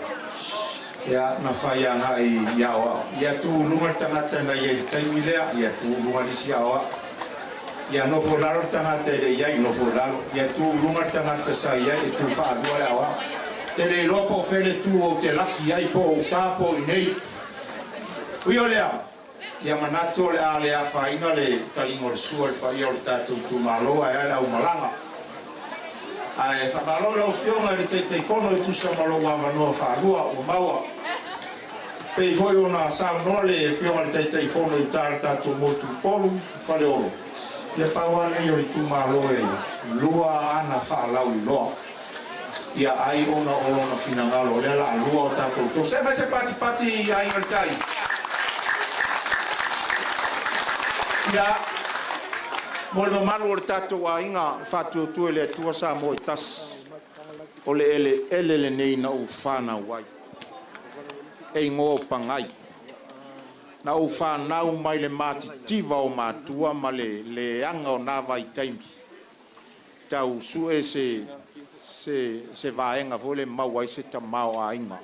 A: ia na fai agai i aoao. Ia tu i luga le tagata na i ai i le taimi lea, ia tu i luga le isi aoao. Ia nofo i lalo le tagata e le i ai, nofo i lalo. Ia tu i luga le tagata sa i ai, e tu faalua le aoao. Te le iloa po o fea le tu ou te laki ai, po o uta po o inei. Ui o lea, ia manatu o le a le afaina le taliga o le sua i le paia o le tatou itumalo ae a le aumalaga. Ae faamalo i lau Afioga i le Taitaifono e tusa ma lou avanoa faalua ua maua. Pei foi ona saunoa le Afioga i le Taitaifono i uta i le tatou motu Upolu i Faleolo, ia pau lava lenei o le itumalo e lua ana faalauiloa. Ia ai ona o lona finagalo o lea la a lua o tatou tofi. Se mai se patipati i Aiga i le Tai. Ia, mo le mamalu o le tatou aiga, e faatuatua i le Atua Samoa e tasi, o le eleele lenei na ou fanau ai, e igoa o Pagai. Na ou fanau mai le matitiva o matua ma le leaga o na vaitaimi, tau sue se se se vaega foi lea e maua ai se tamaoaiga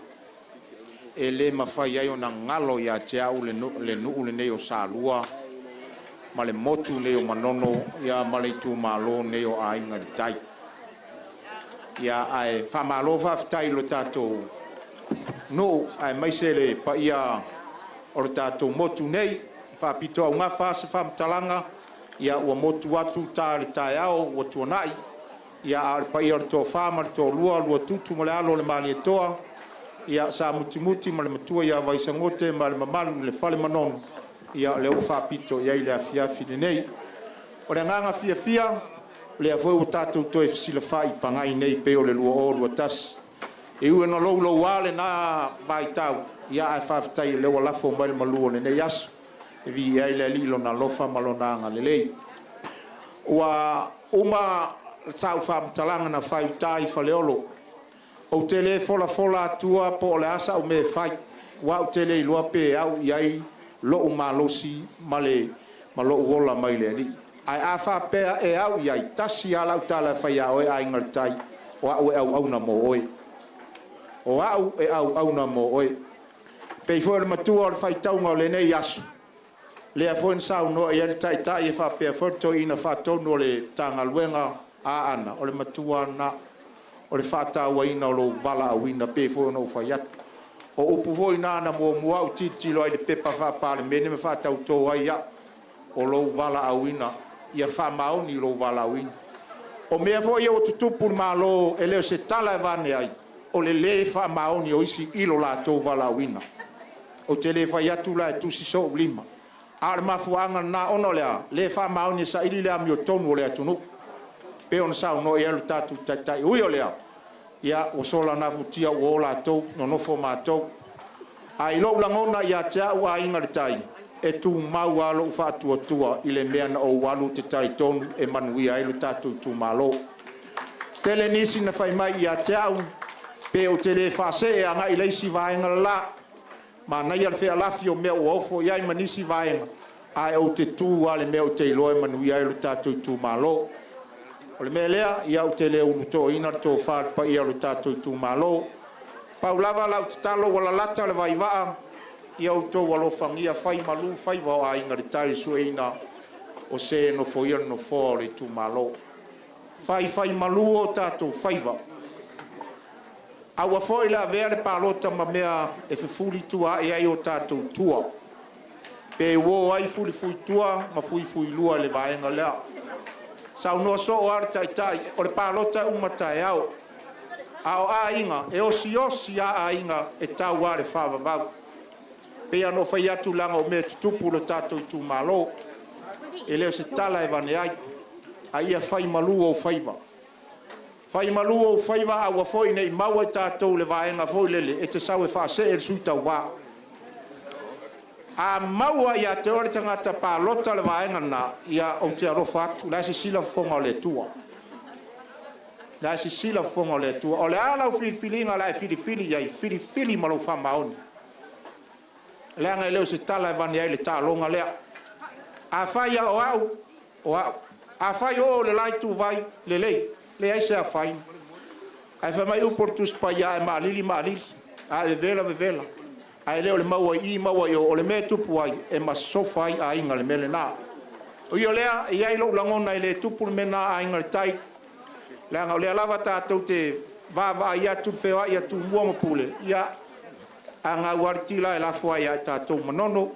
A: e le mafai ai ona galo ia te au le le nuu lenei o Salua ma le motu nei o Manono ia ma le itumalo nei o Aiga i le Tai. Ia ae faamalo faafetai i lo tatou nuu aemaise le paia o le tatou motu nei. Faapitoaugafa se faamatalaga, ia ua motu atu uta i le taeao ua tuanai, ia a o le paia o le toafa ma le toalua, Luatutu ma le alo o le Malietoa, ia Sa Mutimuti ma le matua ia Vaisagote ma le mamalu i le Fale Manono, ia lea ua faapito i ai le afiafi lenei. O le agaga fiafia, o lea foi ua tatou toe fesilafai i Pagai nei pei o le 2021. E ui ina louloua lena vaitau, ia ae faafetai o lea ua lafo mai le malu o lenei aso e viia ai le Alii i Lona alofa ma Lona agalelei. Ua uma sau faamatalaga na fai uta i Faleolo. Ou te le folafola atua po o le a sa'u mea e fai, aua ou te le iloa pe au i ai lo'u malosi ma le ma lo'u ola mai le Alii. Ae a faapea e au i ai, tasi lava lau tala e fai iā oe Aiga i le Tai, o a'u e auauna mo oe. O a'u e auauna mo oe. Pei foi o le matua o le faitauga o lenei aso, lea foi na saunoa i ai le Taitai e faapea foi le Toeaina Faatonu o le Matagaluega Aana, o le matua lena o le faatauaina o lou valaauina, pei foi ona ou fai atu. O upu foi na na muamua ou tilotilo ai i le pepa faa-Palemene ma faatauto ai au, o lou valaauina, ia faamaoni lou valaauina. O mea foi ia ua tutupu i le Malo, e le o se tala e avane ai, o le lē faamaoni o isi i lo latou valaauina. Ou te le fai atu la e tusi so'u lima, a o le mafuaaga lena ona o le a lē faamaoni e saili le amiotonu o le atunuu, pei ona saunoa i ai lo tatou Taitai. Ui o lea, ia ua sola nafutia ua o latou nonofo matou. Ae i lou lagona ia te au Aiga i le Tai, e tumau lava lou faatuatua i le mea na ou alu ou te talitonu e manuia ai lo tatou itumalo. Tele nisi na fai mai ia te au, pe ou te le faasee agai i le isi vaega le la. Manaia le fealafi o mea ua ofo i ai ma nisi vaega. Ae ou te tu lava i le mea ou te iloa e manuia ai lo tatou itumalo. O le mea lea, ia ou te le ulutoina le tofa i le paia o lo tatou itumalo. Pau lava lau tatalo ua lalata le vaivaa, ia outou alofagia fai malu faiva o Aiga i le Tai i le sueina o se e nofoia le nofoa o le itumalo. Faifai malu o tatou faiva. Aua foi le avea le palota ma mea e fefulitua ai o tatou tua. Pe uo ai fulifuitua ma fuifuilua i le vaega lea. Saunoa soo lava le taitai, o le palota e uma taeao. A o aiga, e osiosi lava aiga e tau lava le faavavau. Pei lava ona ou fai atu leaga o mea e tutupu i lo tatou itumalo. E le o se tala e avane ai, a ia fai malu ou faiva. Fai malu ou faiva aua foi ne i maua i tatou le vaega foi lele e te sau e faasee le sui tauva. A maua ia te oe le tagata palota le vaega lena, ia ou te alofa atu, o la e sisila fofoga o le Atua. O la e sisila fofoga o le Atua. O le a lau filifiliga o le a e filifili i ai, filifili ma lou faamaoni. Leaga e le o se tala e avane ai le taaloga lea. Afai lava o au, o au. Afai o oe o le la ituvai, lelei, leai se afaina. Ae fai mai upu o le Tusi Paia, a e maalili, maalili, a e vevela, vevela. Ae le o le maua i i, maua i o. O le mea e tupu ai, e masofa ai aiga i le mea lena. O i o lea, e i ai lou lagona e le tupu le mea lena a Aiga i le Tai, leaga o lea lava tatou te vaavaai atu i le feoai a Tumua ma Pule, ia, a gau lava le tila e lafo lava ia i tatou Manono.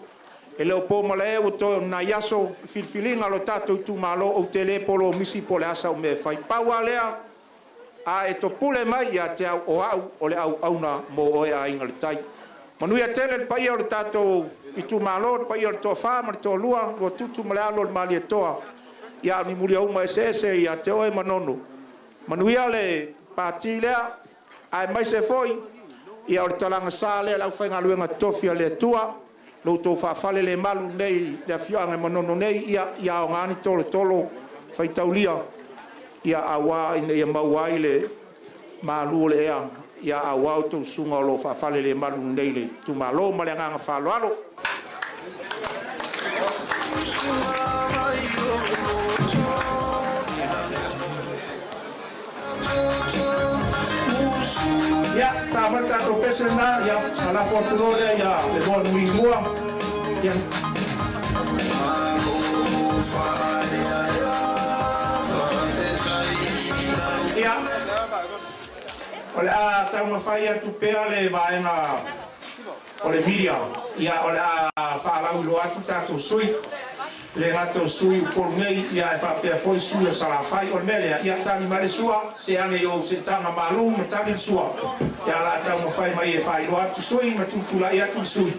A: E le o po malae ua toe o ni nai aso i filifiliga a lo tatou itumalo, ou te le polomisi po o le a sau mea e fai. Pau lava lea, a e topule mai ia te au, o au o le auauna mo oe Aiga i le Tai. Manuia tele le paia o le tatou itumalo, le paia o le Toafa ma le Toalua, Luatutu ma le alo o le Malietoa, ia a o ni muliauma eseese ia te oe Manono. Manuia le pati lea, aemaise foi ia o le talaga sa lea a le aufaigaluega totofi a le Atua, lo outou faafalelemalu nei i le afioaga i Manono nei, ia ia aoga ni tolotolo faitaulia, ia aua ina ia maua ai le malu o le ea, ia aua outou susuga o lo o faafalelemalu nei i le itumalo. Ma le agaga faaaloalo. Ia, ta mai le tatou pese lena, ia, ona lafo atu loa lea ia le Moanui 2. Ia. Ia, o le a taumafai atu pea le vaega o le media, ia, o le a faalauiloa atu tatou sui, e le gata o sui Upolu nei, ia ae faapea foi sui o Salafai. O le mea lea, ia tali mai le sua, se ane i ou seetaga malu ma tali le sua, ia o le a taumafai mai e faailoa atu sui ma tutulai atu le sui,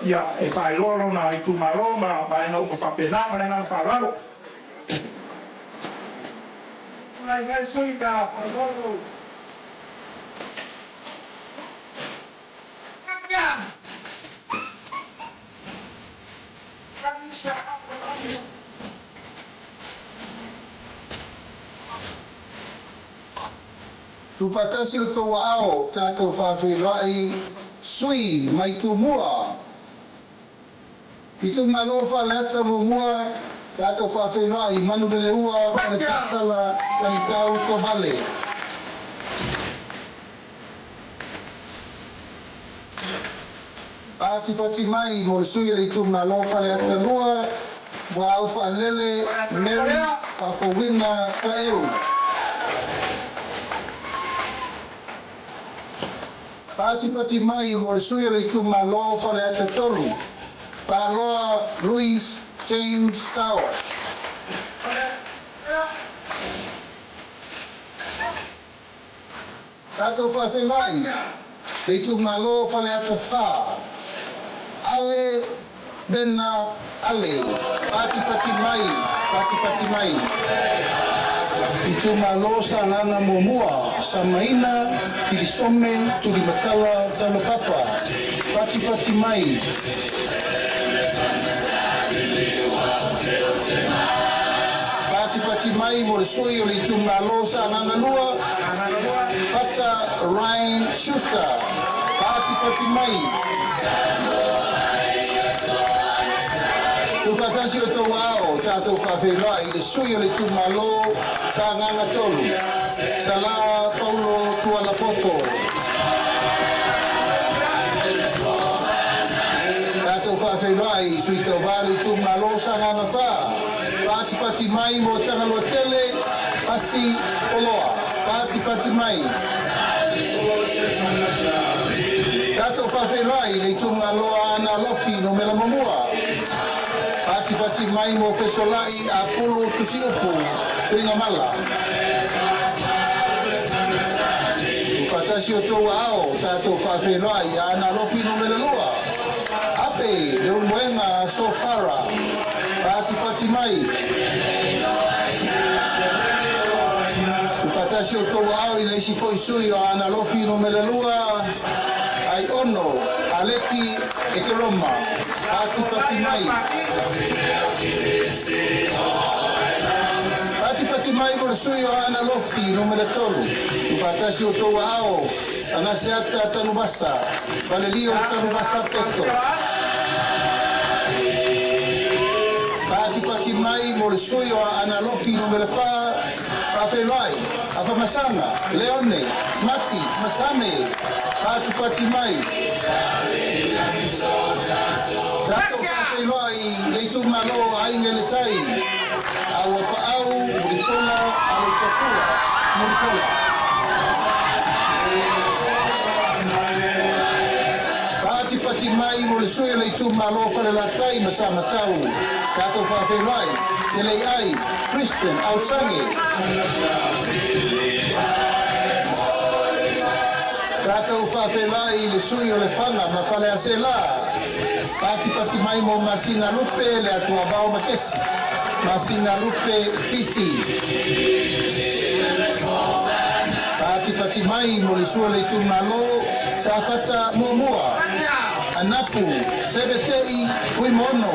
A: ia e faailoa lona itumalo ma vaega uma faapena. Ma le agaga faaaloalo. Tulai mai le sui pe a faaaloalo.
G: Tuufaatasi lo outou aao tatou faafeiloai sui mai Tumua. Itumalo Faleata 1 tatou faafeiloai Manuleleua Falekasala Talitau Tovale. Patipati mai mo le sui o le itumalo Faleata 2, Muaau Faalele Mary Faafouina Taeu. Patipati mai mo le sui o le itumalo Faleata 3, Paloa Louis James Tower. Tatou faafeiloai le itumalo Faleata 4, Ale Bena Ale, patipati mai, patipati mai. Itumalo Sagaga 1, Samaina Kilisome Tulimatala Talopapa, patipati mai. Patipati mai mo le sui o le itumalo Sagaga 2, Fata Ryan Schuster. Patipati mai.
H: Tuufaatasi outou aao, tatou faafeiloai i le sui o le itumalo Sagaga 3, Sala Paulo Tualapoto. Tatou faafeiloai i sui tauva o le itumalo Sagaga 4, patipati mai mo Tagaloa Tele, Pasi Oloa, patipati mai. Tatou faafeiloai i le itumalo Aana Alofi Numera 1, patipati mai mo Fesolai Apulu Tusiupu Tuigamala. Tuufaatasi outou aao, tatou faafeiloai i Aana Alofi Numera 2, Ape Leulumoega Sofara, patipati mai. Tuufaatasi outou aao i le isi foi sui o Aana Alofi Numera 2, Aiono Aleki Ekeroma, patipati mai. Patipati mai mo le sui o Aana Alofi Numera 3, tuufaatasi outou aao, Agaseata Tanuvasa, Valelio Tanuvasa Peto. Patipati mai mo le sui o Aana Alofi Numera 4, faafeiloai, Afamasaga, Leone, Mati, Masame, patipati mai. Tatou faafeiloai le itumalo Aiga i le Tai, Auapaau, Mulipola, Aloitafua, Mulipola. Patipati mai mo le sui o le itumalo Falelatai ma Samatau, tatou faafeiloai, Teleiai, Kristen Ausage. Tatou faafeiloai le sui o Lefaga ma Faleaseela, patipati mai mo Masina Lupe le Atuavao Makesi, Masina Lupe Pisi. Patipati mai mo le sui o le itumalo Safata 1, Anapu Sevetei Fuimono.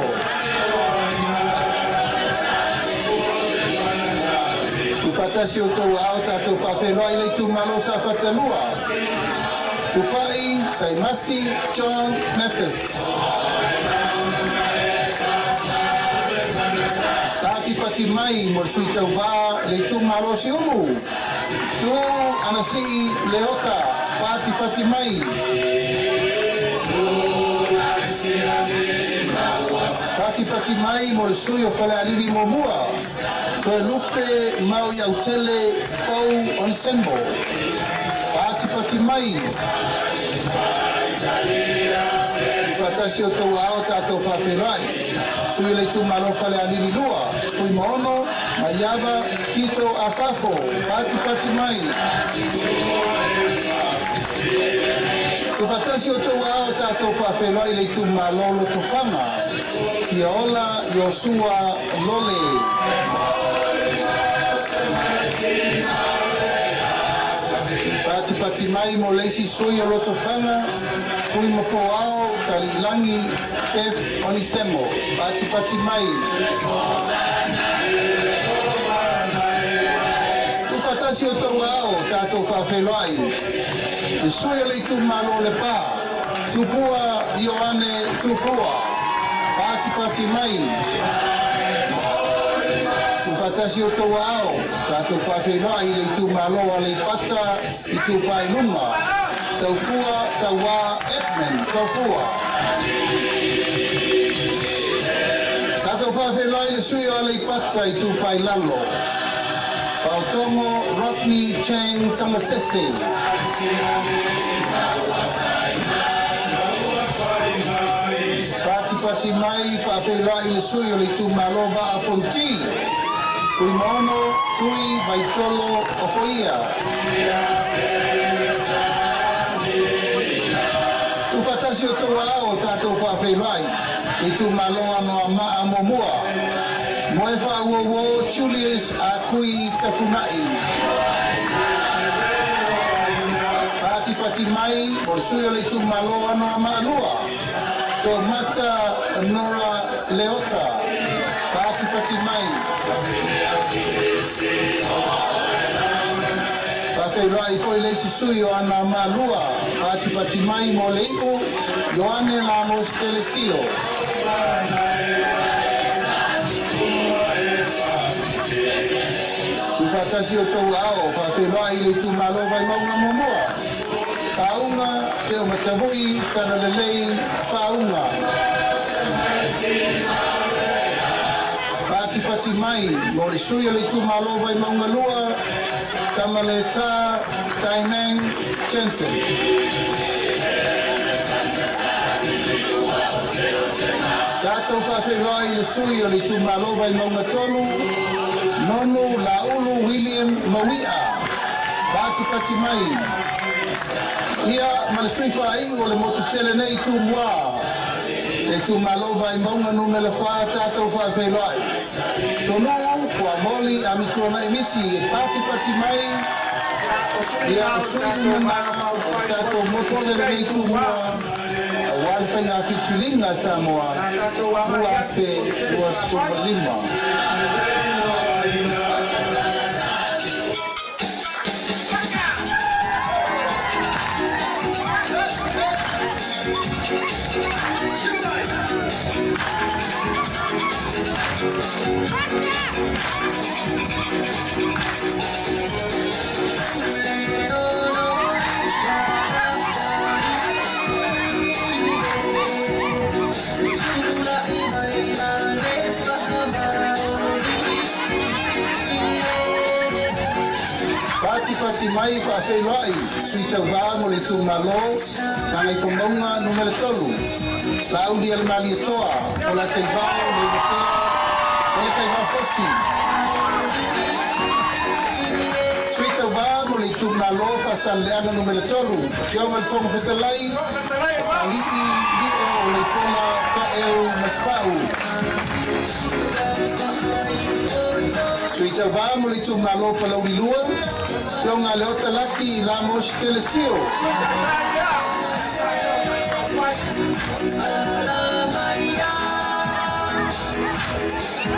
H: Tuufaatasi outou aao, tatou faafeiloai le itumalo Safata 2, Tupai Saimasi John Mathis. Patipati mai mo le sui tauvā le itumalo Siumu, Tu Anasii Leota, patipati mai. Patipati mai mo le sui o Falealili 1, Toelupe Mau Iautele Pou Onisembo, patipati mai. Tuufaatasi outou aao, tatou faafeiloai sui o le itumalo Falealili 2, Fuimaono Maiava Tito Asafo, patipati mai. Tuufaatasi outou aao, tatou faafeiloai le itumalo Lotofaga, Fiaola Iosua Lole. Patipati mai mo le isi sui o Lotofaga, Fuimapoao Taliilagi Beth Onisemo, patipati mai. Tuufaatasi outou aao, tatou faafeiloai le sui o le itumalo Lepa, Tupua Ioane Tupua, patipati mai. Tuufaatasi outou aao, tatou faafeiloai le itumalo Aleipata Itupa i Luga, Taufua Tauā Edmund Taufua. Tatou faafeiloai le sui o Aleipata Itupa i Lalo, Paotogo Rodney Chang Tamasese. Patipati mai faafeiloai le sui o le itumalo Vaa Fonoti, Fuimaono Tui Vaitolo Ofoia. Tuufaatasi outou aao, tatou faafeiloai le itumalo Anoamaa 1, Moefaauouo Julius Akui Tafunai. Patipati mai mo le sui o le itumalo Anoamaa 2, Tomata Nora Leota, patipati mai. Faafeiloai foi le isi sui o Anoamaa 2, patipati mai mo le iu Ioane Lamos Telesio. Tuufaatasi outou aao faafeiloai le itumalo Vaimauga Muamua, Pauga Teomatavu'i Talalelei Pauga. Patipati mai mo le sui o le itumalo Vaimauga 2, Tamaleta Taimang Jensen. Tatou faafeiloai i le sui o le itumalo Vaimauga 3, Nonu Laulu William Maui'a. Patipati mai. Ia ma le sui faaiu o le motu tele nei Tumua, le itumalo Vaimauga 4, tatou faafeiloai. Tonuu Fuamoli Amituanai Misi e patipati mai. Ia o sui uma na o le tatou motu tele nei Tumua, auā le faiga filifiliga a Samoa 2025. Patipati mai faafeiloai sui tauvā mo le itumalo Gagaifomauga 3, Lauli Alemalietoa Polataivao Leuatea Polataivao Fosi. Sui tauvā mo le itumalo Faasaleleaga 3, Afioga i le Fofoga Fetalai, Ali'i Lio o Leipola Taeu Masepa'u. Sui tauvā mo le itumalo Palauli 2, Afioga Leota Laki Lamos Telesio.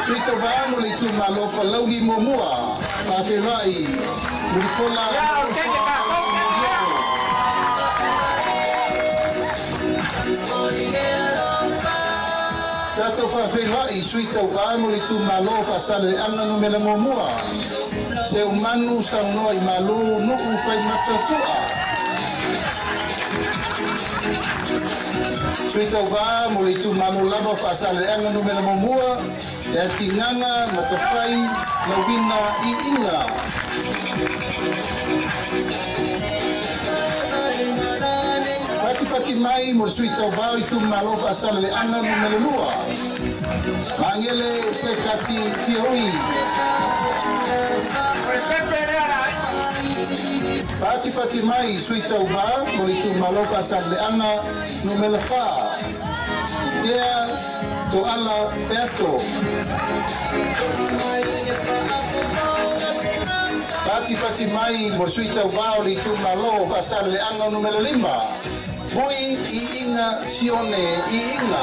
H: Sui tauvā mo le itumalo Palauli 1, faafeiloai Mulipola Tatou faafeiloai sui tauvā mo le itumalo Faasaleleaga 1, Seumanu Saunoa i Malu Nuu Faimata Su'a. Sui tauvā mo le itumalo lava Faasaleleaga 1, Le Atigaga Matafai Lauina Iiga. Patipati mai mo le sui tauvā o itumalo Faasaleleaga 2, Magele Sekati Fiaui. Patipati mai sui tauvā mo le itumalo Faasaleleaga 4, Tea To'ala Peato. Patipati mai mo le sui tauvā o le itumalo Faasaleleaga 5, Vui Iiga Sione Iiga.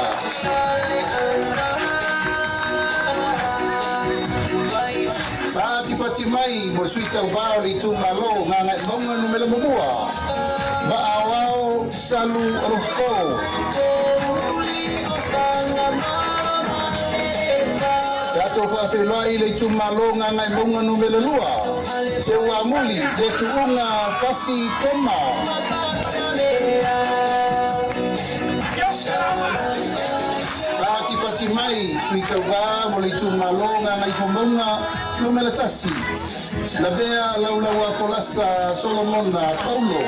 H: Patipati mai mo le sui tauvā o le itumalo Gagaemauga 1, Va'aoao Salu Alofo. Tatou faafeiloai le itumalo Gagaemauga 2, Seuamuli le Tuuga Pasi Toma. Patipati mai sui tauvā mo le itumalo Gagaifomauga 1, Lavea Laulaua Folasa Solomona Paulo.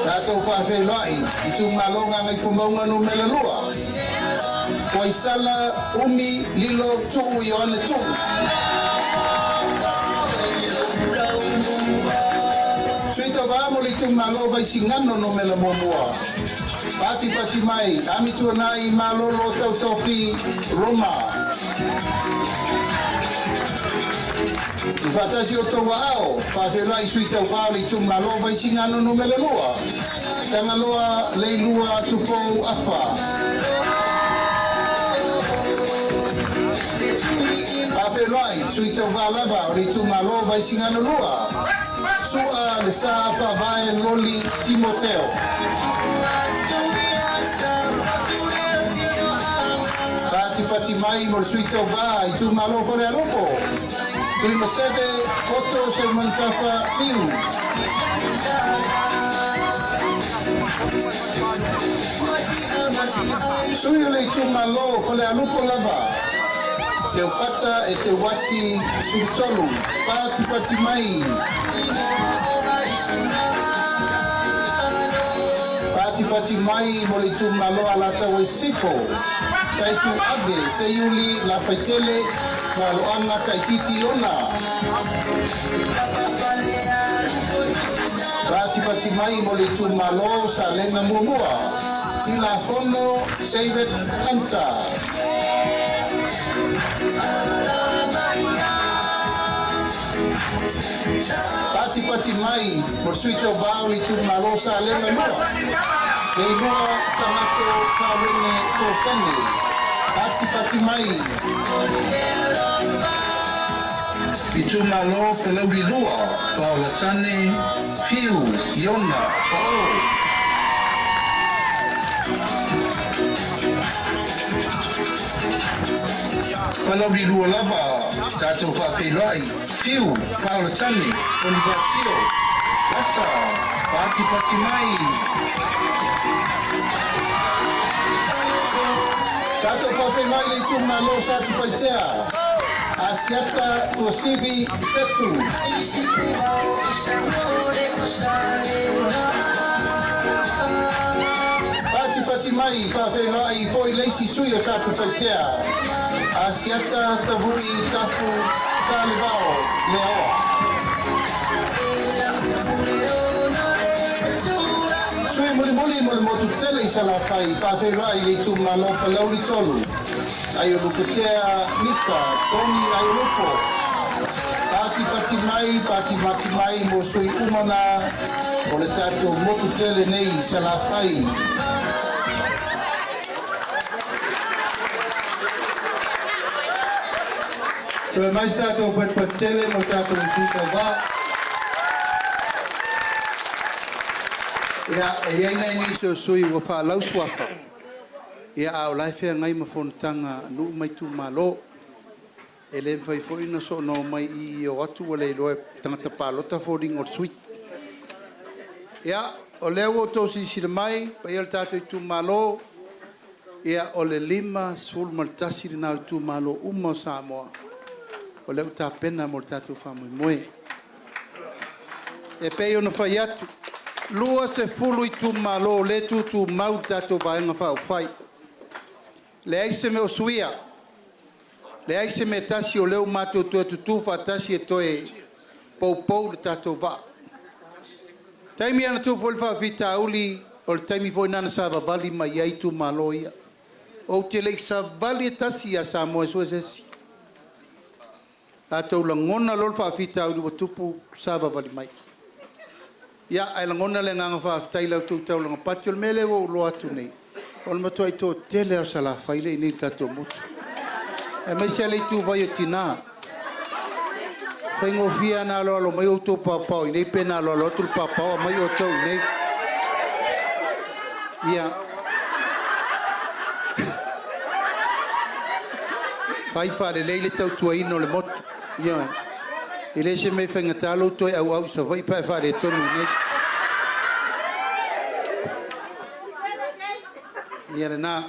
H: Tatou faafeiloai itumalo Gagaifomauga 2, Koaisala Umi Lilo Tu'u Ioane Tu'u. Sui tauvā mo le itumalo Vaisigano 1, Patipati mai Amituanai Malolo Tautofi Roma. Tuufaatasi outou aao faafeiloai sui tauvā o le itumalo Vaisigano 2, Tagaloa Leilua Tupou Afa. Faafeiloai sui tauvā lava o le itumalo Vaisigano 2, Su'a Le Sa Faavae Loli Timoteo. Patipati
G: Patipati mai mo le sui tauvā itumalo o Falealupo. Tuimaseve Poto Seumanutafa Fiu. Sui o le itumalo o Falealupo lava. Seufata Eteuati Sulutolu. Patipati mai. Patipati mai mo le itumalo Alataua i Sisifo. Taitu Ave Seiuli Lafaitele Maloanga Kaititi Iona. Patipati mai mo le itumalo Salega Muamua. Tilafono David Hunter. Patipati mai mo le sui tauvā o le itumalo Salega 2. Leilua Sagato Kawene Sosene. Patipati mai. Itumalo Palauli 2, Paolatane Fiu Iona Pa'o. Palauli 2 lava, tatou faafeiloai, Fiu Paolatane Ponifasio Lasa. Patipati mai. Tatou faafeiloai le itumalo Satupaitea. Asiata Tuasivi Setu. Patipati mai faafeiloai foi le isi sui o Satupaitea. Asiata Tavu'i Tafu Salevao Leaoa. Sui mulimuli mo le motu tele i Salafai, faafeiloai le itumalo Palauli 3. Aiolupotea Misa Tony Aiolupo. Patipati mai, patipati mai mo sui uma na o le tatou motu tele nei i Salafai. Toe mai se tatou patipati tele mo tatou sui tauvā. Ia, e i ai nai nisi o sui usufono ua faalau suafa, ia a o la e feagai ma fonotaga a nuu ma itumalo. E le mafai foi ona soona omai i i e o atu ua le iloa e tagata palota foliga o le sui. Ia, o lea ua outou silasila mai, paia o le tatou itumalo, ia o le 51 lena o itumalo uma o Samoa o lea ua tapena mo le tatou faamoemoe. E pei ona fai atu, 20 itumalo o lea e tutumau le tatou Vaega Faaupufai. Leai se mea o suia, leai se mea e tasi o lea ua matou toe tutu faatasi e toe poupou le tatou vaa. Taimi lava na tupu ai le faafitauli, o le taimi foi lena na savavali mai ai itumalo ia. Ou te le i savali e tasi ia Samoa e sue se isi. Tatou lagona loa le faafitauli ua tupu, savavali mai. Ia, ae lagona le agaga faafetai i la outou taulaga pati. O le mea lea ua ou iloa atu nei, o le matuai toatele lava o Salafai lea e i inei i le tatou motu, aemaise lava le ituvai o tina. E faigofie lava ona aloalo mai outou paopao i inei pe na aloalo atu le paopao aumai outou i inei. Ia, fai faalelei le tautuaina o le motu. Ioe. E le o se mea e faigata lou toe auau i Savaii pe a e faaletonu i inei. Ia lena.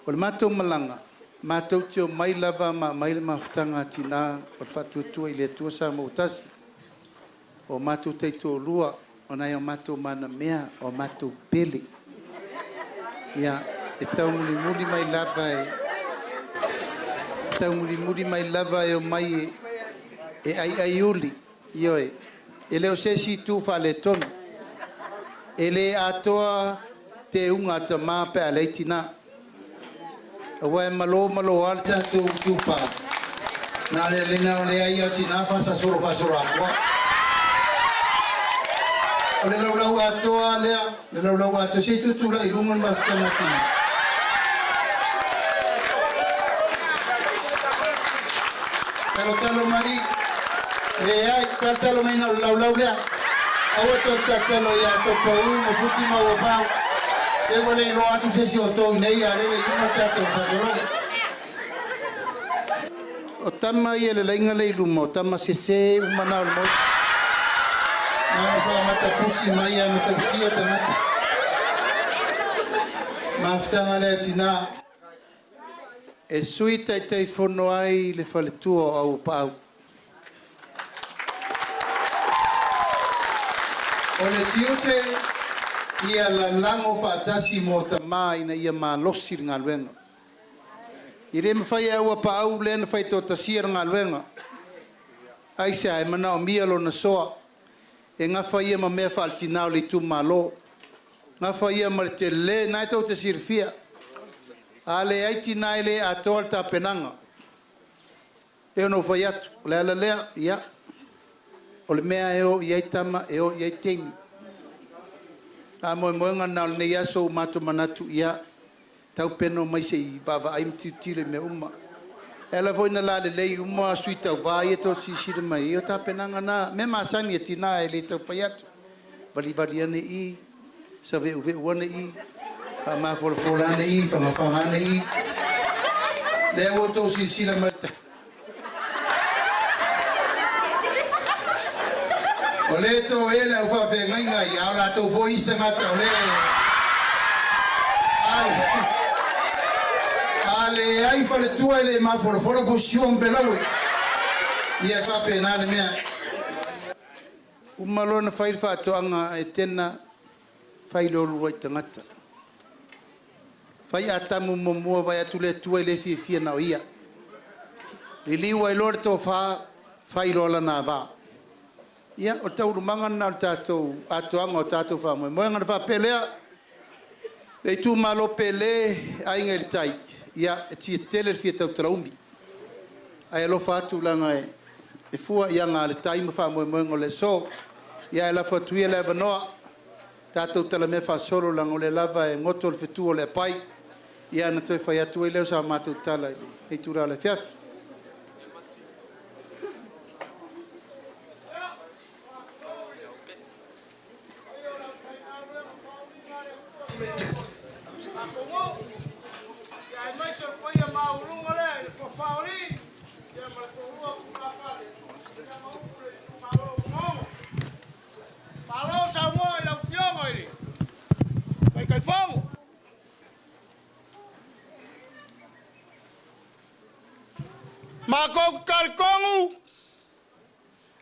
G: O le matou malaga, matou te omai lava ma aumai le mafutaga a tina o le Faatuatua i le Atua Samoa ua Tasi. O matou taitoalua, o nai o matou manamea, o matou pele. Ia, e taumulimuli mai lava e taumulimuli mai lava e omai e aiaiuli. Ioe, e le o se isi itu faaletonu. E le atoa teuga a tama pe a leai tina. Aua e malo malo lava le tatou itupa, na o le na o le leai lava o tina faasasolo faasolo atoa. O le laulau atoa lea, le laulau atoa, se i tutulai i luga le mafutaga a tina. Talotalo mai, leai, talotalo mai na o le laulau lea. Aua tou te tatalo ia Topau ma Futi ma Uamau. Pe ua le iloa atu se isi o outou i inei, a o lea e le i uma le tatou faasologa.
H: O tama ia le laina lea i luma, o tama sese uma na o le Maota.
G: Na ona faamatapusi mai lava e matautia tagata. Mafutaga lea tina.
H: E Sui Taitaifono ai le faletua o Auapaau.
G: O le tiute
H: ia lalago faatasi mo tama ina ia malosi le galuega. E le mafai e Auapaau lea na faitoatasia le galuega. Aisea? E manaomia lona soa, e gafa ia ma mea faaletina o le itumalo, gafa ia ma le tele, lena e tou te silafia. A leai tina e le atoa le tapenaga. E pei ona ou fai atu, o le ala lea, ia, o le mea e o i ai tama, e o i ai teine. Faamoemoega lena o lenei aso ua matou manatu, ia, tau pe na omai se i vaavaai ma tilotilo i mea uma. E ala foi ona lalelei uma sui tauva ia tou te silasila mai ai, o tapenaga na, mea masani a tina e le tau fai atu, valivali ane i i, saveuveu ane i, faamafolafola ane i, fagafaga ane i. Lea ua outou silasila mai.
G: O lea e to e le au faafeagaiga ia, a o latou foi isi tagata o lea e a leai faletua e le mafolafola fusiua ma pelaue. Ia e faapena le mea.
H: Uma loa ona fai le faatoaga a Etena, fai loa uluai tagata. Fai Atamu muamua, vaai atu le Atua e le fiafia na o ia. Liliu ai loa le tofa, fai loa lana ava. Ia, o le taualumaga lena o le tatou atoaga o tatou faamoemoega. Ona faapea lea, le itumalo pele Aiga i le Tai, ia, e tia tele le fia tautala umi, ae alofa atu leaga e fua i aga a le tai ma faamoemoega o le aso. Ia ae lafo atu ia le avanoa, tatou talamea faasolo leaga o lea lava e goto le fetu o le apai, ia ona toe fai atu ai lea o sa matou tala i le itula o le afiafi.
G: Malo saunoa i lau Afioga i le Taitaifono. Matou te talitonu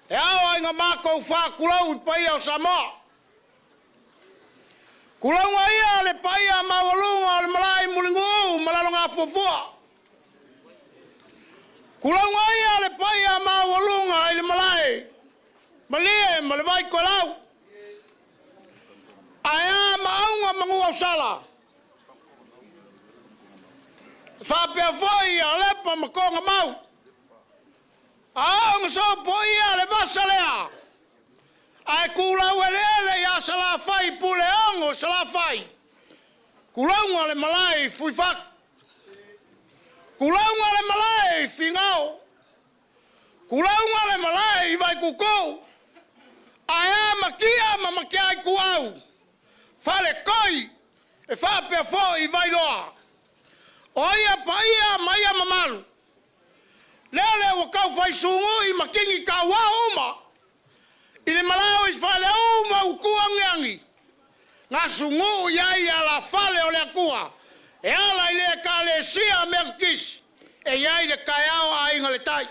G: e ao ai na matou faatulou i paia o Samoa. Tulauga ia le paia maualuga o le malae i Mulinuu ma Lalogafuafua. Tulauga ia le paia maualuga i le malae Malie ma le Vaitoelau. Ae a Maauga ma Nuuausala. E faapea foi Alepa ma Togamau. A oo ina sopoia le vasa lea, ae tulau eleele ia Salafai i Puleono i Salafai, tulauga le malae i Fuifatu, tulauga le malae i Finao, tulauga le malae i Vaituutuu, ae a Matia ma Matiaituau, Faletoi e faapea foi Vailoa. O ia paia ma ia mamalu, lele ua tau fai sugui ma tini tauao uma i le malao i Faleu ma Utu agiagi, gasuguu i ai alafale o le Atua e ala i le Ekalesia Metotisi e i ai le taeao Aiga i le Tai.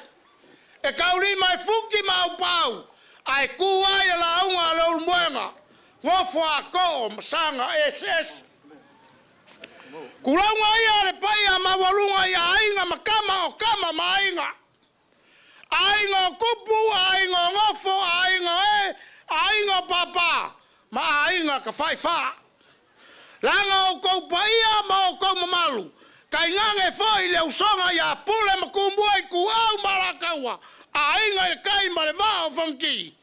G: E taulima e futi ma aupaau ae tu ai le lauga a Leulumoega, nofo a too ma saga eseese. Tulauga ia le paia maualuga i aiga ma tama o tama ma aiga. Aiga o tupu, aiga o nofo, aiga o e, aiga o pāpā ma aiga tafaifa. Leaga outou paia ma outou mamalu, tainane foi le usoga ia Pule ma Tumua Ituau ma Alataua, Aiga i le Tai ma le Vaa o Fonoti,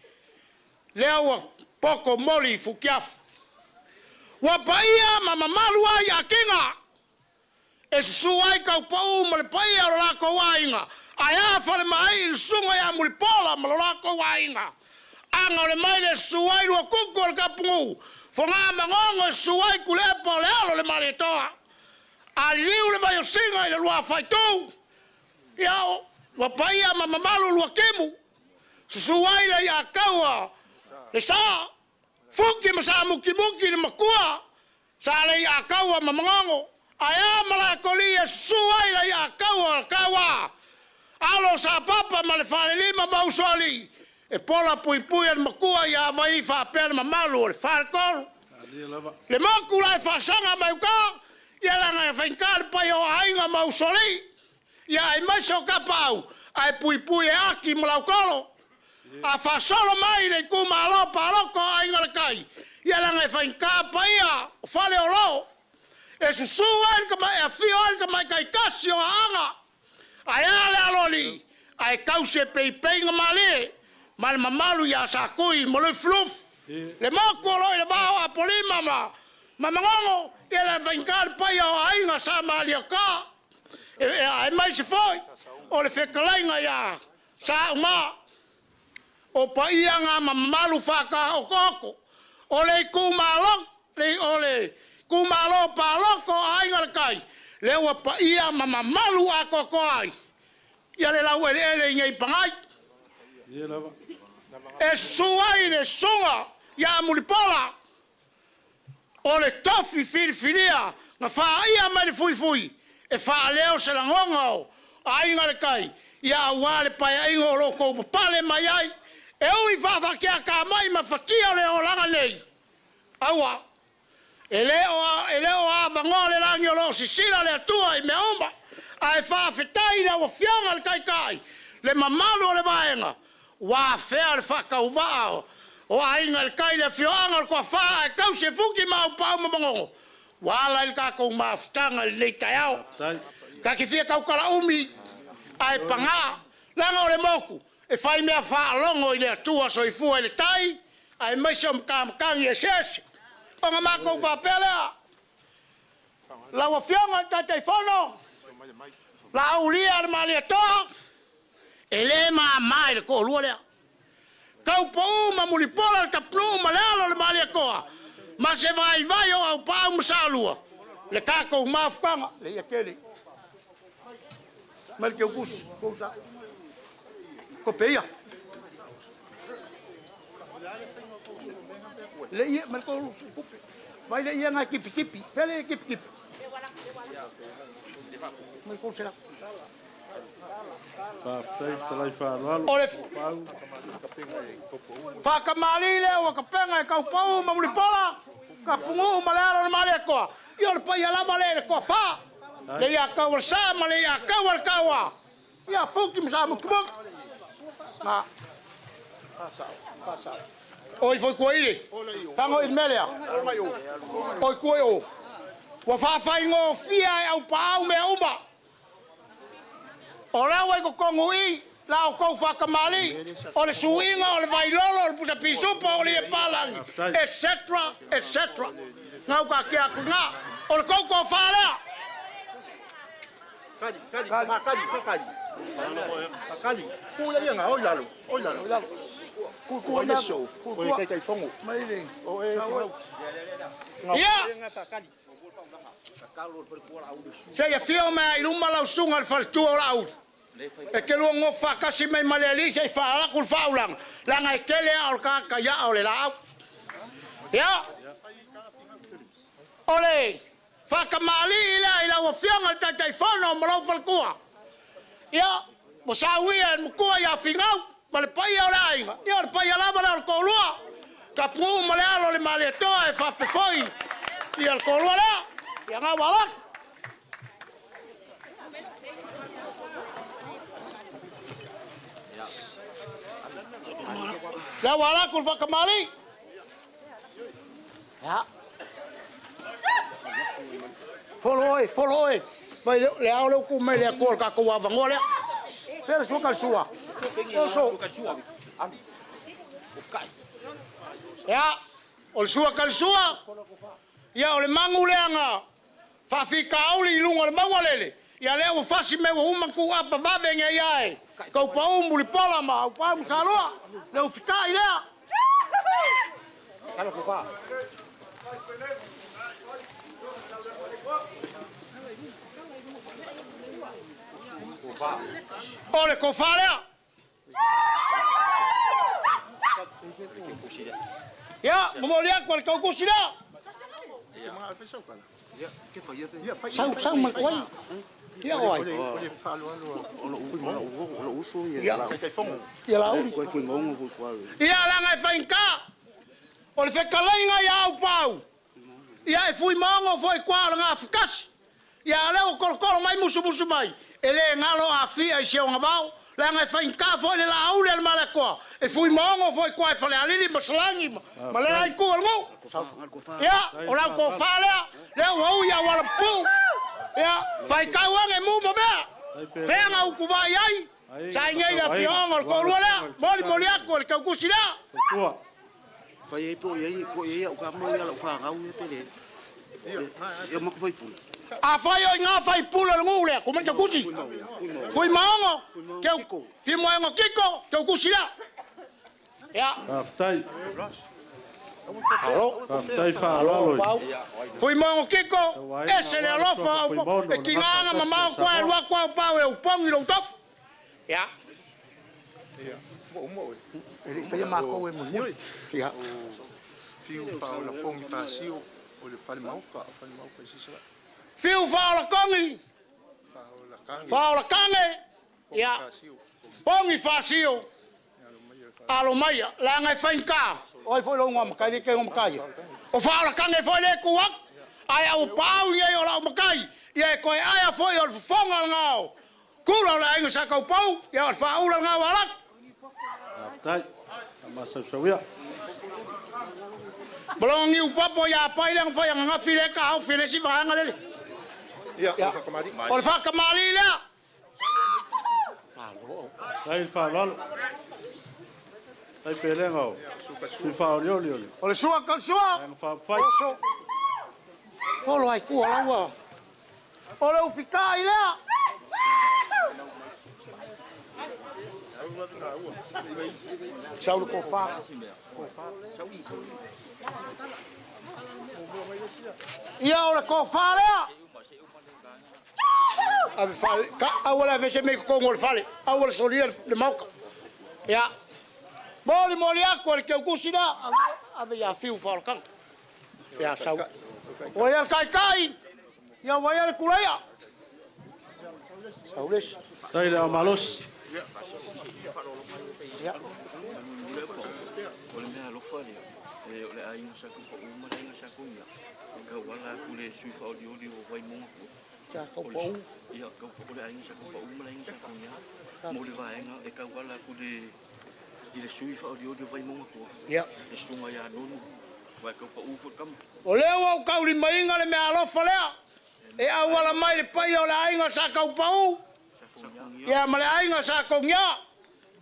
G: lea ua poto moli i futiafu. Ua paia ma mamalu ai Atiga, e susu ai Taupou ma le paia o lo latou aiga, ae a Falemaai i le susuga ia Mulipola ma lo latou aiga. Aga o le maile e susu ai Luatutu o le Tapunuu, Fogaa ma gogo e susu ai Kulepa o le alo o le Malietoa. A liliu le vaiosiga i le luafaitu, ia ua paia ma mamalu Luakimu, susu ai le Iataua le sa, Fuki ma Samukimuki le makua, sa le Iataua ma Magogo, ae a Malaetoli e susu ai le Iataua le taua, alo o Sapapa ma le Falelima ma Usoalii, e pola puipui e le matua ia Avaii faapea le mamalu o le Faletolu. Le motu la e faasaga mai uta, ia leaga e faigata le paia o aiga ma usoalii, ia aemaise o tapaau, ae puipui e Aki ma Lautolo. A faasolo mai le itumalo palota o Aiga i le Tai, ia leaga e faigata paia o Faleolo, e susu ai le tama, e afio ai le tamaitai tasi o Aana, ae a le aloalii, ae tausi e peipeiga malie ma le mamalu ia Satui ma Lufilufi. Le motu o lo o i le va o Apolima ma Manono, ia le faigata le paia o aiga Sa Maliota, aemaise foi o le fetalaiga ia Sauma. O paia na ma mamalu faataotooto o le itumalo, o le itumalo palota o Aiga i le Tai, lea ua paia ma mamalu atoatoa ai ia le laueleele i nei Pagai. E susu ai le susuga ia Mulipola, o le tofi filifilia na faia mai le fuifui e faaleo se lagona o Aiga i le Tai, ia aua le paeaiga o lo o tou papale mai ai, e ui faafatiatamai ma fatia o le olaga nei, aua e le o avanoa le lagi o lo o sisila le Atua i mea uma, ae faafetai i lau Afioga i le Taitai, le mamalu o le vaega, ua afea le faatauvaa o Aiga i le Tai, le afioaga o le Toafa ae tausi e Futi ma Aupaau ma Manono, ua ala ai le tatou mafutaga i lenei taeao. Ta te fia tautala umi ae paga, leaga o le motu e fai mea faalogo i le Atua soifua i le tai, aemaise o matamatagi eseese. Ona matou faapea lea, lau Afioga i le Taitaifono, Laaulia le Malietoa, e le mama i le toalua lea. Taupou ma Mulipola le tapunuu ma le alo o le Malietoa, ma se vaivai o Aupaau ma Salua, le tatou mafutaga. Le ia tele. Mai le teutusi, kousa. Kope ia. Le ia, mai le kou kupe. Vai le ia ngai tipi tipi. Fele ia tipi tipi. Mai kou sela.
D: Faafetai fetalai faaaloalo.
G: O le faakamali lea ua kapega e Taupou ma Mulipola, Tapunuu ma le alo o le Malietoa. Ia o le paia lava lea i le toafa, le ia Taualesa ma le ia Taualetaua, ia Fuki ma Samukimuki. Na. Oi foi kua ile. Tango i le mea lea. Oi kua i o. Ua faafaigofie e Aupaau mea uma. O la ua i totonu i la outou faatamalii, o le suiga, o le vailolo, o le pusa pisupo, o le ie palagi, etc, etc. Gau taatia atu i ina. O le tou tofa lea. Ia! Se i afio mai lava i luma lau susuga i le faletua o Laauli, e te lua nofo faatasi mai ma le alii se i faalaku le faaulaga, leaga e tele aa o le tagata i aa o le laau. Ia, o le faatamalii lea i lau Afioga i le Taitaifono ma lou faletua. Ia, ua sauia e le matua ia Finau ma le paia o le aiga, ia o le paia lava lea o le toalua, Tapunuu ma le alo o le Malietoa e faapefoi ia le toalua lea. Ia gau alaki. Lea ua alatu le faatamalii. Ia. Folo oe, folo oe. Mai le, le ao leo ku mai le atua o le tatou avanoa lea. Fea le sua ka le sua. Oso. Ia, o le sua ka le sua. Ia, o le magu lea na faafitauli i luga o le mauga lele. Ia lea ua fasi mai ua uma tu apa vave nei ae. Taupau Mulipola ma Aupaau ma Salua. Le ufitai lea. O le tofa lea. Ia, momoli atu e le tautusi lea. Sau, sau mai koai. Ia oai. Ia, ia lauli. Ia leaga e faigata. O le fetalaiga ia Aupau, ia e Fuimaono foi kua o le gafutasi. Ia a lea ua tolotolo mai musumusu mai, e le galo Afia i si ona vao, leaga e faigata foi le Laauli a le Malietoa, e Fuimaono foi kua e Falealili ma Salani ma lea itu o le nuu. Ia, o lau tofa lea, lea ua ui auala pupuu. Ia, faitau ane mu ma mea, fea na utuvai ai, sa i nei le afioaga o le toalua lea, molimoli atu e le tautusi lea.
I: Fai ai po o i ai po o i ai au kama ia lau fanau ia pe le. Ia ma ku faipule.
G: Afai o i ngā faipule o le nuu lea, kumai tautusi. Fuimaono, teu, Fimoengo Kiko, tautusi lea. Ia.
D: Faafetai. Faafetai faaaloalo i.
G: Fuimaono Kiko, ese le alofa au, e tigaga mamao koa e alu atu au pau e upogi lou tofu. Ia. E le i faia matou e mulimuli. Ia.
J: Fiu faaolapogi faasio o le falemauka, falemauka i Sisala.
G: Fiu faaolakogi. Faaolakage. Ia. Pogi faasio. Alo maia, leaga e faigata. O ai foi lou igoa matai le te igoa matai? O faaolakage foi le tu atu. Ae au paau nei o lau matai, ia e toe aea foi o le fofoga o le gao. Kula o le aiga sa taupou, ia o le faaula lena ua alu atu.
D: Faafetai. Faamasausauia.
G: Maloga niu popo ia pai lea na fai ananafi lea e taofi e le isi vaega lele.
J: Ia, o le faakamalii.
G: O le faakamalii lea.
D: Faafetai le faaaloalo. Faafetai pelega o sui faaolioli o le.
G: O le sua ka sua.
D: Vaega Faaupufai.
G: Oso. Olo ai tua laua. O le ufitai lea. Sau le tofa. Ia o le tofa lea. Ave fale, ka, aua le ave se mea i totonu o le fale, aua le solia le maota. Ia, molimoli atu e le teutusi lea, ave ia Fiu Faolakaga. Ia, sau. Ua ia le taitai, ia ua ia le kulaia. Sau le isi.
D: Tai le ao malosi.
G: Ia.
K: O le mea alofa lea, o le aiga sa Tupaou ma le aiga sa Togia, e tauala atu le sui faaolioli o Vaimauga tua.
G: Sa Tupaou.
K: Ia, o le aiga sa Tupaou ma le aiga sa Togia, mo le vaega e tauala atu le i le sui faaolioli o Vaimauga tua.
G: Ia.
K: Le susuga ia Nonu, aua e Taupaou foi le tama.
G: O lea ua ou taulimaina le mea alofa lea e auala mai le paia o le aiga sa Taupaou ia ma le aiga sa Togia,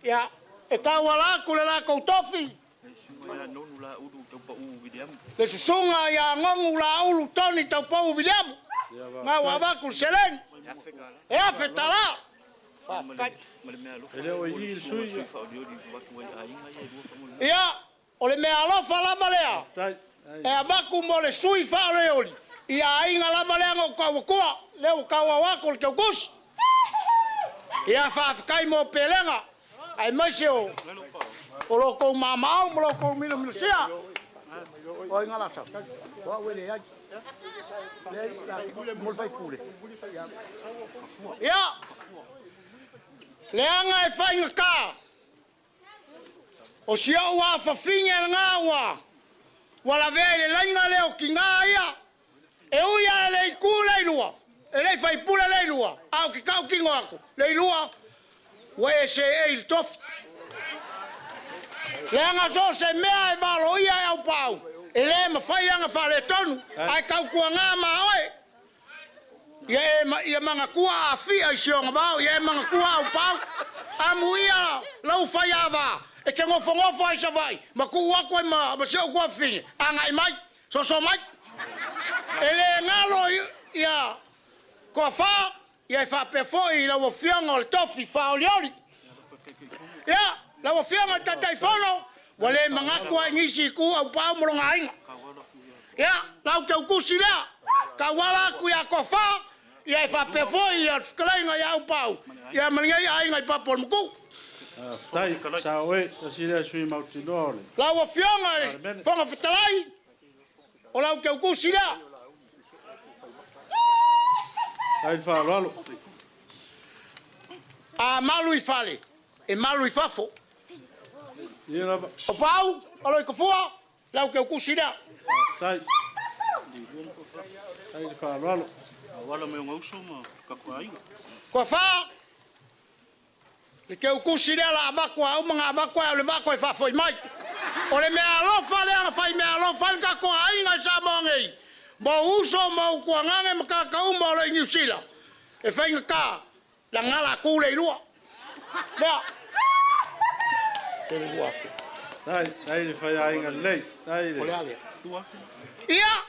G: ia e tauala atu le latou tofi.
K: Le susuga ia Nonu Laulu Taupau Viliamu.
G: Le susuga ia Nonu Laulu Toni Taupau Viliamu. Na ua avatu le seleni. E $1,000. Faafetai.
D: E le o i i le sui.
G: Ia, o le mea alofa lava lea e avatu mo le sui faaolioli i aiga lava lea na ou tau atua, lea ua tauau atu le tautusi. Ia, faafetai mo pelega, aemaise o o lo outou maamaau ma lo outou milomilosia. O ai ngā lātou? O au e leai. Leai, mo le faipule. Ia, leaga e faigata, o si ou afafine lena ua ua lavea i le laina lea o tiga ia, e ui lava e le itu le ilua, e le i faipule le ilua, a o ke tautino atu, le ilua ua e seei i le tofi. Leaga so o se mea e valoia e aupaau, e le mafai ona faaletonu, ae tautuaga ma oe. Ia e ia manatua Afia i si ona vao, ia e manatua Aupau. Amuia lau faiava e te nofonofo ai Savaii ma tuu atu ai ma, ma si ou tuafafine, agai mai, soso mai. E le galo ia Toafa, ia e faapea foi i lau Afioga o le tofi faaolioli. Ia, lau Afioga i le Taitaifono, ua le manatu lava i nisi itu Aupau ma lona aiga. Ia, lau teutusi lea, tauala atu ia Tofa, ia e faapea foi ia le fetalaiga ia Aupau, ia ma lenei aiga i Papa o le Matuu.
D: Faafetai, sao oe, tasi lea sui mautinoa o le.
G: Lau Afioga i le Fofoga Fetalai, o lau teutusi lea.
D: Faafetai le faaaloalo.
G: A malu i fale, e malu i fafo.
D: Ia lava.
G: O Pau, Aloitafua, lau teutusi lea.
D: Faafetai. Faafetai le faaaloalo.
K: Auala mai o gauso ma tatou aiga.
G: Tofa, le teutusi lea la avatu a uma na avatu ai o le vaa toe faafoi mai. O le mea alofa lea na fai mea alofa ai le tatou aiga i Samoa nei, mo uso ma utuagane ma tagata uma o lo o i Niu Sila, e faigata lagala atu le ilua. Lea. Tele 2000.
D: Tai, tai le faiaiga lelei. Tai le.
G: O le a lea? Ia,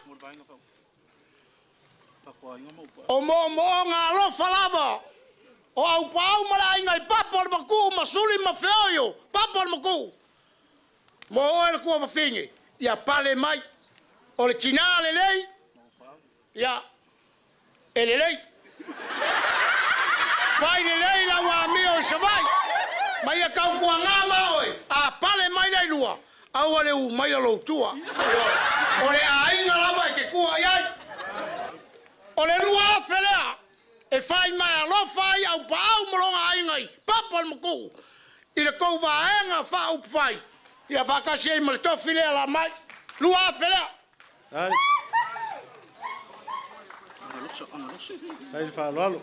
G: o moomooga alofa lava o Aupaau ma le aiga i Papa o le Matuu ma Suli ma Feoio, Papa o le Matuu. Mo oe le tuafafine, ia pale mai. O le tinā lelei, ia e lelei. Fai lelei lau amio i Savaii, ma ia tautuagā ma oe, a pale mai le ilua, aua le u maia lou tua. O le aiga lava e te tua i ai. O le 2000 lea e fai mai alofa ai Aupaau ma lona aiga i Papa o le Matuu i le tou vaega faaupufai, ia faatasi ai ma le tofi lea la mai. 2000 lea.
D: Tai. Tai le faaaloalo.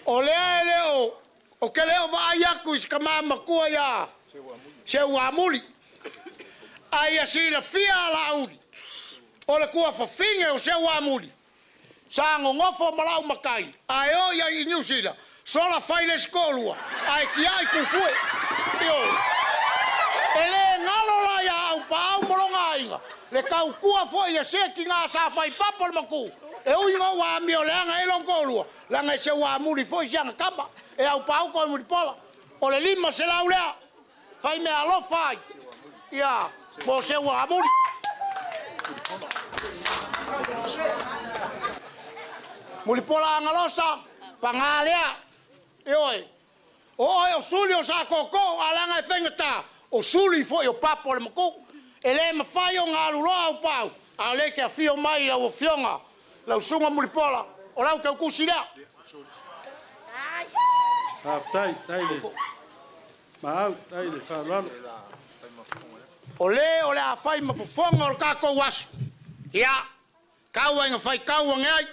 G: O lea e le o, ou te le o vaai atu i si tama matua ia Seuamuli, a ia silafia a Laauli, o le tuafafine o Seuamuli, sa nonofo ma lau matai, ae o i ai i Niu Sila, sola fai le isi toalua, ae tiai tufue. Ioe. E le galo la ia Aupaau ma lona aiga, le tautua foi a sia tina sa fai papa o le matuu, e ui ina ua amio leaga ai lona toalua, leaga e Seuamuli foi si ana tama, e Aupaau toe Mulipola. O le 500 lea, fai mea alofa ai, ia, mo Seuamuli. Mulipola Agalosa, paga lea, ioe, o oe o Suli o sa tootoo, a leaga e faigata, o Suli foi o Papa o le Matuu. E le mafai ona alu loa Aupaau, a o lea e te afio mai lau Afioga, lau Susuga Mulipola, o lau tautusi lea.
D: Faafetai, tai le maau, tai le faaaloalo.
G: O le o le a fai ma fofoga o le tatou aso, ia, tau ai na fai tau ane ai,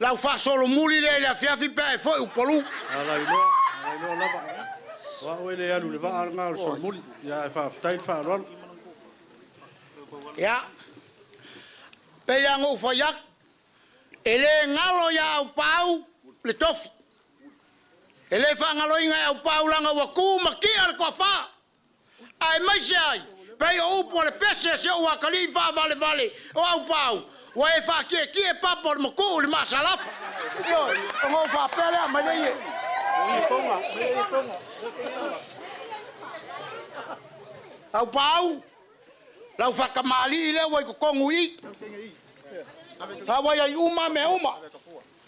G: lau faasolomuli lea i le afiafi pe a e foi Upolu.
D: Alailoa, alailoa lava. O au e le alu i le vaa lena o le solomuli. Ia ae faafetai le faaaloalo.
G: Ia, pei lava ona ou fai atu, e le galo ia Aupaau le tofi. E le faagaloina e Aupaau leaga ua tu ma tia le toafa. Aemaise ai, pei o upu a le pese a si ou atalii faavalevale o Aupaau, ua e faatietie papa o le matuu i le maasalafa. Ioe, ona ou faapea lea, mai lei e. Aupaau, lau faatamalii lea ua i totonu i i. La ua i ai uma mea uma.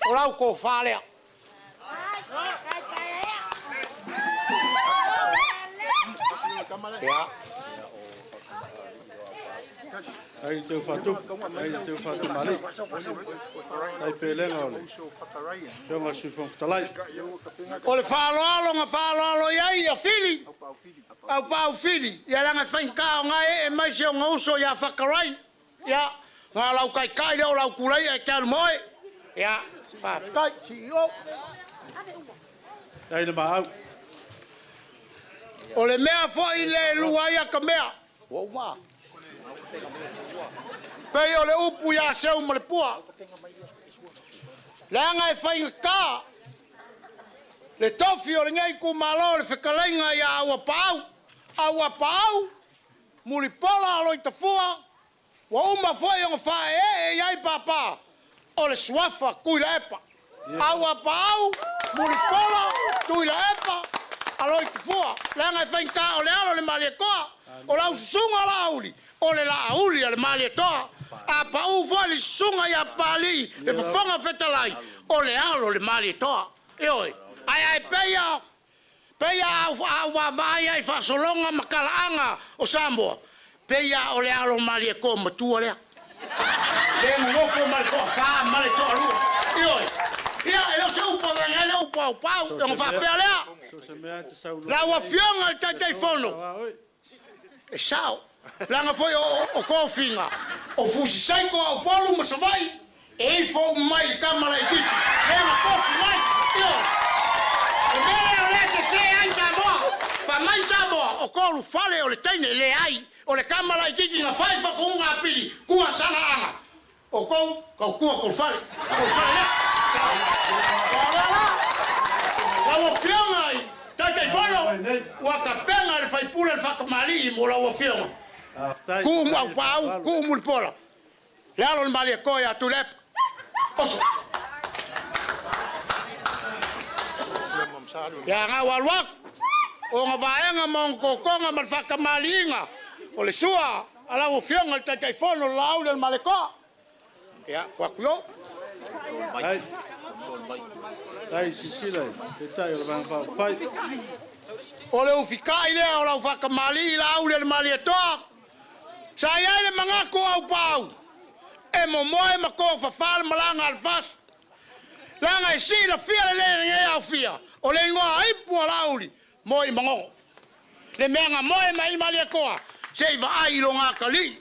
G: O lau tofa lea. Ia.
D: Ai le teu faatupu, ai le teu faatamalii. Tai pelega o le Afioga i le Sui Fofoga Fetalai.
G: O le faaaloalo na faaaloalo i ai ia Fili, Aupaau Fili, ia leaga e faigata ona ee mai si ona uso ia Fakarai. Ia, na o lau taitai lea o lau tulai ae te alu ma oe. Ia, faafetai, CEO.
D: Tai le maau.
G: O le mea foi le lua ai ata mea, ua uma. Pei o le upu ia Seu ma le Pua. Leaga e faigata le tofi o lenei itumalo le fetalaiga ia Auapaau. Auapaau, Mulipola Aloitafua, ua uma foi ona faaeee i ai Papa, o le suafa Tuilaepa. Auapaau, Mulipola, Tuilaepa, Aloitafua, leaga e faigata o le alo o le Malietoa. O lau susuga o Laauli, o le Laauli a le Malietoa. A pau foi le susuga ia Papalii le Fofoga Fetalai, o le alo o le Malietoa. Ioe. Ae ae peia peia a ou a ou vaavaai lava i faasologa ma talaaga o Samoa, pei lava o le alo o Malietoa matua lea. Le nonofo ma le toafa ma le toalua. Ioe. Ia, e le o se upu a avega ai le upu a Aupaau,
D: So
G: ona
D: se mea
G: faapea lea,
D: so se mea e te saunoa
G: Lau
D: i ai,
G: Afioga i le
D: e
G: Taitaifono,
D: toa oe.
G: E sao, leaga foi o tofiga, o fusisaiko a Upolu ma Savaii e ifo uma mai i le tama laitiiti lea na tofi mai. Ioe. O le mea lea o lea e sese ai Samoa. Fai mai Samoa, o tolu fale o le teine, leai, o le tama laitiiti na fai faatonuga a Pili, tua sana aga. Outou, tautua tou fale, tou fale lea. O lea la, lau Afioga i Taitaifono, ua tapena e le faipule le faatamalii mo lau Afioga.
D: Faafetai,
G: Tuu
D: faafetai le
G: Aupaau,
D: faaaloalo.
G: tuu Mulipola, le alo o le Malietoa ia Tuilaepa. Oso. Ia gau alu atu, o ona vaega ma ona totoga ma le faatamaliiga o le sua a lau Afioga i le Taitaifono o le Laauli o le Malietoa. Ia, tuu atu i o.
D: Faafetai, faafetai silasila i le Taitai o le Vaega Faaupufai.
G: O le ufikai lea o lau faatamalii Laauli o le Malietoa, sa i ai le manatu o Aupaau, e momoe ma tofafa le malaga a le FAST. Leaga e silafia lelei e lenei aofia, o le igoa ipu a Laauli, moe i Manono. Le mea na moe mai ai Malietoa, se i vaai i lona atalii.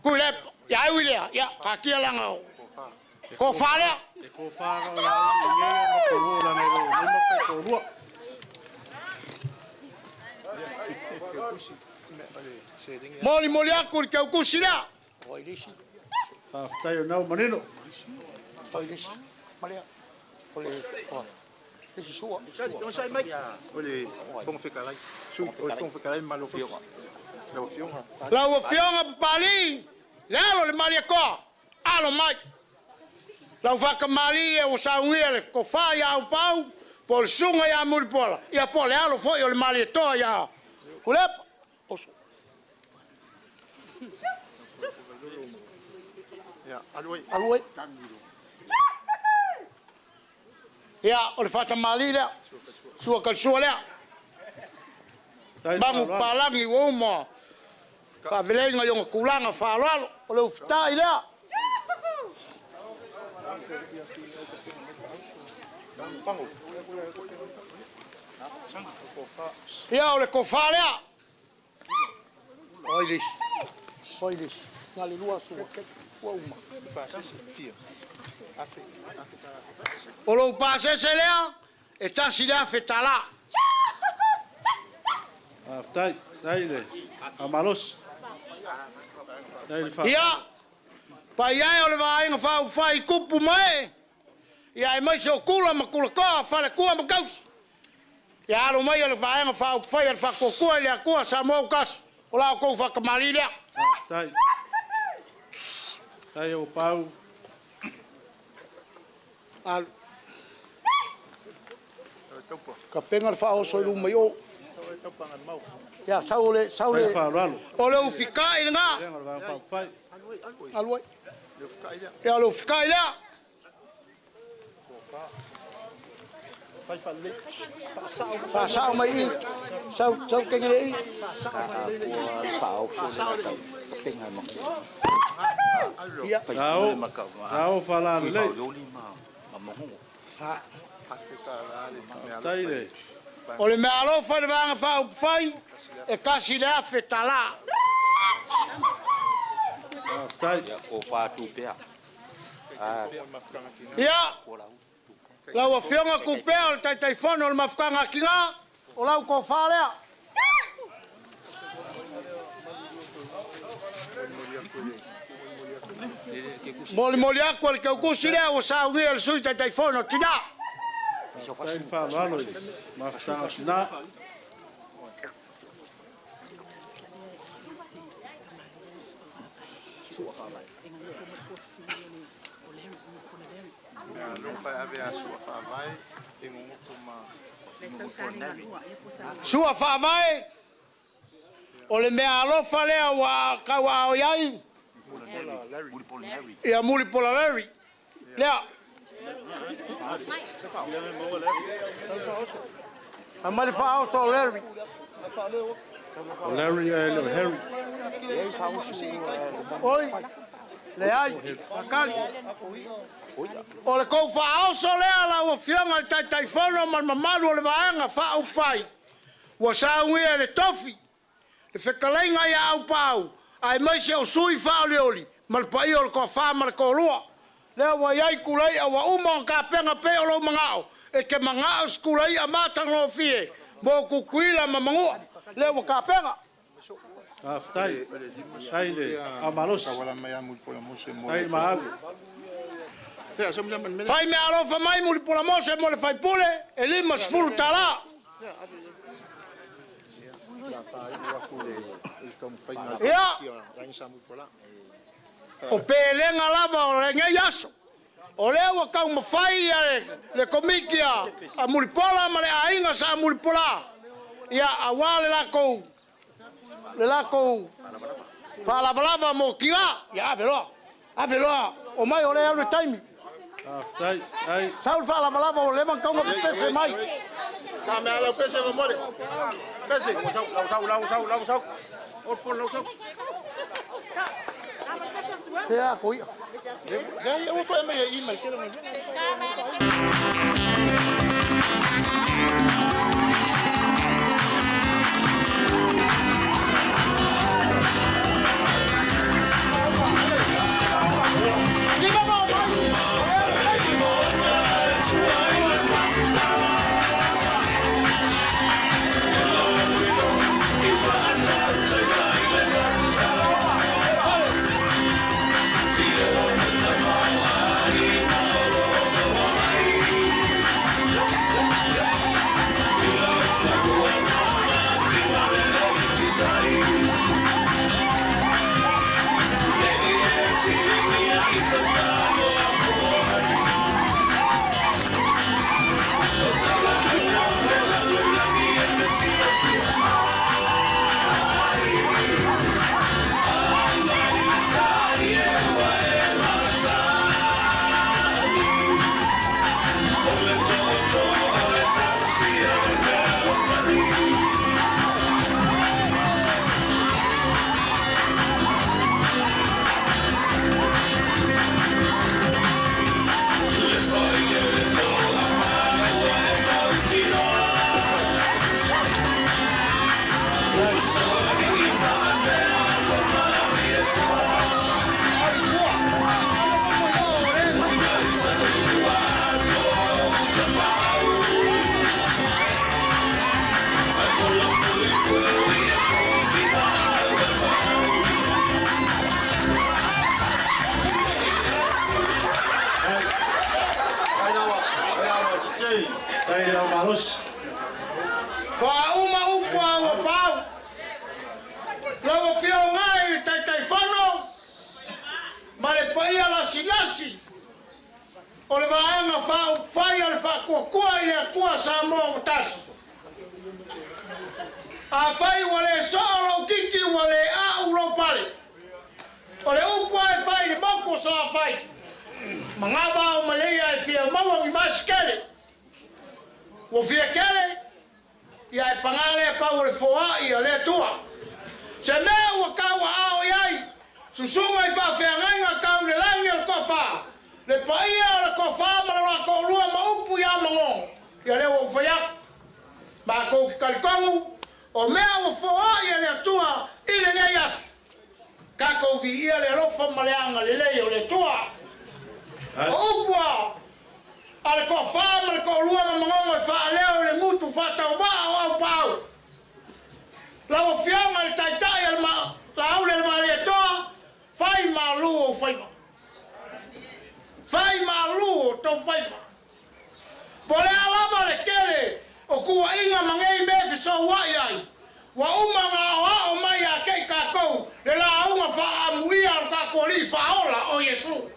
G: Tuilaepa, ia ai ui lea, ia, taatia laga o
D: E
G: tofa lea.
D: E kofa na o Laauli i nei o matou o laga e le o nei ma taitoalua.
G: Molimoli atu i le teutusi lea.
D: Faafetai o lena ua manino.
G: Lau Afioga Papalii, le alo o le Malietoa, alo mai. Lau faatamalii lea ua saunia le tofa ia Aupaau, po o le susuga ia Mulipola, ia po o le alo foi o le Malietoa ia Tuilaepa. Oso. Alu ai. Ia, o le faatamalii lea, sua talisua lea.
D: Faafetai le
G: Magu
D: faaaloalo.
G: papalagi ua uma faaveleiga i ona tulaga faaaloalo. O le ufitai lea. Ia, o le tofa lea. Oi le isi. Oi le isi. Na le lua sua. Ua uma. O lou pasese lea, e $1,000.
D: Faafetai, faafetai le faamalosi. Faafetai le faasoa.
G: Ia, paia e o le Vaaiga Faaupufai i tupu ma ee, ia aemaise o tula ma tulatoa, faletua ma tausi. Ia alo mai le Vaega Faaupufai a le Faatuatua i le Atua Samoa ua tasi, o la outou faatamalii lea.
D: Faafetai. Faafetai Aupaau.
G: Alu. Tapena le faaoso i luma i o. Ia, sau le, sau
D: Faafetai le
G: le,
D: faaaloalo.
G: o le ufikai lena.
D: Vaega o le Vaega Faaupufai.
G: Alu ai. Ia, o le ufikai lea. Faasao mai i. Sau, sau kenge i. Ia.
D: Sao, sao faalalelei. Faafetai le
G: O le mea alofa i le Vaega Faaupufai, e $1,000.
D: Faafetai.
G: Ia, lau Afioga Tupea o le Taitaifono o le Mafutaga a Tina, o lau tofa lea. Molimoli atu e le teutusi lea ua saunia e le Sui Taitaifono o Tina.
D: Faafetai le faaaloalo i le mafutaga a tina.
G: Sua faavae. O le meaalofa lea ua tauaao i ai ia Mulipola Larry lea. Aumai le faaoso o Larry.
D: O Larry ae le o Harry.
G: Oi, leai, Akali. O le kou faaoso lea lau Afioga i le Taitaifono ma le mamalu o le Vaega Faaupufai ua saunia e le tofi le fetalaiga ia Aupaau aemaise o sui faaolioli ma le paia o le toafa ma le toalua. Lea ua i ai tulai'a ua uma ona tapena pei o lou mana'o e te mana'o i se tulai'a matagofie mo Tutuila ma Manua. Lea ua tapena.
D: Faafetai. Faafetai i le aomalosi. Faafetai i le maave.
G: Fai meaalofa mai Mulipola Mose mo le faipule e $50. Ia, o pelega lava o lenei aso, o lea ua taumafai ia le Komiti a Mulipola ma le aiga Sa Mulipola, ia aua le latou le latou faalavalava mo tina. Ia ave loa, ave loa, omai o lea e alu le taimi.
D: Faafetai. Ai.
G: Sau le faalavalava ua leva ona tatau ona pepese mai. Sea ko ia.
D: Faafetai i le aomalosi.
G: Faauma upu a ua pau. Lau Afioga i le Taitaifono ma le paia lasilasi o le Vaega Faaupufai a le Faatuatua i le Atua Samoa ua Tasi. Afai ua le soo lou titi ua le a'u lou pale. O le upu lava e fai i le motu o Salafai, manava ao maleia e fia maua ni vasikele. Ua fia tele, ia ae paga lea pau o le foai a le Atua. Se mea ua tau aao i ai, susuga i faafeagaiga tau i le lagi o le toafa, le paia o le toafa ma le loa toalua ma upu ia Magogo, ia lea ua ou fai atu. Matou te talitonu, o mea ua foai e le Atua i lenei aso, tatou viia le alofa ma le agalelei o le Atua. O upu a le toafa ma le toalua ma Magogo e faaleo i le gutu faatauvaa o Aupaau. Lau Afioga i le Taitai a le Laule le Malietoa, fai malu ou faiva. Fai malu outou faiva. Po o le a lava le tele o tuuaiga ma nei mea e fesoua'i ai, ua uma ona aoao mai ia te i tatou le lauga faaamuia a lo tatou Alii Faaola o Iesu.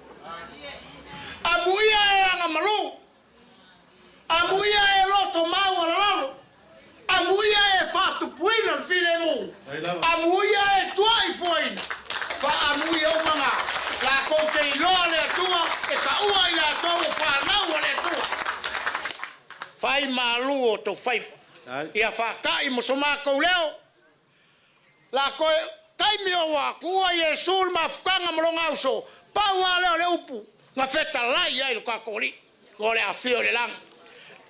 G: Amuia e agamalu, amuia e loto maualalalo, amuia e faatupuina le filemu. Amuia e tuaifuaina, faaamuia uma na, lakou te iloa le Atua, e taua i latou o fanau a le Atua. Fai malu o outou faiva, ia faata'i ma so matou leo, lakou e taimi o ua tuua Iesu le mafutaga ma lona auso, pau lava lea o le upu na fetalai ai lo tatou Alii, o le afio i le lagi.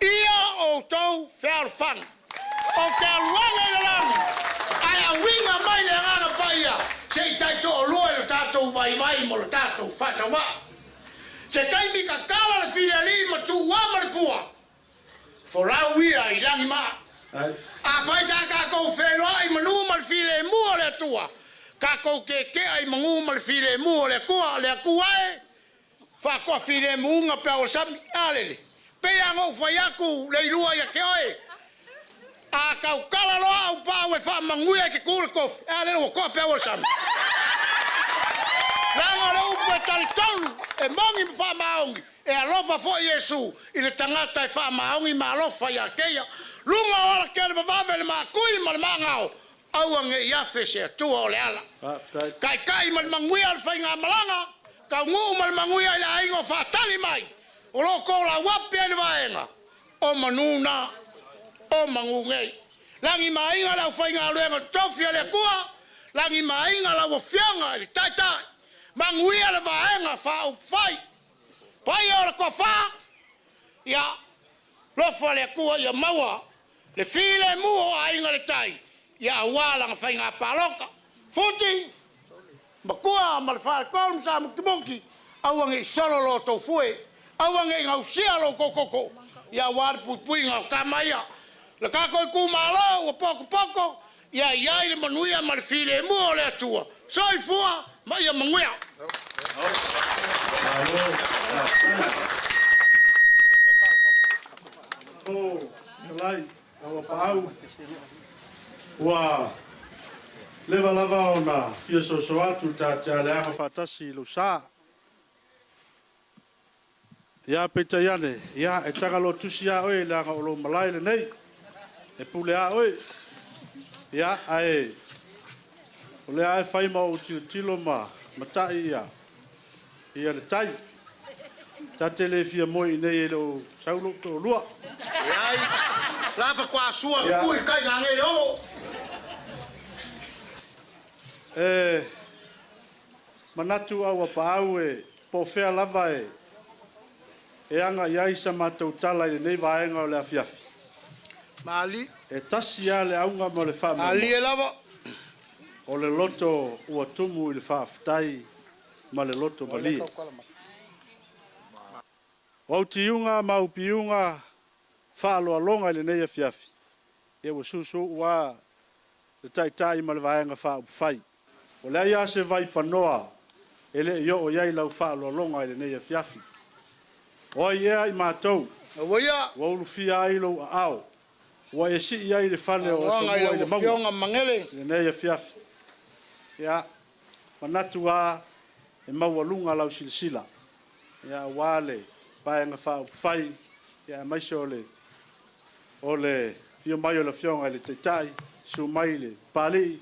G: Ia outou fealofani, ou te alu ane i le lagi, ae auina mai le Agaga Paia se i taitoalua i lo tatou vaivai ma lo tatou faatauvaa. Se taimi tatala le filialii ma tuuama le fua, Folau ia i lagi maa. Afai sa tatou feiloai i manu ma le filemu o le Atua, tatou keke'a i manu ma le filemu o le Atua, le Atua e faatoafilemuina peau o le sami. A lele, pei lava ona ou fai atu le ilua ia te oe, a tautala loa au paau e faamanuia e te tu le tofi, a lele ua to'a peau o le sami. Leaga o le upu e talitonu, e moni ma faamaoni, E alofa foi Iesu i le tagata e faamaoni ma alofa ia te ia. Luga o ala tele vavave le maatui ma le maagao, aua ne i afe se Atua o le ala. Taitai ma le manuia o le faigamalaga, taunuu ma le manuia i le aiga o faatali mai, o lo o tolauapi ai le vaega o manu na, o manu nei. Lagi ma aiga le aufaigaluega totofi a le Atua, lagi ma aiga lau Afioga i le Taitai, manuia le vaega faaupufai. Paia o le tofa, ia lofa le Atua ia maua le filemu o Aiga i le Tai, ia aua lana faiga palota. Futi, Matua ma le Faletolu ma Samutimuti, aua ne i solo lo outou fue, aua ne i gausia lo outou toto, ia aua le puipuiga o tama ia. Le tatou itumalo ua potopoto, ia i ai le manuia ma le filemu o le Atua. Soifua ma ia manuia.
D: Malo fetalai lau Apaau, ua leva lava ona fia soso atu ta te aleaga faatasi i lou sa. Ia, peitai ane, ia, e taga loa tusi a oe, leaga o lou malae lenei, e pule a oe. Ia, ae o lea e fai ma ou tilotilo ma matai ia, ia le tai. Ta te le fia moe i nei e le o sau lou toalua.
G: Leai, la faatoa sua atu i tai ngā ngele ono.
D: E manatu au a paau e po o fea lava e e aga i ai sa matou tala i lenei vaega o le afiafi.
G: Malie.
D: E tasi lava le auga ma le faamoemoe.
G: Malie lava.
D: O le loto ua tumu i le faafetai ma le loto malie. O au tiuga ma au piuga faaaloaloga i lenei afiafi, ia ua susu'u lava le Taitai ma le Vaega Faaupufai. Ua leai lava se vaipanoa e le i oo i ai lau faaaloaloga i lenei afiafi. O ai ea i matou
G: Auaia.
D: ua ulufia ai lou aao, ua e sii ai i le fale o
G: Saunoaga i
D: Asomua
G: lau
D: i le mauga
G: Afioga Magele.
D: i lenei afiafi. Ia, manatu lava e maualuga lau silasila, ia, aua le Vaega Faaupufai, ia, aemaise o le o le afio mai o le Afioga i le Taitai, susu mai le Papalii,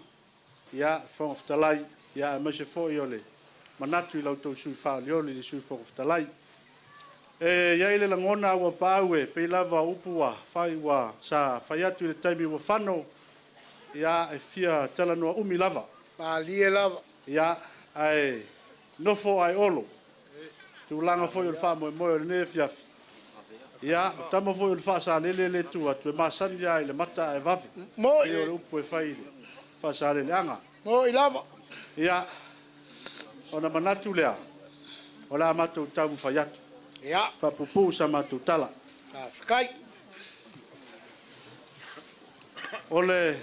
D: ia, Fofoga Fetalai, ia, aemaise foi o le manatu i la outou sui usufono faaolioli, le Sui Fofoga Fetalai. E i ai le lagona ua paau e pei lava o upu ua fai ua sa fai atu i le taimi ua fano, ia, e fia talanoa umi lava.
G: Malie lava.
D: Ia, ae nofo ae olo. Tulaga foi o le faamoemoe o lenei afiafi. Ia, o tama foi o le Faasalele le tu atu, e masani lava i le mata ae vave.
G: Moi.
D: Pei o le upu e fai i le Faasaleleaga.
G: Moi lava.
D: Ia, ona manatu lea, o le a matou taumafai atu.
G: Ia.
D: Faapupuu sa matou tala.
G: Faafetai.
D: O le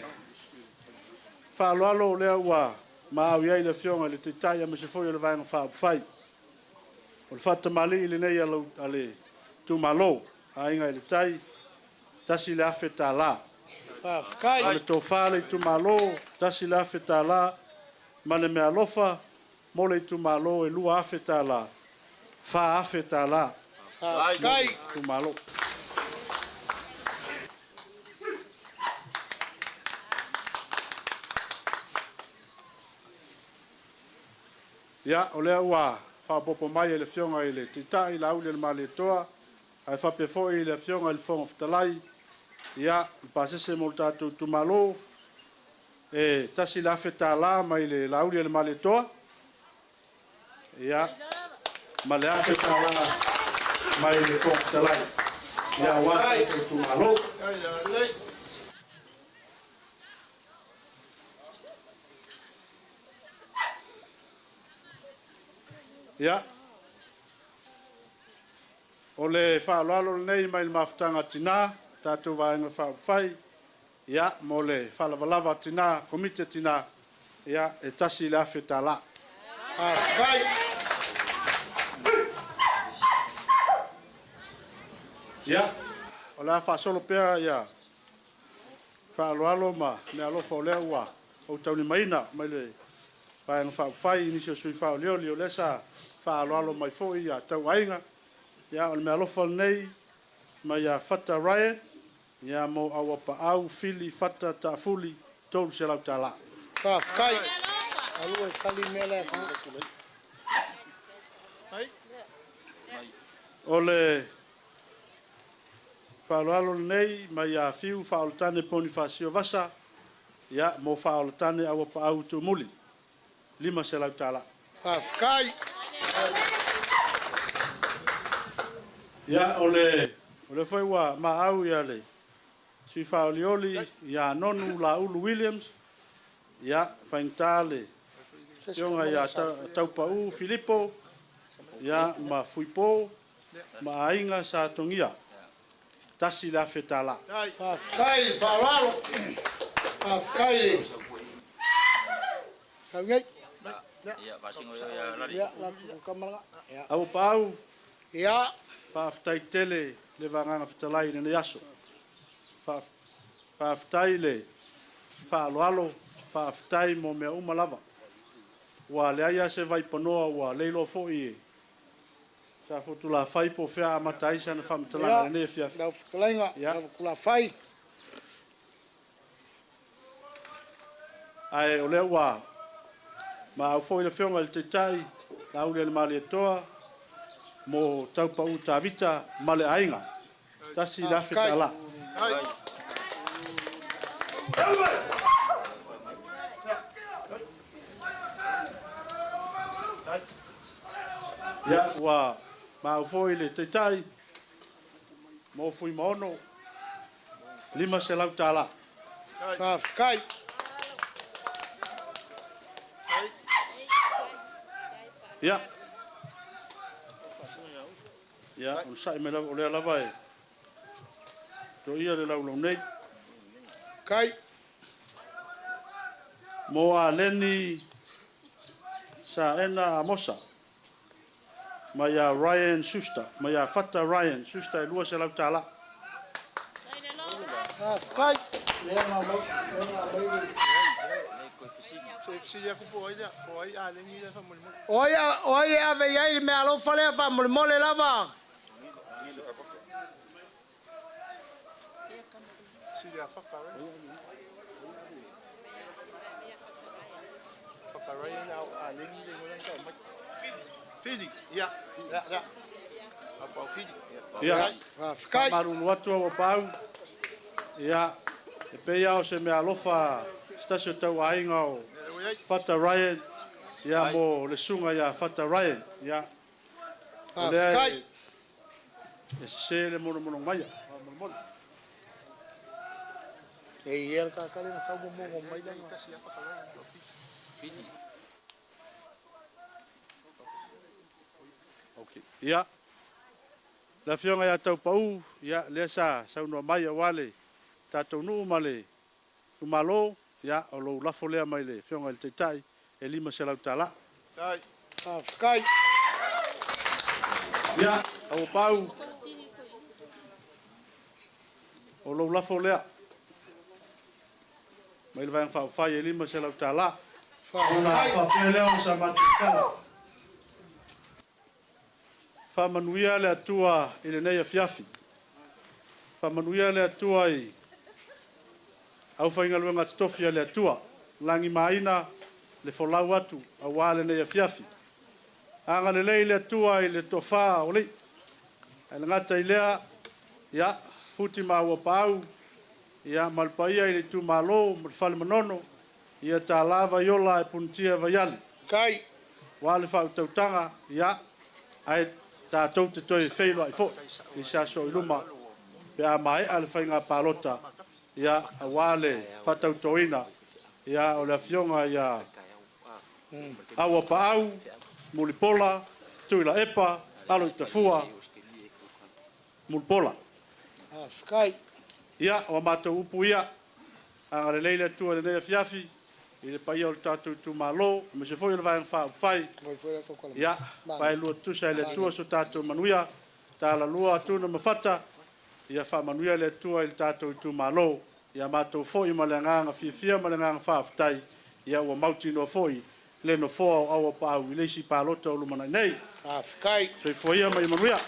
D: faaaloalo lea ua maau i ai le Afioga i le Taitai aemaise foi o le Vaega Faaupufai. O le faatamalii lenei a le itumalo Aiga i le Tai, $1,000.
G: Faafetai.
D: O le tofa a le itumalo, $1,000, ma le meaalofa mo le itumalo e $2,000, $4,000.
G: Faafetai.
D: Itumalo. Ia, o lea ua faaopoopo mai e le Afioga i le Taitai Laaulialemalietoa ae faapea foi le Afioga i le Fofoga Fetalai, ia, le pasese mo le tatou itumalo, e $1,000 mai le Laaulialemalietoa, ia, ma le $1,000 mai le Fofoga Fetalai, ia, aua le tatou itumalo. Ia, o le faaaloalo lenei mai le Mafutaga a Tina, tatou Vaega Faaupufai, ia, mo le faalavalava a Tina, Komiti a Tina, ia, e $1,000.
G: Faafetai.
D: Ia, o le a faasolo pea ia faaaloalo ma meaalofa o lea ua ou taulimaina mai le Vaega Faaupufai i nisi o sui usufono faaolioli o lea sa faaaloalo mai foi ia tauaiga. Ia, o le meaalofa lenei mai ia Fata Ryan, ia mo Auapaau Fili Fata Taafuli, $300.
G: Faafetai. Alu e tali mea lea.
D: O le faaaloalo lenei mai ia Fiu Faaolatane Ponifasio Vasa, ia, mo Faaolatane Auapaau Tuumuli, $500.
G: Faafetai.
D: Ia, o le o lea foi ua maau ia le sui faaolioli ia Nonu Laulu Williams, ia, faigata le afioga ia Taupau Filipo, ia, ma Fuipo ma aiga sa Togia, $1,000.
G: Faafetai le faaaloalo. Faafetai. Sau nei. Ia, la tu kamala. Ia.
D: Auapaau.
G: Ia.
D: Faafetai tele le Vagaga Fetalai i lenei aso. Faafetai le faaaloalo, faafetai mo mea uma lava. Ua leai lava se vaipanoa ua leiloa foi e Safotulafai po o fea amata ai sana faamatalaga i lenei afiafi.
G: Lau fetalaiga, Safotulafai.
D: Ae o lea ua maau foi le Afioga i le Taitai, Laaulialemalietoa, mo Taupau Tavita ma le aiga, $1,000. Ia, ua maau foi le Taitai mo Fuimaono, $500.
G: Faafetai.
D: Ia, ia, onosai mai lava, o lea lava e toia le laulau nei.
G: Kai.
D: Mo Aleni Saena Amosa, mai ia Ryan Schuster, mai ia Fata Ryan Schuster e $200.
G: Faafetai. Lea na mai, lea na mai. O ai o ai e ave i ai le meaalofa lea faamolemole lava.
D: Ia,
G: Faafetai.
D: faamalulu atu Auapaau, ia, e pei lava o se meaalofa se tasi o tauaiga o Fata Ryan, ia, mo le susuga ia Fata Ryan, ia, o lea
G: Faafetai.
D: e sese le monomono maia. Faamolemole.
G: E ia le kakale na sau momomo mai lana.
D: Okay. Ia, le Afioga ia Taupau, ia, lea sa saunoa mai aua le tatou nuu ma le itumalo, ia, o lou lafo lea mai le Afioga i le Taitai e $500.
G: Faafetai.
D: Ia, Auapaau, o lou lafo lea mai le Vaega Faaupufai e $500. Ona
G: Faafetai.
D: faapea lea o sa matou tala. Faamanuia le Atua i lenei afiafi. Faamanuia le Atua i aufaigaluega totofi a le Atua. Lagimaina le folau atu aua lenei afiafi. Agalelei le Atua i le tofa o alii. Ae le gata i lea, ia, Futi ma Auuapaau, ia, ma le paia i le itumalo ma le fale Manono, ia tala Vaiola e punatia vaiali.
G: Kai.
D: Aua le faautautaga, ia, ae tatou te toe feiloai foi i se aso o i luma pe a maea le faiga palota, ia, aua le faatautoina, ia, o le afioga ia Auuapaau Mulipola Tuilaepa Aloitafua Mulipola.
G: Faafetai.
D: Ia, o a matou upu ia, agalelei le Atua i lenei afiafi i le paia o le tatou itumalo, aemaise foi o le Vaega Faaupufai. Ia, paelua tutusa e le Atua so tatou manuia, talalua Tuna ma Fata, ia faamanuia le Atua i le tatou itumalo. Ia matou foi ma le agaga fiafia ma le agaga faafetai, ia ua mautinoa foi le nofoa o Auuapaau i le isi palota o lumanai nei.
G: Faafetai.
D: Soifua ia ma ia manuia.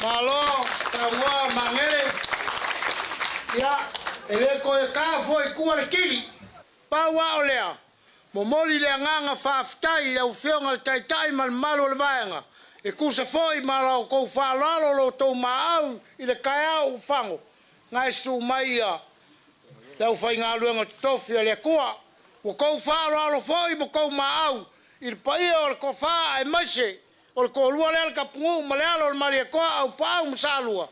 G: Malo saunoa Magele. Ia, e le toe ta foi i tua le tili. Pau lava o lea, momoli le agaga faafetai i lau Afioga i le Taitai ma le mamalu o le Vaega, e tusa foi ma la outou faaaloalo, lo outou maau i le taeao ua fago, na e susu mai ia le aufaigaluega totofi a le Atua. Ua outou faaaloalo foi ma outou maau i le paia o le Toafa aemaise o le toalua lea le Tapunuu ma le alo o le Malietoa, Aupaau ma Salua,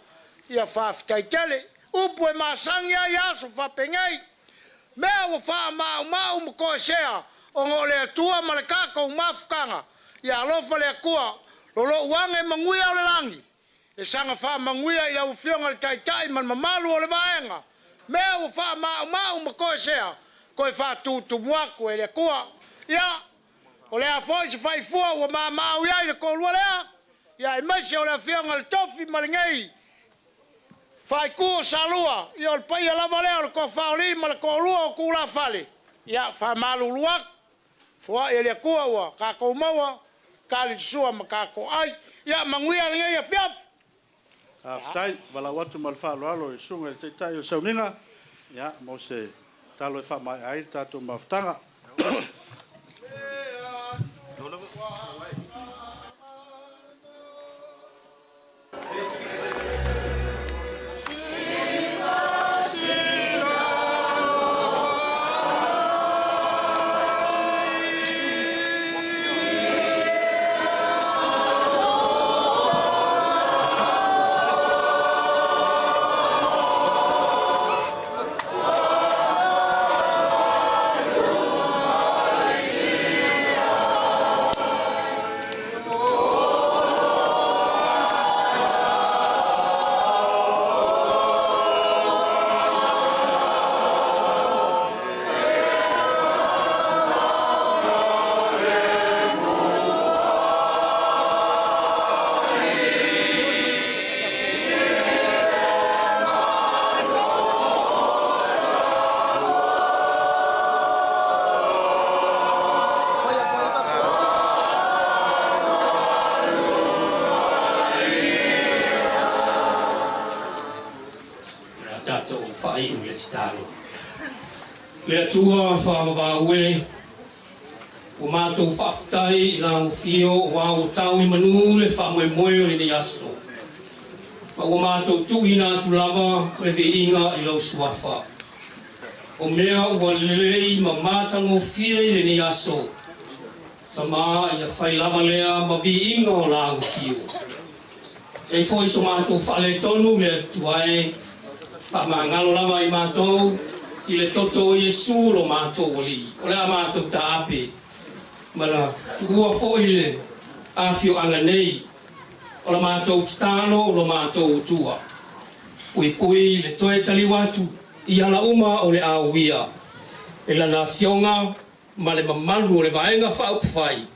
G: ia faafetai tele. Upu e masani ai aso faapenei, mea ua faamaumau ma toesea ona o le Atua ma le tatou mafutaga, ia alofa le Atua, lolou ane manuia o le lagi, e saga faamanuia i lau Afioga i le Taitai ma le mamalu o le Vaega, mea ua faamaumau ma toesea, toe faatutumu atu e le Atua. Ia, o le a foi se faifua ua maamaau i ai le toalua lea, ia aemaise o le Afioga i le Tofi ma lenei faaitu o Salua, ia o le paia lava lea o le Toafa o Alii ma le toalua o Tulafale, ia faamalulu atu, foai e le Atua ua tatou maua, tali le sua ma tatou ai. Ia manuia lenei afiafi.
D: Faafetai. Valaau atu ma le faaaloalo i le Susuga i le Taitai o Sauniga, ia, mo se talo e faamaea ai le tatou mafutaga.
F: Le a tatou faaiu le tatalo. Le Atua faavavau e, ua matou faafetai i lau afio aua ua tau i manu le faamoemoe o lenei aso, ma ua matou tuuina atu lava le viiga i lou suafa. O mea ua lelei ma matagofie i lenei aso, Tama ia fai lava lea ma viiga o lau afio. E i ai foi so matou faaletonu le Atua e faamagalo lava i matou i le toto o Iesu lo matou Alii. O le a matou taape ma la tuua foi le afioaga nei o la matou tatalo lo matou Atua. Puipui le toe taliu atu i ala uma o le a uia e lana afioga ma le mamalu o le Vaega Faaupufai,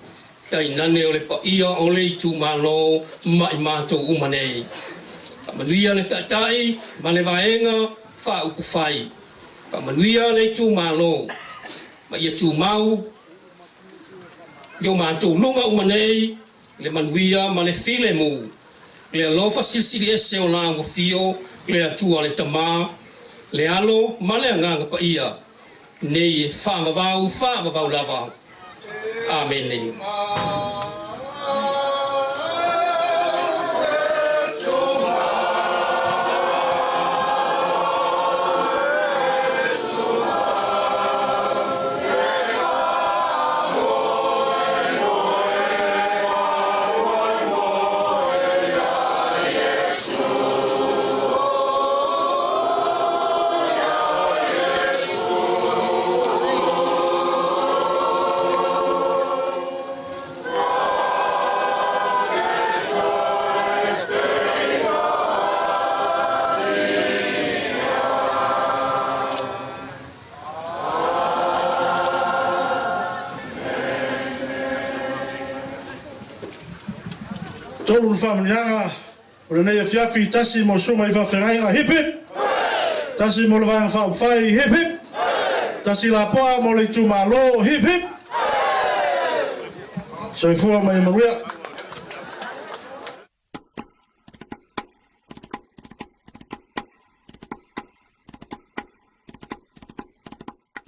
F: tainane o le paia o le itumalo ma i matou uma nei. Faamanuia le Taitai ma le Vaega Faaupufai. Faamanuia le itumalo ma ia tumau i o matou luga uma nei le manuia ma le filemu, le alofa silisili ese o lau Afio le Atua le Tama, le Alo ma le Agaga Paia. Nei e faavavau, faavavau lava. Amene.
D: Tolu le faamanuiaga o lenei afiafi, tasi mo susuga i faafeagaiga, hip hip! Tasi mo le Vaega Faaupufai, hip hip! Tasi lapoa mo le itumalo, hip hip! Soifua ma ia manuia.